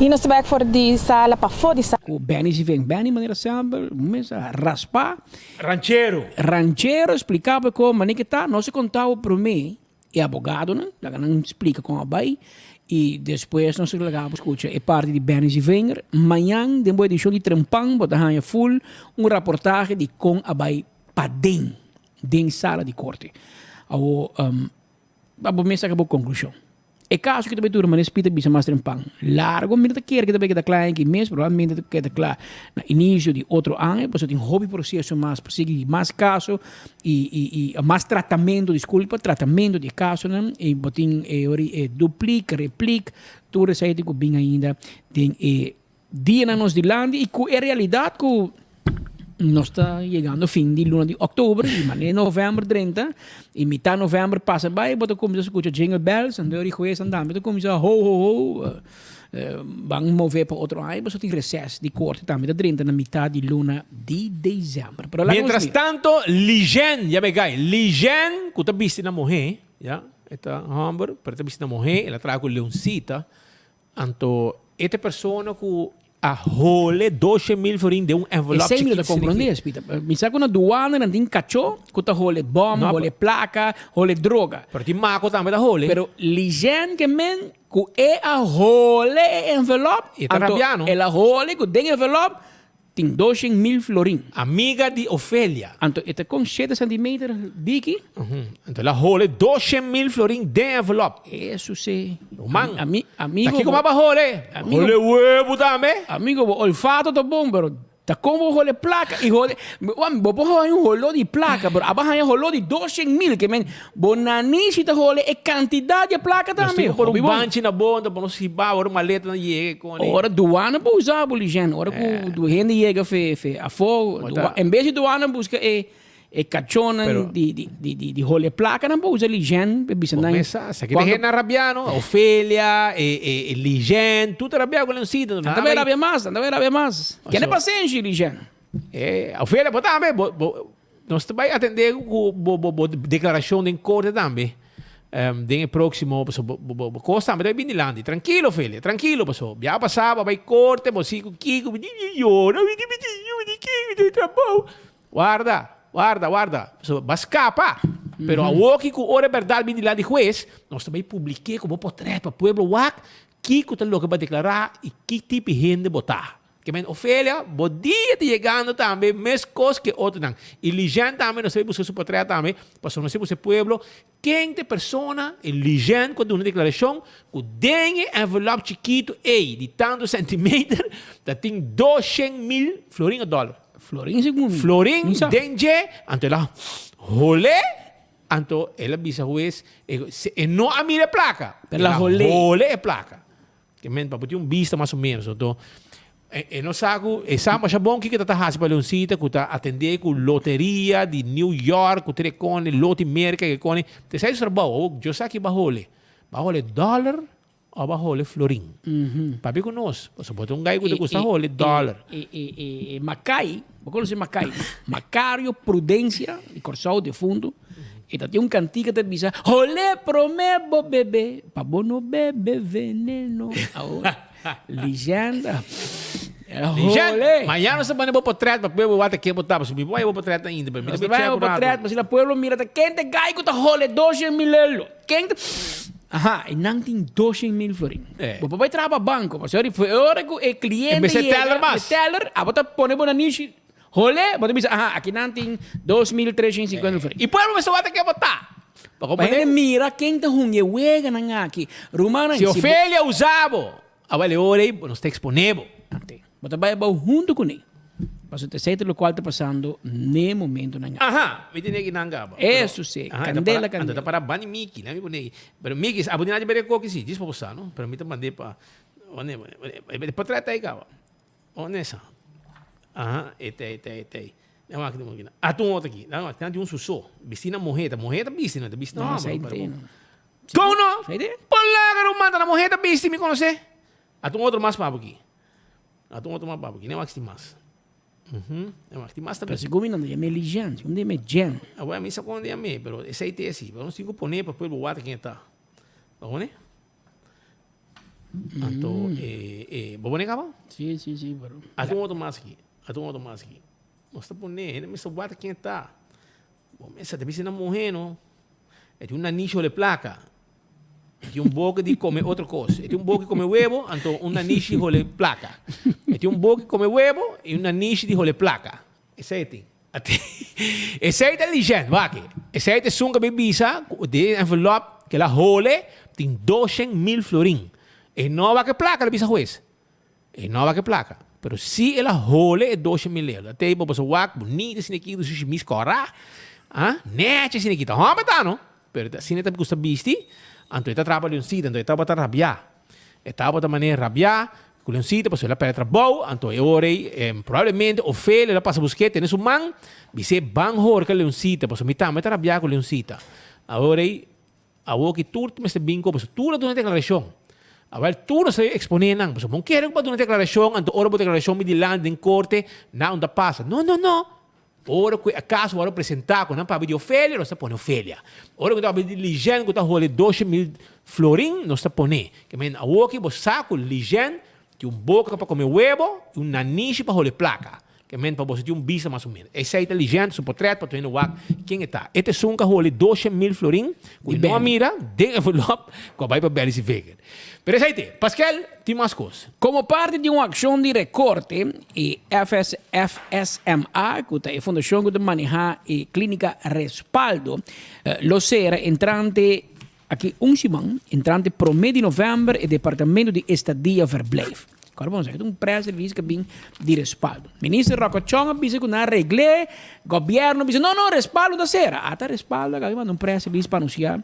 I nos ta bek for di sala pafó di sala. Ku Benny si ven Benny manera semper mester raspa. Ranchero. Ranchero splika bo kon manera ke ta nos a konta bo prome e abogadonan laga nan splika kon a bai i despues nos a laga bo skucha e parti di Benny Zievinger. Mañan den bo edishon di Trempan bo ta haña ful un raportahe di kon a bai paden den sala di korte. Awo Abo mes saka bo konklushon. E kaso ki ta bai dura manera Speed a bisa mas trempan. Largo mi no ta kere ki ta bai keda kla aki mes, probablemente ta keda kla na inisio di otro aña, pasobra tin hopi proseso mas pa sigui, mas kaso i i i mas tratamentu, diskulpa, tratamentu di e kasonan i bo tin e ora e duplik, replik, tur esei tin ku bin ainda den e Dianan nos dilanti y cu e realidad cu nos ta yegando fin di luna di october y mane november drenta y mitad november pasa bay bo ta cuminsa scucha jingle bells en deur y hues tambe ta cuminsa ho ho ho ban move pa otro aña pasobra tin reces di corte tambe ta drenta na mitad di luna di december. Pero laga nos Mientras mira. tanto Lijen, ya me cay, Lijen cu ta bisti na muhe, ya, e ta homber pero e ta bisti na muhe, el a traha cu Leoncita, Anto e ta e persona ku a hole doshe mil florin den un envelop Esei mi no ta chikito asina komprondé, aki. Spita. Mi sa ku na duana nan tin kachó ku ta hole bòm, No, hole plaka, hole droga. Pero tin mako tambe ta hole. Pero Lijen ke men ku e a hole e envelop, E ta anto rabia, no? el a hole ku den envelop Tin doshen mil florin. Amiga di Ofelia. Anto e ta kon shete centimeter diki. Anto el a hole doshen mil florin den envelop. Eso si. Ruman. Ami, amigo. Ta kiko maba hole? Amigo. Hole webu tambe. Amigo, bo olfato ta bon, pero ta kon bo hole plaka i hole, wan, bo por haña un holó di plaka, pero aba haña holó di doshen mil, ke men Bo nanishi ta hole e kantidat di e plaka Nos tambe. tin ku por Hopi un bon. banchi na bo, anto pa nos hiba ora maletanan yega kon e. Ora duana por usa bo ligen, ora ku hende yega fe fe afó, Bo ta. en bes di duana buska e E kachónan di di di di di hole plakanan por usa Ligen pa bisa nan. Bo mesa, sa ki ta hende rabia no? Ofelia, e e e Ligen, tur ta rabia ku Leoncito. Nan ta bai rabia mas, nan ta bai rabia mas. Kende pasenshi Ligen? E Ofelia bo tambe, bo bo nos ta bai atende ku bo bo bo deklarashon den korte tambe. Den e próksimo pasobra bo bo bo kos tambe ta bai bini dilanti. Trankilo Ofelia, trankilo pasobra bia pasá bo a bai korte, bo si ku kiko, mi yora, mi di mi di mi di kiko, mi di trabou. Warda, warda, warda. Pasobra bo a skapa. Pero awoki ku ora e bèrdat bin dilanti di hues, nos ta bai publik'é ku bo potrèt pa pueblo wak kiko ta loke bo a deklará i ki tipo di hende bo ta. Ke men Ofelia, bo dia ta yegando tambe meskos ke otronan. I Lijen tambe nos ta bai buska su potrèt tambe, pasobra nos ta buska e pueblo Ken ta e persona, e Lijen ku a duna deklarashon ku den e envelop chikitu ei di tantu sentimeter ta tin 200.000 florin o dòler? Florin segun mi. Florin Mi sa. den dje, anto el a hol'é, anto el a bisa hues, e no a mira e plaka, El a hol'é. hol'é e plaka. Ke men pa bo tin un bista mas o menos. Anto e no sa ku e sa masha bon kiko ta ta hasi pa Leoncita ku ta atendé ku loteria di New York ku tur e kone loti Merka e kone. Te sa e su trabou. Awor yo sa ki ba hole. Ba hole dòler òf ba hole florin. Papia ku nos. Pasobra bo ta un gai ku ta gusta hole dòler. E Makai, bo konosé Makai? Macario Prudencia di Kòrsou defuntu. E ta tin un kantika ta bisa, Holé promé bo bebe, pa bo no bebe veneno. Awor, Lijenda, Lijenda, mañana nos ta pone bo potret pa pueblo wak ta ken bo ta, pasobra mi por haya bo potret ainda, pero mi ta Nos ta bay haya check bo un rato. potret, pasobra pueblo mira ta ken ta e guy ku ta hole 200.000 euro. Ken ta, aha, e nan tin 200.000 florin. Bo por bay traha pa banko, pasobra e ora ku e kliente E mester yega, teller mas. e teller, abo ta pone bo nanishi. Hole, bo ta bisa, aha, aki nan tin 2350 florin. I pueblo mester wak ta ke bo ta. Pa Pa hende mira ken ta hunga e weganan aki. Rumannan, Si si bo. Ofelia usa bo, awel e ora ei bo nos ta expone bo. Ante. Bo ta bai abou huntu kuné. Pasobra ta esei ta lokual ta pasando n'e momentonan aki. Aha, mi tene ki nan gaba. Eso si, kandela, kandela. Anto ta para bani Miki, lami pone aki. Pero Miki, abo tin nada di bere koki si, djis pa bo sa no. Pero mi ta mand'é pa, wane, wane, e portret ta ei kaba. Onesa. Aha, e tei, tei, tei. Dan wak di mokina. Ah, tu un otro aki. Dan wak, tin un suso. Bisti na muher. Ta muher ta bisti, no ta bisti na No, homber. sei Pero te, bo. no. Kon no? Sei te? Palaga no manda na muher ta bisti, mi konosé. Ah, tu un otro mas pa bo aki. Ah, tu un otro mas pa bo aki. Dan wak si tin mas. Mhm. Dan wak, tin mas Pero tambe. segun mi nan ta yam'é Lijen, segun mi ta yam'é Jen. Ah, bueno, mi sa kon ta yam'é, pero esei te asi. Pero nos tin ku pone pa pueblo wak ken e ta. Bo pone? Anto, e, e, bo pone caba? Sí, sí, sí, pero... Haz un otro mas aquí. Haz un otro mas aquí. Nos ta pone, hende mester wata ken ta. Bo mester ta bisa na muhe no. E tin un nanishi hole placa. E tin un boca di come otro cos. E tin un boca di come huevo, anto un nanishi hole placa. E tin un boca di come huevo y un nanishi di hole placa. Esey tin. Esey ta Lijen, wak. Esey ta esun ku a bin bisa ku den e envelop ku el a hole tin 200.000 florin. E no wak e plaka, el a bisa hues. E no wak e plaka. Pero si el a hole e 200.000 euro. Ta tei bo boso wak bunita asina aki ku su shimis kòrá. Ah, nèchi asina aki. Ta hòmber ta no, pero ta asina e ta gusta bisti. Anto e ta traba Leoncita, anto e tabata rabiá. E tabata manera rabiá ku Leoncita pasobra el a pèrdè trabou, anto e ora ei probablemente Ofelia lo a pasa busk'é, tene su man, bis'é ban horka Leoncita pasobra mi tambe ta rabiá ku Leoncita. Awor ei, awor ki tur mester bin ku pasobra tur a duna deklarashon. Awor tur nos ta eksponé nan pasobra bo no kere ku bo a duna deklarashon anto ora bo deklarashon bin dilanti den korte nan ta pasa. No, no, no! Ora ku e akaso wòrdu presentá ku nan papia di Ofelia, nos ta pone Ofelia. Ora ku nan papia di Lijen ku ta hole 12.000 florin, nos ta pone. Ke men awoki bo sa ku Lijen tin un boka pa kome webo i un nanishi pa hole plaka. Ke men pa boso tin un bista mas o menos. Esei ta Lijen, su potret pa tur hende wak ken e ta. E ta esun ku a hole 12.000 florin ku no a mira den envelop ku a bai pa Bellis i Veger. Pero esei te. Paskel tin mas kos. Komo parti di un akshon di rekorte, E FSFSMA, ku ta e fundashon ku ta manehá e klínika Respaldo, lo sera entrante aki un siman, entrante promé di novèmber, e departamento di estadia verblijf. Kòrda bon, esaki ta un press release ku a bin di Respaldo. Minister Rocco Chong a bisa ku nan a regl'é, gobièrnu a bisa no, no, Respaldo ta sera. Ata Respaldo a manda un press release pa anunsiá.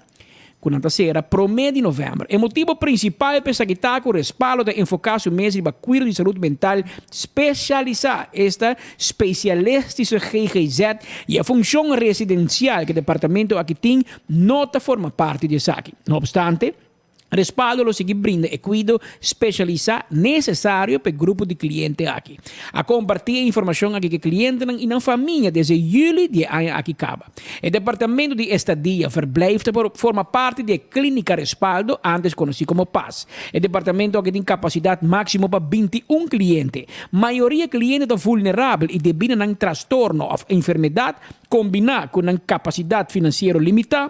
ku nan ta sera promé di novèmber. E motibu prinsipal pa esaki ta ku Respaldo ta enfoká su mes riba kuido di salud mental spesialisá, esta specialistische GGZ, i e funshon residensial ku e departamento aki tin no ta forma parti di esaki. No opstante, Respaldo lo sigui brinda e kuido spesialisá nesesario pa e grupo di kliente aki. A kompartí e informashon aki ku e klientenan i nan famia desde yüli di e aña aki kaba. E departamento di estadia, verblijf, ta por forma parti di e Klínika Respaldo, antes konosí komo pas. E departamento aki tin kapasidat máksimo pa 21 kliente. Mayoria kliente ta vulnerabel i debí na nan trastorno òf enfermedat kombiná ku nan kapasidat finansiero limitá,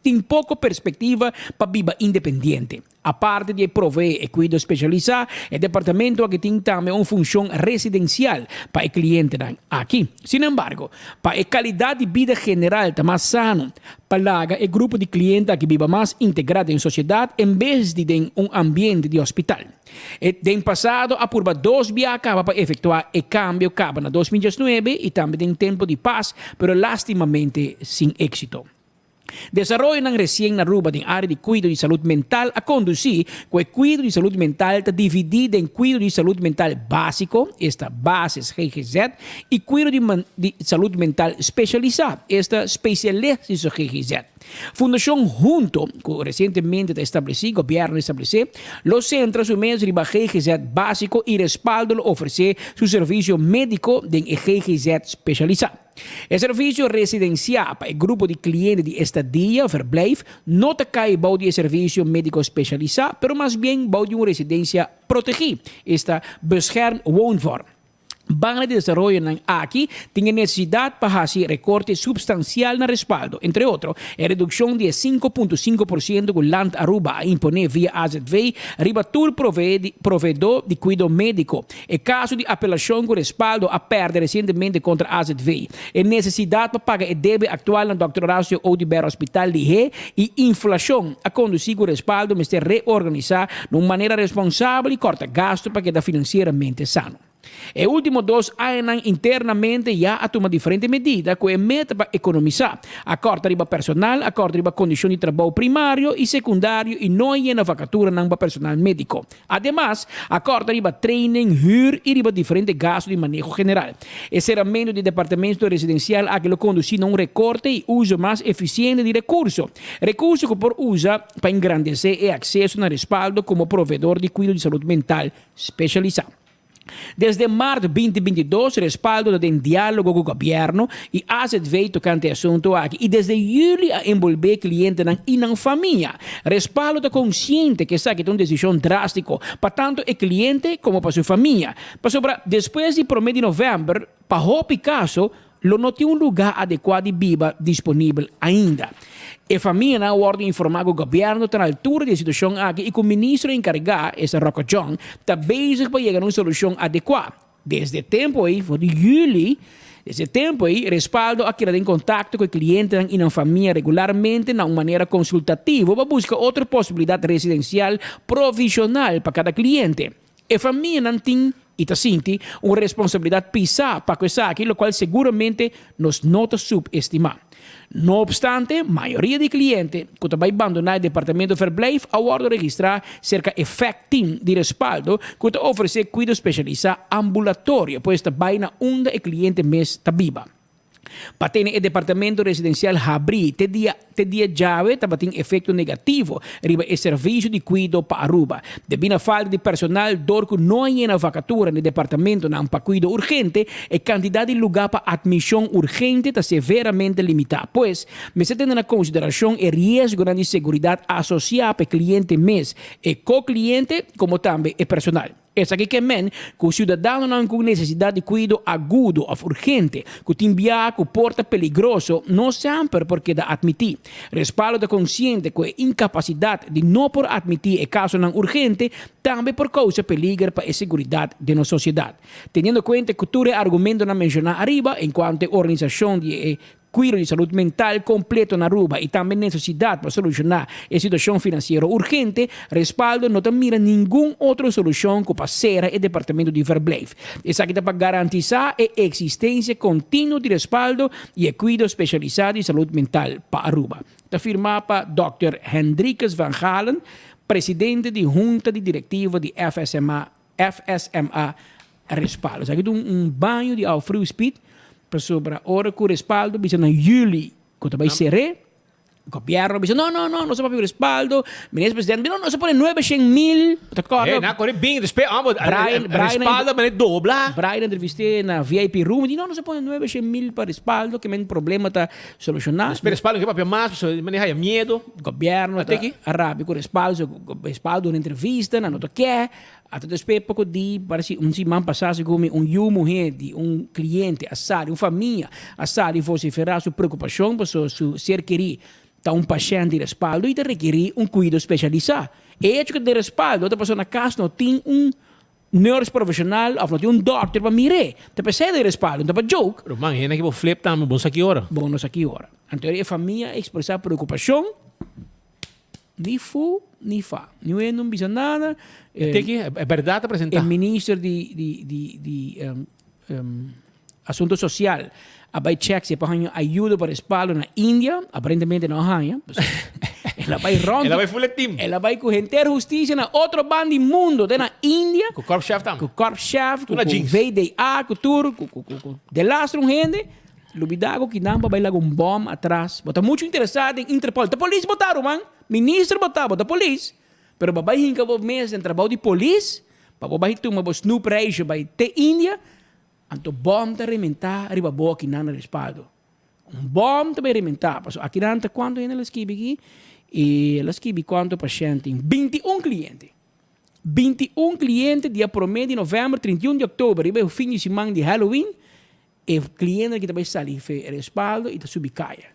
tin poko perspektiva pa biba independiente. Aparte di e proveé e kuido spesialisá, e departamento aki tin tambe un funshon residensial pa e klientenan aki. Sinembargo, pa e kalidat di bida general ta mas sano pa laga e grupo di kliente aki biba mas integrá den sosiedat en bes di den un ambiente di hospital. E den pasado a purba dos bia kaba pa efektuá e kambio kaba na 2019 i tambe den tempu di pas, pero lastimamente sin éksito. Desaroyonan resien na Aruba den área di kuido di salud mental a kondusí ku e kuido di salud mental ta dividí den kuido di salud mental básiko, esta basis ggz, i kuido di di salud mental spesialisá, esta specialistische ggz. Fundashon Hunto, ku resientemente ta establesí, gobièrnu a establesé, lo sentra su mes riba ggz básiko i respaldo lo ofresé su servisio médiko den e ggz spesialisá. E servisio residensiá pa e grupo di kliente di estadia, verblijf, no ta kai bou di e servisio médiko spesialisá, pero mas bien bou di un residensia protegí, esta beschermd woonvorm. Banda di desaroyonan aki tin e nesesidat pa hasi rekorte supstansial na respaldo, entre otro, e redukshon di e 5.5% ku Land Aruba a imponé via AZV riba tur proveedó di kuido médiko. E kaso di apelashon ku Respaldo a pèrdè resientemente kontra azv, e nesesidat pa paga e debe aktual na Dòkter Horacio Oduber Hospital lihé i inflashon a kondusí ku Respaldo mester reorganisá na un manera responsabel i kòrta gastu pa keda finansieramente sano. E último dos añanan internamente ya a tuma diferente medida ku e meta pa ekonomisá. A kòrta riba personal, a kòrta riba kondishon di trabou primario i sekundario i no a yena vakaturanan pa personal médiko. Ademas, a kòrta riba training, hür i riba diferente gastu di maneho general. E seramentu di departamento residensial aki lo kondusí na un rekorte i uso mas efisiente di rekurso, rekurso ku por usa pa engrandesé e akseso na respaldo komo proveedor di kuido di salud mental spesialisá. Desde mart 2022 Respaldo ta den diálogo ku gobièrnu i azv tokante e asuntu aki i desde yüli a enbolbé klientenan i nan famia. Respaldo ta konsiente ku esaki ta un desishon drástiko pa tantu e kliente komo pa su famia, pasobra despues di promé di novèmber pa hopi kaso lo no tin un lugá adekuá di biba disponibel ainda. E famianan a wòrdu informá ku gobièrnu ta na altura di e situashon aki i ku ministro enkargá, esta Rocco Tjong, ta bezig pa yega na un solushon adekuá. Desde e tempu ei, for di yüli, desde e tempu ei, Respaldo a keda den kontakto ku e klientenan i nan famia regularmente na un manera konsultativo pa buska otro posibilidat residensial provishonal pa kada kliente. E famianan tin i ta sinti un responsabilidat pisá pa ku esaki, lokual seguramente nos no ta subestimá. No opstante, mayoria di kliente ku ta bai bandoná e departamento verblijf a wòrdu registrá serka e fact team di Respaldo ku ta ofresé kuido spesialisá ambulatorio, pues ta bai na unda e kliente mes ta biba. Pa tene e departamento residencial habri te dia te dia djawe tabatin efecto negativo riba e servicio di cuido pa Aruba. Debí na falta di personal dor cu no a yena vacatura na e departamentonan pa cuido urgente, e cantidad di luga pa admision urgente ta severamente limita. Pues, mester tene na consideracion e riesgonan di seguridad asocia pa e cliente mes, e co-cliente como tambe e personal. Esaki ke men ku siudadanonan ku nesesidat di kuido agudo òf urgente, ku tin biaha ku por ta peligroso, no semper por keda atmití. Respaldo ta konsiente ku e inkapasidat di no por atmití e kasonan urgente tambe por kousa peliger pa e seguridat den nos sosiedat. Teniendo kuenta ku tur e argumentonan menshoná ariba enkuanto e organisashon di e. cuido di salud mental completo na Aruba y tambe necesidad pa soluciona e situacion financiero urgente, Respaldo no ta mira ningun otro solucion cu pa cera e departamento di verblijf. Esaki ta pa garantisa e existencia continuo di Respaldo y e cuido specialisa di salud mental pa Aruba. Ta firma pa dòkter Hendrikus van Galen, presidente di Hunta di Directiva di FSMA, FSMA Respaldo. Esaki ta un baño di awa friu speed, pasobra ora cu Respaldo bisa na juli cu ta bay cere, Gobierno bisa no no no nos a papia respaldo, minister presidente bisa no nos a pone nuebe shen mil, bo ta corda? Eh, na corre bin, despues amo Brian, Brian, respaldo mane dobla. Brian a entrevisté na VIP room, di no nos a pone nuebe shen mil pa respaldo, ke men problema ta soluciona. Despues respaldo no ke papia mas, pasobra mane haya miedo. Gobierno ta a rabia cu respaldo, so respaldo duna entrevista, nan no ta ke. Ata despues poco di, parece un siman pasa segun mi, un yu muhe di un cliente a sali, un famia a sali vocifera su preocupacion pasobra su ser keri ta un pashent di respaldo y ta rekeri un cuido specialisa. E hecho cu ta den respaldo ta pasobra na cas no tin un nurse profesional of no tin un dokter pa mir'é. Ta p'esei den respaldo, no ta pa joke. Ruman, hende aki bo flip tambe, bo no sa ki ora. Bo no sa ki ora. Anto e famia a expresa preocupacion. Ni fu ni fa. Niun hende no bisa nada. E teki, e berdad ta presenta. E minister di di di di asunto social a bai check si e por haña ayudo pa respaldo na India. Aparentemente no a haña. El a bai rond. El a bai full e team. El a bai cu henter husticia na otro banda di mundo, te na India. Cu korpschef tambe. Cu korpschef, cu VDA, cu tur, cu cu cu delastro un hende. Lubida ku kinan pa bai laga un bòm atras. Bo ta muchu interesá den Interpol. Ta polis bo ta, ruman. Minister bo ta, bo ta polis. Pero bo bai hinka bo mes den trabou di polis, pa bo bai tuma bo snoepreisje bai te India, anto bòm ta rementá riba bo akinan na respaldo. Un bòm ta bai rementá. Pasobra akinan ta kuantu hende el a skibi aki? El a skibi kuantu pashènt tin? 21 kliente. 21 kliente dia promé di novèmber, 31 di òktober, riba e fin di siman di Halloween, E klientenan ki ta bai sali fe e respaldo i ta subi kaya.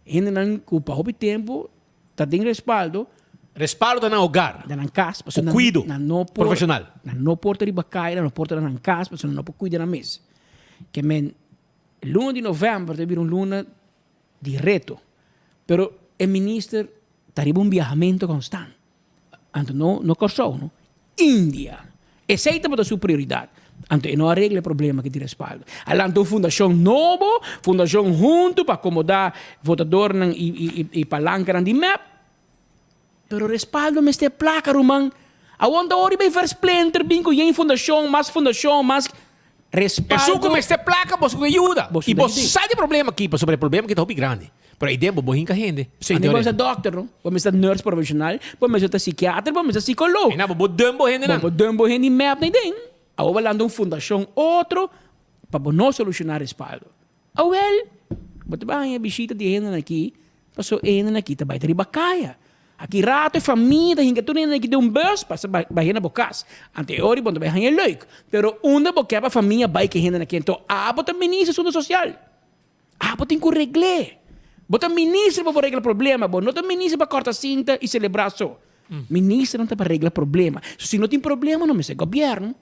Hendenan ku pa hopi tempu ta den respaldo. Respaldo ta nan hogar. Ta nan kas. Ku kuido profeshonal. Nan no por ta riba kaya, nan no por ta na nan kas pasobra nan no por kuida nan mes. Ke men luna di novèmber ta bira un luna di reto. Pero e minister ta riba un biahamento konstant. Anto no no Kòrsou no, India. Esei tabata su prioridat. Anto e no a regla e problema ki tin respaldo. A lanta un fundashon nobo, fundashon huntu pa akomodá votadornan i i i palankanan di mep. Pero respaldo mester plaka ruman. Awor ta ora riba e versplinter bin ku yen fundashon, mas fundashon, mas respaldo. Esun ku mester plaka boso ku yuda. I bo sa di e problema aki pasobra e problema aki ta hopi grandi. Pero ei den bo bo hinka hende. Sí, bo mester dokter, no? Bo mester nurse profesional, bo mester ta psikiater, bo mester psikoloog. Ei na bo bo dun bo hendenan. Bo dun bo hende i mep nei den. Awor bo lanta un fundashon otro pa bo no solushoná respaldo. Awel, bo ta bai haña bishita di e hendenan aki, pasobra e hendenan aki ta bai ta riba kaya. Aki rato e famia ta hinka tur hende aki den un bus pasa bai na bo kas. Anto e ora bo no ta bai haña leuk. Pero unda bo ke pa famia bai ku e hendenan aki? Anto abo ta minister asuntu sosial. Abo tin ku regl'é. Bo ta minister pa bo regla problema, bo no ta minister pa kòrta sinta i selebrá so. Ministernan ta pa regla problema. So si no tin problema no mester gobièrnu.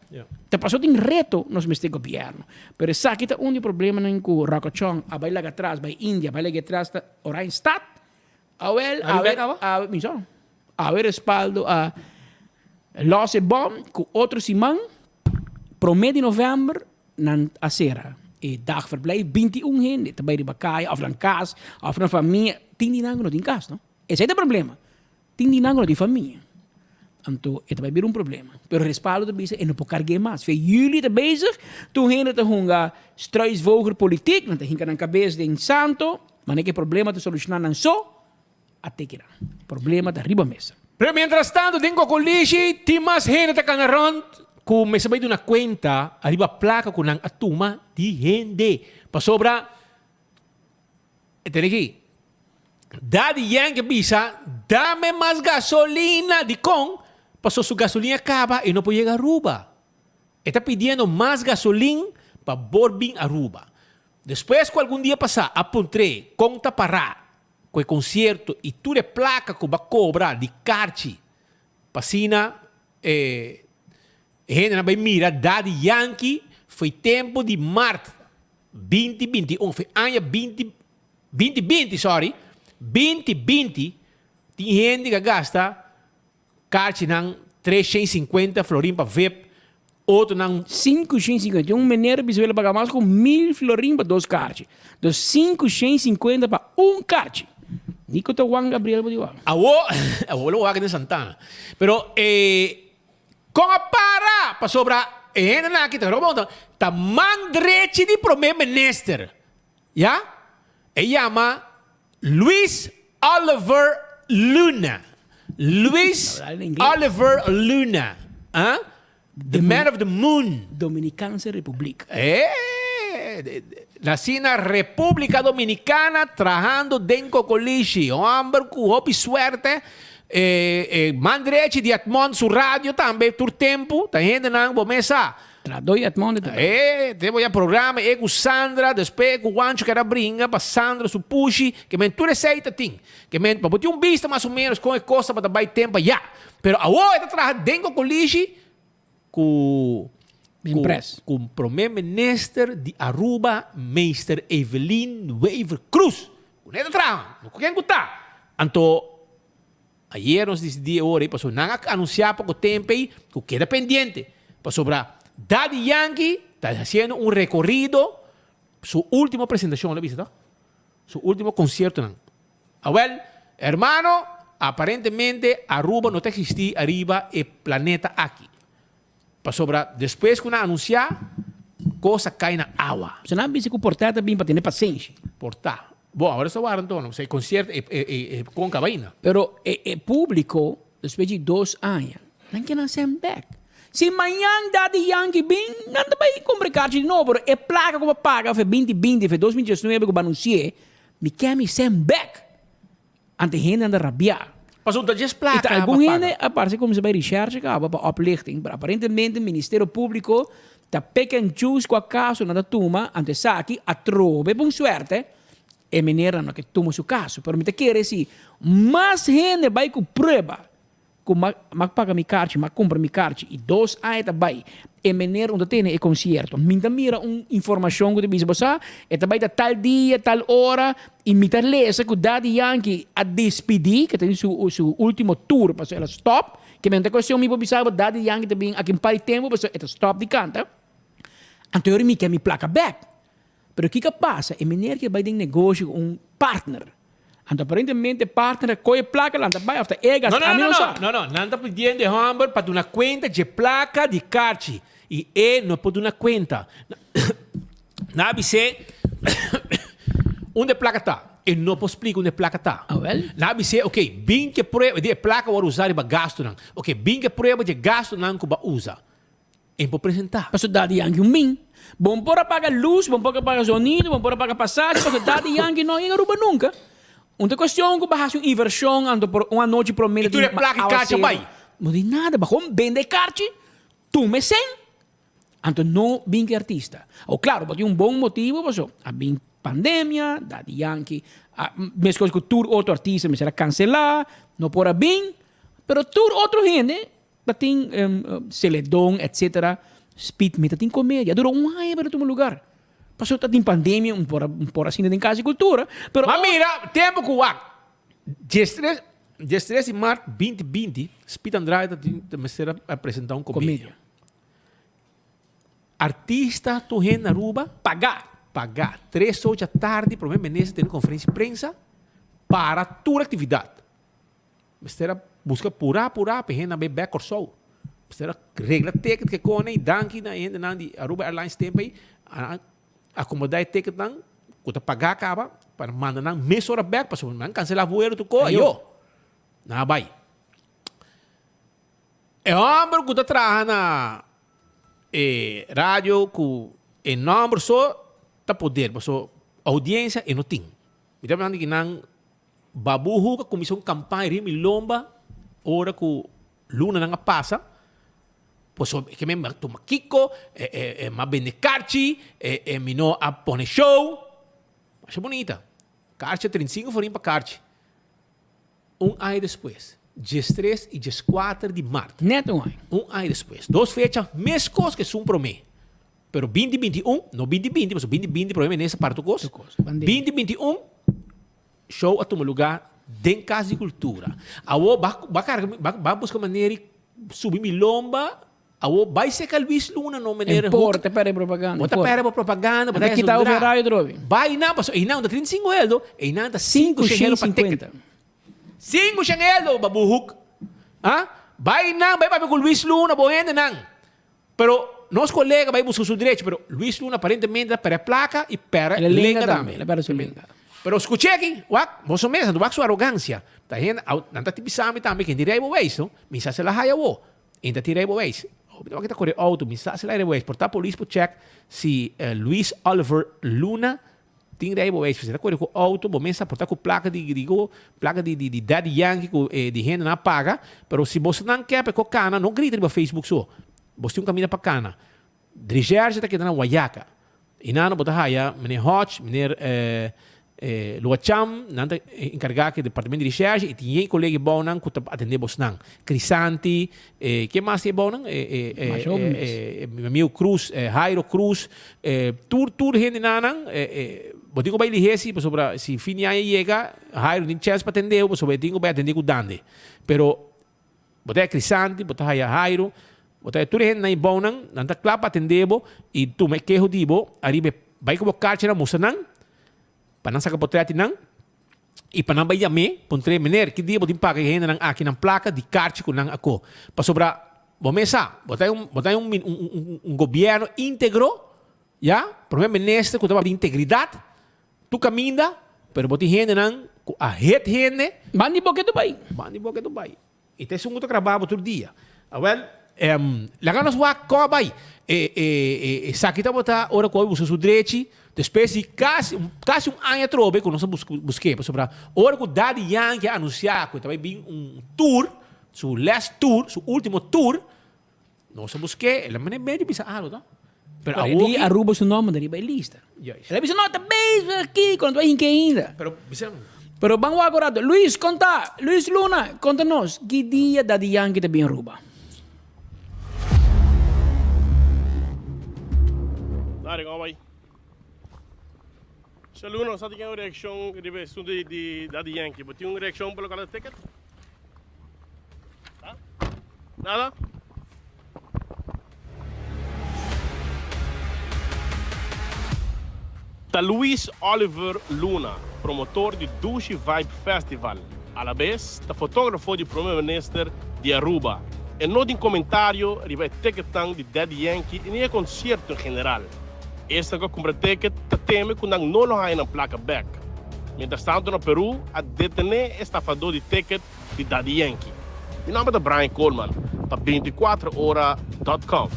Ta pasobra tin reto nos mester gobièrnu. Pero esaki ta un di e problemanan ku Ròkòchòn a bai laga atras, bai India, bai laga atras ta Oranjestad. Awel, awe, awe, mi so. Awe respaldo a lòs e bòm ku otro siman, promé di novèmber, nan a sera e dagverblijf. 21 hende ta bai riba kaya òf nan kas òf nan famia. Tin di nan ku no tin kas, no. Esei ta e problema. Tin di nan ku no tin famia. Anto e ta bai bira un problema. Pero respaldo ta bisa e no por karg'é mas. Fe yüli ta bezig, tur hende ta hunga struisvogelpolitiek, nan ta hinka nan kabes den santo, Manera ku e problema ta solushoná nan so, a teke nan. Problema ta riba mesa. Pero mientrastanto den Cocolishi tin mas hende ta kana rond ku mester bai duna kuenta ariba plaka ku nan a tuma di hende. Pasobra e tene aki, Daddy Yankee a bisa, Dame mas gasolina! Dikon? Pasobra su gasolina a kaba e no por yega Aruba. E ta pidiendo mas gasolin pa bor bin Aruba. Despues ku algun dia pasá a puntr'é kon ta pará ku e konsierto i tur e plaka ku b'a kobra di karchi pa asina e hendenan bai mira Daddy Yankee foi tempu di mart 2021, foi aña 20. 2020, sorry, 2020, tin hende ku a gasta karchinan 350 florin pa vip, otronan. 550, tin un meneer bisa el a paga mas ku mil florin pa dos karchi. Dus 550 pa un karchi. Nico ta Juan Gabriel bo di wak. Awo, awo lo wak den Santana. Pero e kon a para pasobra e hendenan aki ta roba ta man drechi di prome minister. Ya, e yama Luis Oliver Luna. Luis Oliver Luna. Ah? The man of the moon. Dominicaanse Republiek. Eh, nací na República Dominicana, trahando den Cocolishi. Homber cu hopi suerte. Eh, eh, man drechi di Edmond su radio tambe tur tempo. Ta hendenan bo mes sa. Tradoi Edmond e Eh, te voy a programa e cu Sandra, despues e cu Juancho kera bringa pa Sandra su pushi, ke men tur esey ta tin. Ke men, pa bo tin un bista mas o menos con e cos tabata bay tempo aya. Pero awor e ta traha den Cocolishi cu cu cu Prome Minister di Aruba, Meester Evelyn Wever Croes. Cu ne ta traha, no cu ken cu ta. Anto Ayer nos disidí e ora ei pasobra nan a anunsiá poko tempu ei ku keda pendiente pasobra Daddy Yankee ta hasiendo un rekorido su último presentashon lo a bisa to su último konsiertonan. Awèl hermano aparentemente Aruba no ta eksistí ariba e planeta aki pasobra despues ku nan anunsiá kos a kai na awa. So nan a bisa ku portá ta bin pa tene pasenshi. Portá. Bo, ahora sta wara anto, no? E concierto, e, e, e, e con cabaina. Pero e, e publico, despues di dos aña, nan ke nan send back. Si mañan Daddy Yankee bin, nan ta bay cumpra e kaartje di nobo, pero e placa cu bo a paga fe 2020, fe 2019 cu bo anunci'e, mi ke mi send back. Ante hendenan ta rabia. Pasobra ta djes placa I ta bo a algun paga. hende a parse cuminsa bay recherche caba pa oplichting, pero aparentemente Ministerio Publico ta pick and choose cua caso nan ta tuma, anto esaki atrobe bon suerte e meneernan no ke tuma su caso. Pero mi ta kere si mas hende bay cu prueba Ku m'a m'a paga mi karchi, m'a kumpra mi karchi i dos aña ta bai e meneer un ta tene e konsierto. Mi ta mira un informashon ku ta bisa bo sa e ta bai ta tal dia, tal ora i mi ta lesa ku Daddy Yankee a despidí, ke ta den su su ultimo tour pasobra el a stòp, ke mi no ta kuestion mi por bisa bo Daddy Yankee ta bin aki un par di tempu pasobra e ta stòp di kanta. Anto yori mi ke mi plaka bèk. Pero kiko a pasa? E meneer ke bai den negoshi ku un partner. Anto aparentemente e partner a kohe e plaka lanta bai of ta e gasta, No, no, ami no, no no, sa. no, no, nan ta pidiendo e homber pa duna kuenta dje plaka di karchi i e no por duna kuenta. Nan a bis'é unda e plaka ta. E no por splika unda e plaka ta. Awel. Nan a bis'é, ok, bin ke prueba, di e plaka wòrdu usá riba gastunan. Ok, bin ke prueba dje gastunan ku bo a usa. E por presentá. Pasobra Daddy Yankee un bin. Bon por a paga luz, bon por a paga zonido, bon por a paga pasashi, pasobra Daddy Yankee no a yega Aruba nunca. Un ta cuestion cu bo haci un inversion anto por un anochi prome I tur e plaka i karchi a bai. No di nada, bo gewoon bende e karchi, tuma e cen, anto no bin cu e artista. Awor claro, bo tin un bon motibo pasobra a bin pandemia, Daddy Yankee a mescos cu tur otro artista mester a cancela, no por a bin, pero tur otro hende Ta tin Celedon etc. Speed mi ta tin comedia. A dura un aña pa tuma lugar. Pasobra ta tin pandemia un por un por asina den Casa di Cultura. Pero Ma mira tempo cu wak diestres diestres di mart binti binti Speed Andrade ta tin ta mester a presenta un comedia. Artista tur hende na Aruba Paga. Paga. Tres ocho atardi prome minister tene conferencia di prensa para tur actividad. Mester a buska purá purá pa e hendenan bai bèk Kòrsou. Mester a regla ticket ke kone i danki na e hendenan di Aruba Airlines tempu ei a akomodá e ticketnan ku ta pagá kaba pa manda nan mesora bèk pasobra nan kanselá vuelo tur kos ayo. Nan a bai. E hòmber ku ta traha na e radio ku e nòmber so ta poder pasobra oudiensia e no tin. Mi ta pensando di nan Babu Hoek a kuminsá un kampaña riba mi lomba ora ku lunanan a pasa. Pasobra e ke men a tuma kiko, e a bende karchi, e mi no a pone show. Masha bunita. Karchi a 35 forin pa karchi. Un aña despues, diestres i dieskuater di mart. Nèt un aña. Un aña despues. Dos fecha meskos ku esun promé. Pero binti binti un, no binti binti, pasobra binti binti promé menester parti tur kos. Tur kos, pandemia. Binti binti un. Show a tuma lugá den Kas di Kultura. Awor ba ba karga ba ba buska manera di subi mi lomba. Awor bai seka Luis Luna no meneer Hoek. Importa perde propaganda. Bo ta perde bo propaganda, bo ta Anda kita over zundra. radio drobi. Bai nan paso einan ta 35 heldo, einan ta 5 shen heldo pa ticket. 5 shen heldo babu Hoek. Ah, bai nan bai papia ku Luis Luna bo hendenan. Pero nos colega bai busca su derecho, pero Luis Luna aparentemente ta perde placa y perde El lenga lenga tambe. tambe, el a perde su lenga. Pero scucha aki, wak, boso mes, wak su arrogancia. Ta hende, au, nan ta bisa mi tambe, ken di rijbewijs, no? Mi sa si el a haya awo. En ta tin rijbewijs. Hopi ta wak ta core auto, mi sa si el a haya rijbewijs. Por ta polis por check si Luis Oliver Luna Tin rijbewijs, si ta kore ku outo, bo mes ta por ta ku plaka di digo, plaka di di Daddy Yankee ku e di hendenan a paga, pero si bosonan ke pa e ko kana, no grita riba Facebook so. Bos tin un kaminda pa kana. Recherche ta keda na Wayaca. I nan bo ta haya meneer Hodge, meneer Luacham, nan ta enkargá ku e departamento di recherche i tin yen kolega bounan ku ta atendé bosnan. Crisanti, ken mas tin e bounan? Masha hopi mes. Mi amigo Cruz, Jairo Cruz, tur tur hende nanan, bo tin ku bai lihé si pasobra si fin di aña yega Jairo tin chèns pa atendé bo pasobra e tin ku bai atendé ku Dande. Pero bo ta haya Crisanti, bo ta haya Jairo, bo ta haya tur e hendenan e bounan, nan ta kla pa atendé bo i tuma e keho di bo ariba e bai ku bo karchi nan mustra nan pa nan saka potrèt di nan. I pa nan bai yam'é, puntr'é, Meneer, ki dia bo tin paga e hendenan aki nan plaka di karchi ku nan a ko? Pasobra bo mes sa, bo ta un bo ta un un un gobièrnu íntegro, ya, promé minister ku ta papia di integridat tur kaminda, pero bo tin hendenan ku a het hende. Ban di bo ke tu bai. Ban di bo ke tu bai. E ta esun ku ta grabá bo tur dia. Awèl, laga nos wak kon a bai. E, e, e, esaki tabata ora ku a buska su drechi, despues di kasi, kasi un aña atrobe ku nos a buska, busk'é. Pasobra ora ku Daddy Yankee a anunsiá ku e ta bai bin un tour, su last tour, su último tour, nos a busk'é, el a manda medio bisa algu, no? Pero Pero awor di ki. Aruba su nomber ta riba e lista. Juist. El a bisa, no, ta bezig aki, cu no ta bay hinca ainda. Pero bisa. Pero ban wak un rato. Luis, conta, Luis Luna, conta nos, ki dia Daddy Yankee ta bin Aruba? Dale, con bay. Sha Luna, nos ta tin un reaccion riba e asunto di Daddy Yankee. Bo tin un reaccion pa local ticket? Nada? Ta Luis Oliver Luna, promotor di Dushi Vibe Festival, alabes ta fotografo di Prome Minister di Aruba. E no tin comentario riba e ticketnan di Daddy Yankee ni e concierto en general. Esnan cu a cumpra ticket ta teme cu nan no lo haya nan placa bek. Mientrastanto na Peru a detene e estafador di ticket di Daddy Yankee. Mi nomber ta Brian Koolman pa 24 ora dot com.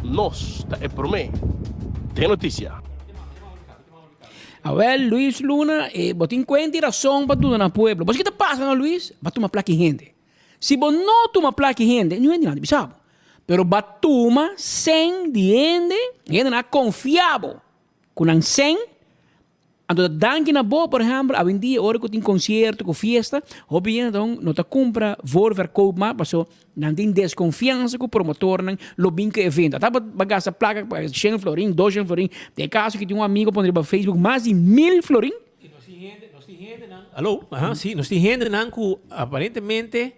Nos ta e prome den noticia. Awel Luis Luna e bo tin cuenta y razon pa duna na pueblo. Bo sa ki ta pasa no Luis? Bo a tuma plaki hende. Si bo no tuma plaki hende, niun hende no ta bisa bo. Pero bo a tuma cen di hende, hende nan a confia bo cu nan cen. Anto ta danki na bo, por ehempel, awendia ora ku tin konsierto, ku fiesta, hopi hende ta no ta kumpra voorverkoop mas paso nan tin deskonfiansa ku promotornan lo bin ku evento. Ata bo gasta plaka pa shen florin, dos shen florin. Den e kaso ki tin un amigo pone riba Facebook mas di mil florin. I nos tin hende, nos tin hendenan, alo, aha, si, nos tin hendenan ku aparentemente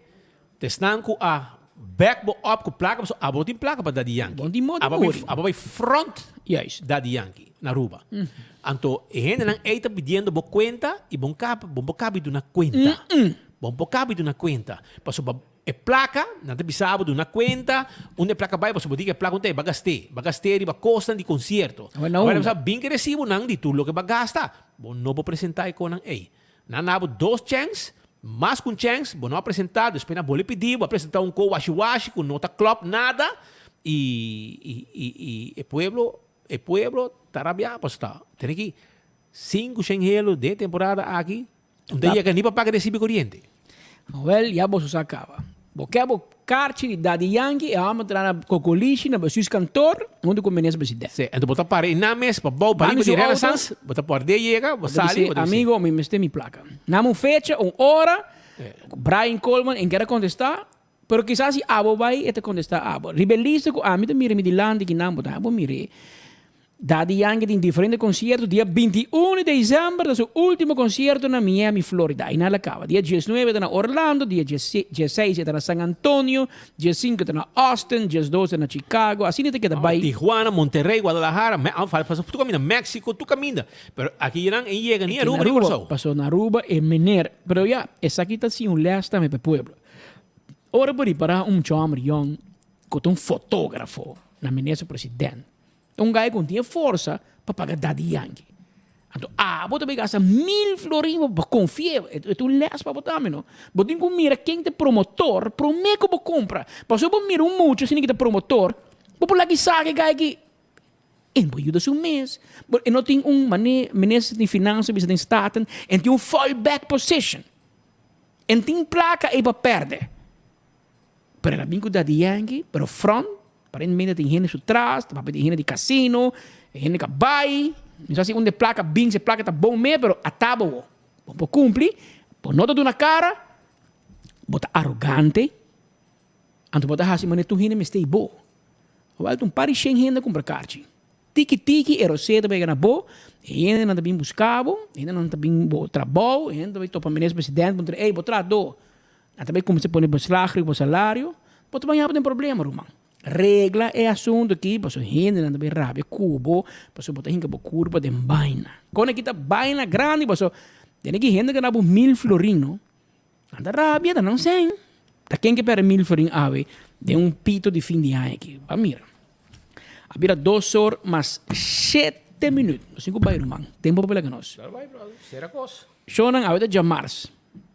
Ta esnan ku a back bo up ku plaka pasobra abo no tin plaka pa Daddy Yankee. Bo no tin modo Abo bai muri. abo bai front Juist. Daddy Yankee na Aruba. Anto e hendenan ey ta pidiendo bo cuenta y bon kab bon por kabi duna cuenta. Bon por kabi duna cuenta. Pasobra e plaka nan ta bisa abo duna cuenta unda e plaka bai pasobra bo di ku e plaka unda ta ey ba gast'é. Ba gast'é riba cosnan di concierto. Awor na Awor nan unda? bisa bin ku e recibonan di tur loke ba gasta. Bo no por presenta e conan ey. Nan na bo dos chèns, mas ku un chèns, bo no a presentá, despues nan bolbe pidi, bo a presentá un ko washiwashi ku no ta klòp nada, i i i i e pueblo e pueblo ta rabiá pasobra ta tene ki sinku shen helo den e temporada aki no ta yega ni pa paga resibo di koriente. Awel, ya boso sa kaba. Bo ke bo karchi di Daddy Yankee e hòmber tra na Kokolishi na Bestuurs Kantoor huntu ku Minister President. Sí, enton bo ta para einan mes pa bou Banda pariba su di auto. Renaissance, bo ta por de yega, bo Bo ta sali, bis'é, bo ta bis'é. Amigo, mi mester mi plaka. Nam un fecha, un ora, Brian Coleman en keda kontestá, pero kisas si abo bai e ta kontestá abo. Riba e lista ku ami ta mira mi dilanti kinan bo ta, bo mir'é. Daddy Yankee tin diferente concierto. Dia 21 di december ta su ultimo concierto na Miami, Florida. Aynan el a caba. Dia 19 ta na Orlando, dia 16 e ta na San Antonio, 15 ta na Austin, 12 ta na Chicago. Asina ta keda bay. Tijuana, Monterrey, Guadalajara, me, ah, pasa tur caminda, Mexico, tur caminda. Pero aki nan e yega ni Aruba ni Curaçao. Paso na Aruba e meneer. Pero ya, esaki ta siña un les tambe pa e pueblo. Ora bo ripara un mucha homber yong cu ta un fotografo na minister president. Un guy cu no tin e forsa pa paga Daddy Yankee. Anto abo ta bay gasta mil florin pa confia. E ta un les pa bo tambe no. Bo tin cu mira ken ta e promotor prome cu bo cumpra. Pasobra bo mira un mucha asina ki ta promotor, bo por laga e saca e guy aki. E no por yuda su mes. E no tin un mane minister di finansa bisa den staten. E tin un fall back position. E no tin placa ey pa perde. Pero el a bin cu Daddy Yankee, pero front, aparentemente tin hende su tras, ta papia di hende di casino, hende ca bay, mi sa si unda e placa bin, si e placa ta bon me, pero a taba bo. Bo por cumpli, bo no ta duna cara, bo ta arogante, anto bo ta haci manera tur hende mester bo. Awel ta un par di shen hende a cumpra carchi. Tiki tiki e rosé ta bay gana bo, e hendenan ta bin busca bo, e hendenan ta bin bo trabou, e hende ta bay topa minister president, puntra ey bo trahador. Nan ta bay cuminsa pone beslag riba bo salario, bo ta baña bo den problema ruman. Regla e asunto aki pasobra hendenan ta bay rabia cu bo pasobra bo ta hinca bo curpa den baina. Con aki ta baina grandi pasobra tene ki hende gana bo mil florin no, nan ta rabia ta nan sen. Ta ken ke perde mil florin awe den un pito di fin di aña aki? Ba mira. A bira dos or mas shete minuut. Nos tin cu bay ruman. Tempo pa pela cu nos. Shownan awe ta djamars.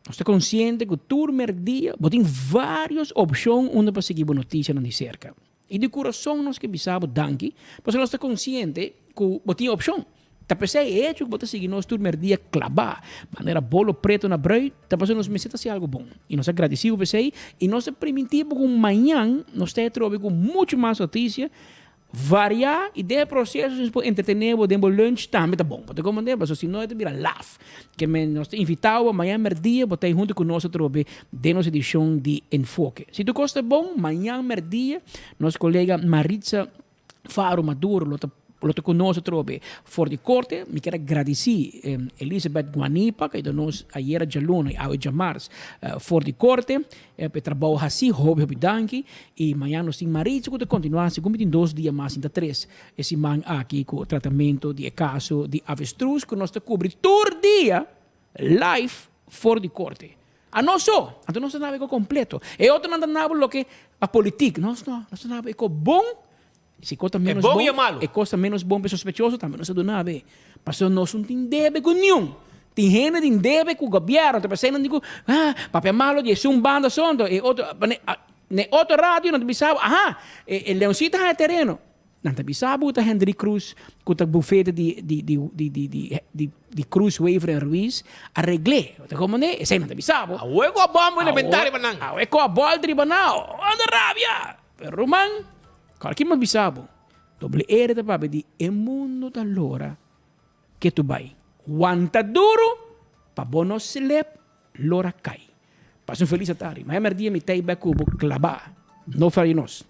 Nos ta konsiente ku tur merdia bo tin vários opshon unda pa sigui bo notisianan di serka. I di kurason nos ke bisa bo danki pasobra nos ta konsiente ku bo tin opshon. Ta p'esei e hecho ku bo ta sigui nos tur merdia klabá manera bolo preto na brui ta pasobra nos mester ta hasi algu bon. I nos ta gradisí bo p'esei i nos ta primintí bo ku mañan nos ta atrobe ku muchu mas notisia Varia y den e proceso si nos por entretene bo den bo lunch tambe ta bon. Bo ta comprende? Pasobra si no e ta bira laf. Ke men nos ta invita bo mañan merdia bo ta ei hunto cu nos atrobe den nos edicion di Enfoke. Si tur cos ta bon, mañan merdia nos colega Maritza Faro Maduro lo ta lo ta cu nos atrobe for di corte. Mi kier a gradici Elizabeth Guanipa cu a yuda nos ayera djaluna y awe djamars for di corte. E pa e trabou hasi hopi hopi danki y mañana nos tin Maritza cu ta continua segun mi tin dos dia mas sinta tres e siman aki cu tratamento di e caso di avestruz cu nos ta cubri tur dia live for di corte. A nos so, anto nos ta naba e co completo. E otronan ta naba loke pa politic, nos no, nos ta naba e co bon, si e co ta menos bon, e cos ta menos bon pa e sospechoso tambe nos ta duna awe. Pasobra nos no tin debe cu niun. Tin hende tin debe cu gobierno, ta p'esei nan di cu, ah, papia malo di esun banda so, anto e otro, ne otro radio nan ta bisa bo, aha, e leoncito haña tereno. Nan ta bisa bo cu ta Hendrik Cruz, cu ta bufete di, di, di, di, di, di, di, di Cruz, Wever en Ruiz, a regl'é. Bo ta comprende? Esei nan ta bisa bo. Awe cu a bomba elementario riba nan. Awe cu a bolta riba nan. Anda rabia! Pero ruman, cualkier mas bisa bo, Doble R ta papia di e mundo ta lora ke tu bai. Wanta duro pa bo no slep lora kai. Pasa un felis atari. Maña merdia mi tei bek ku bo klabá. No fai nos.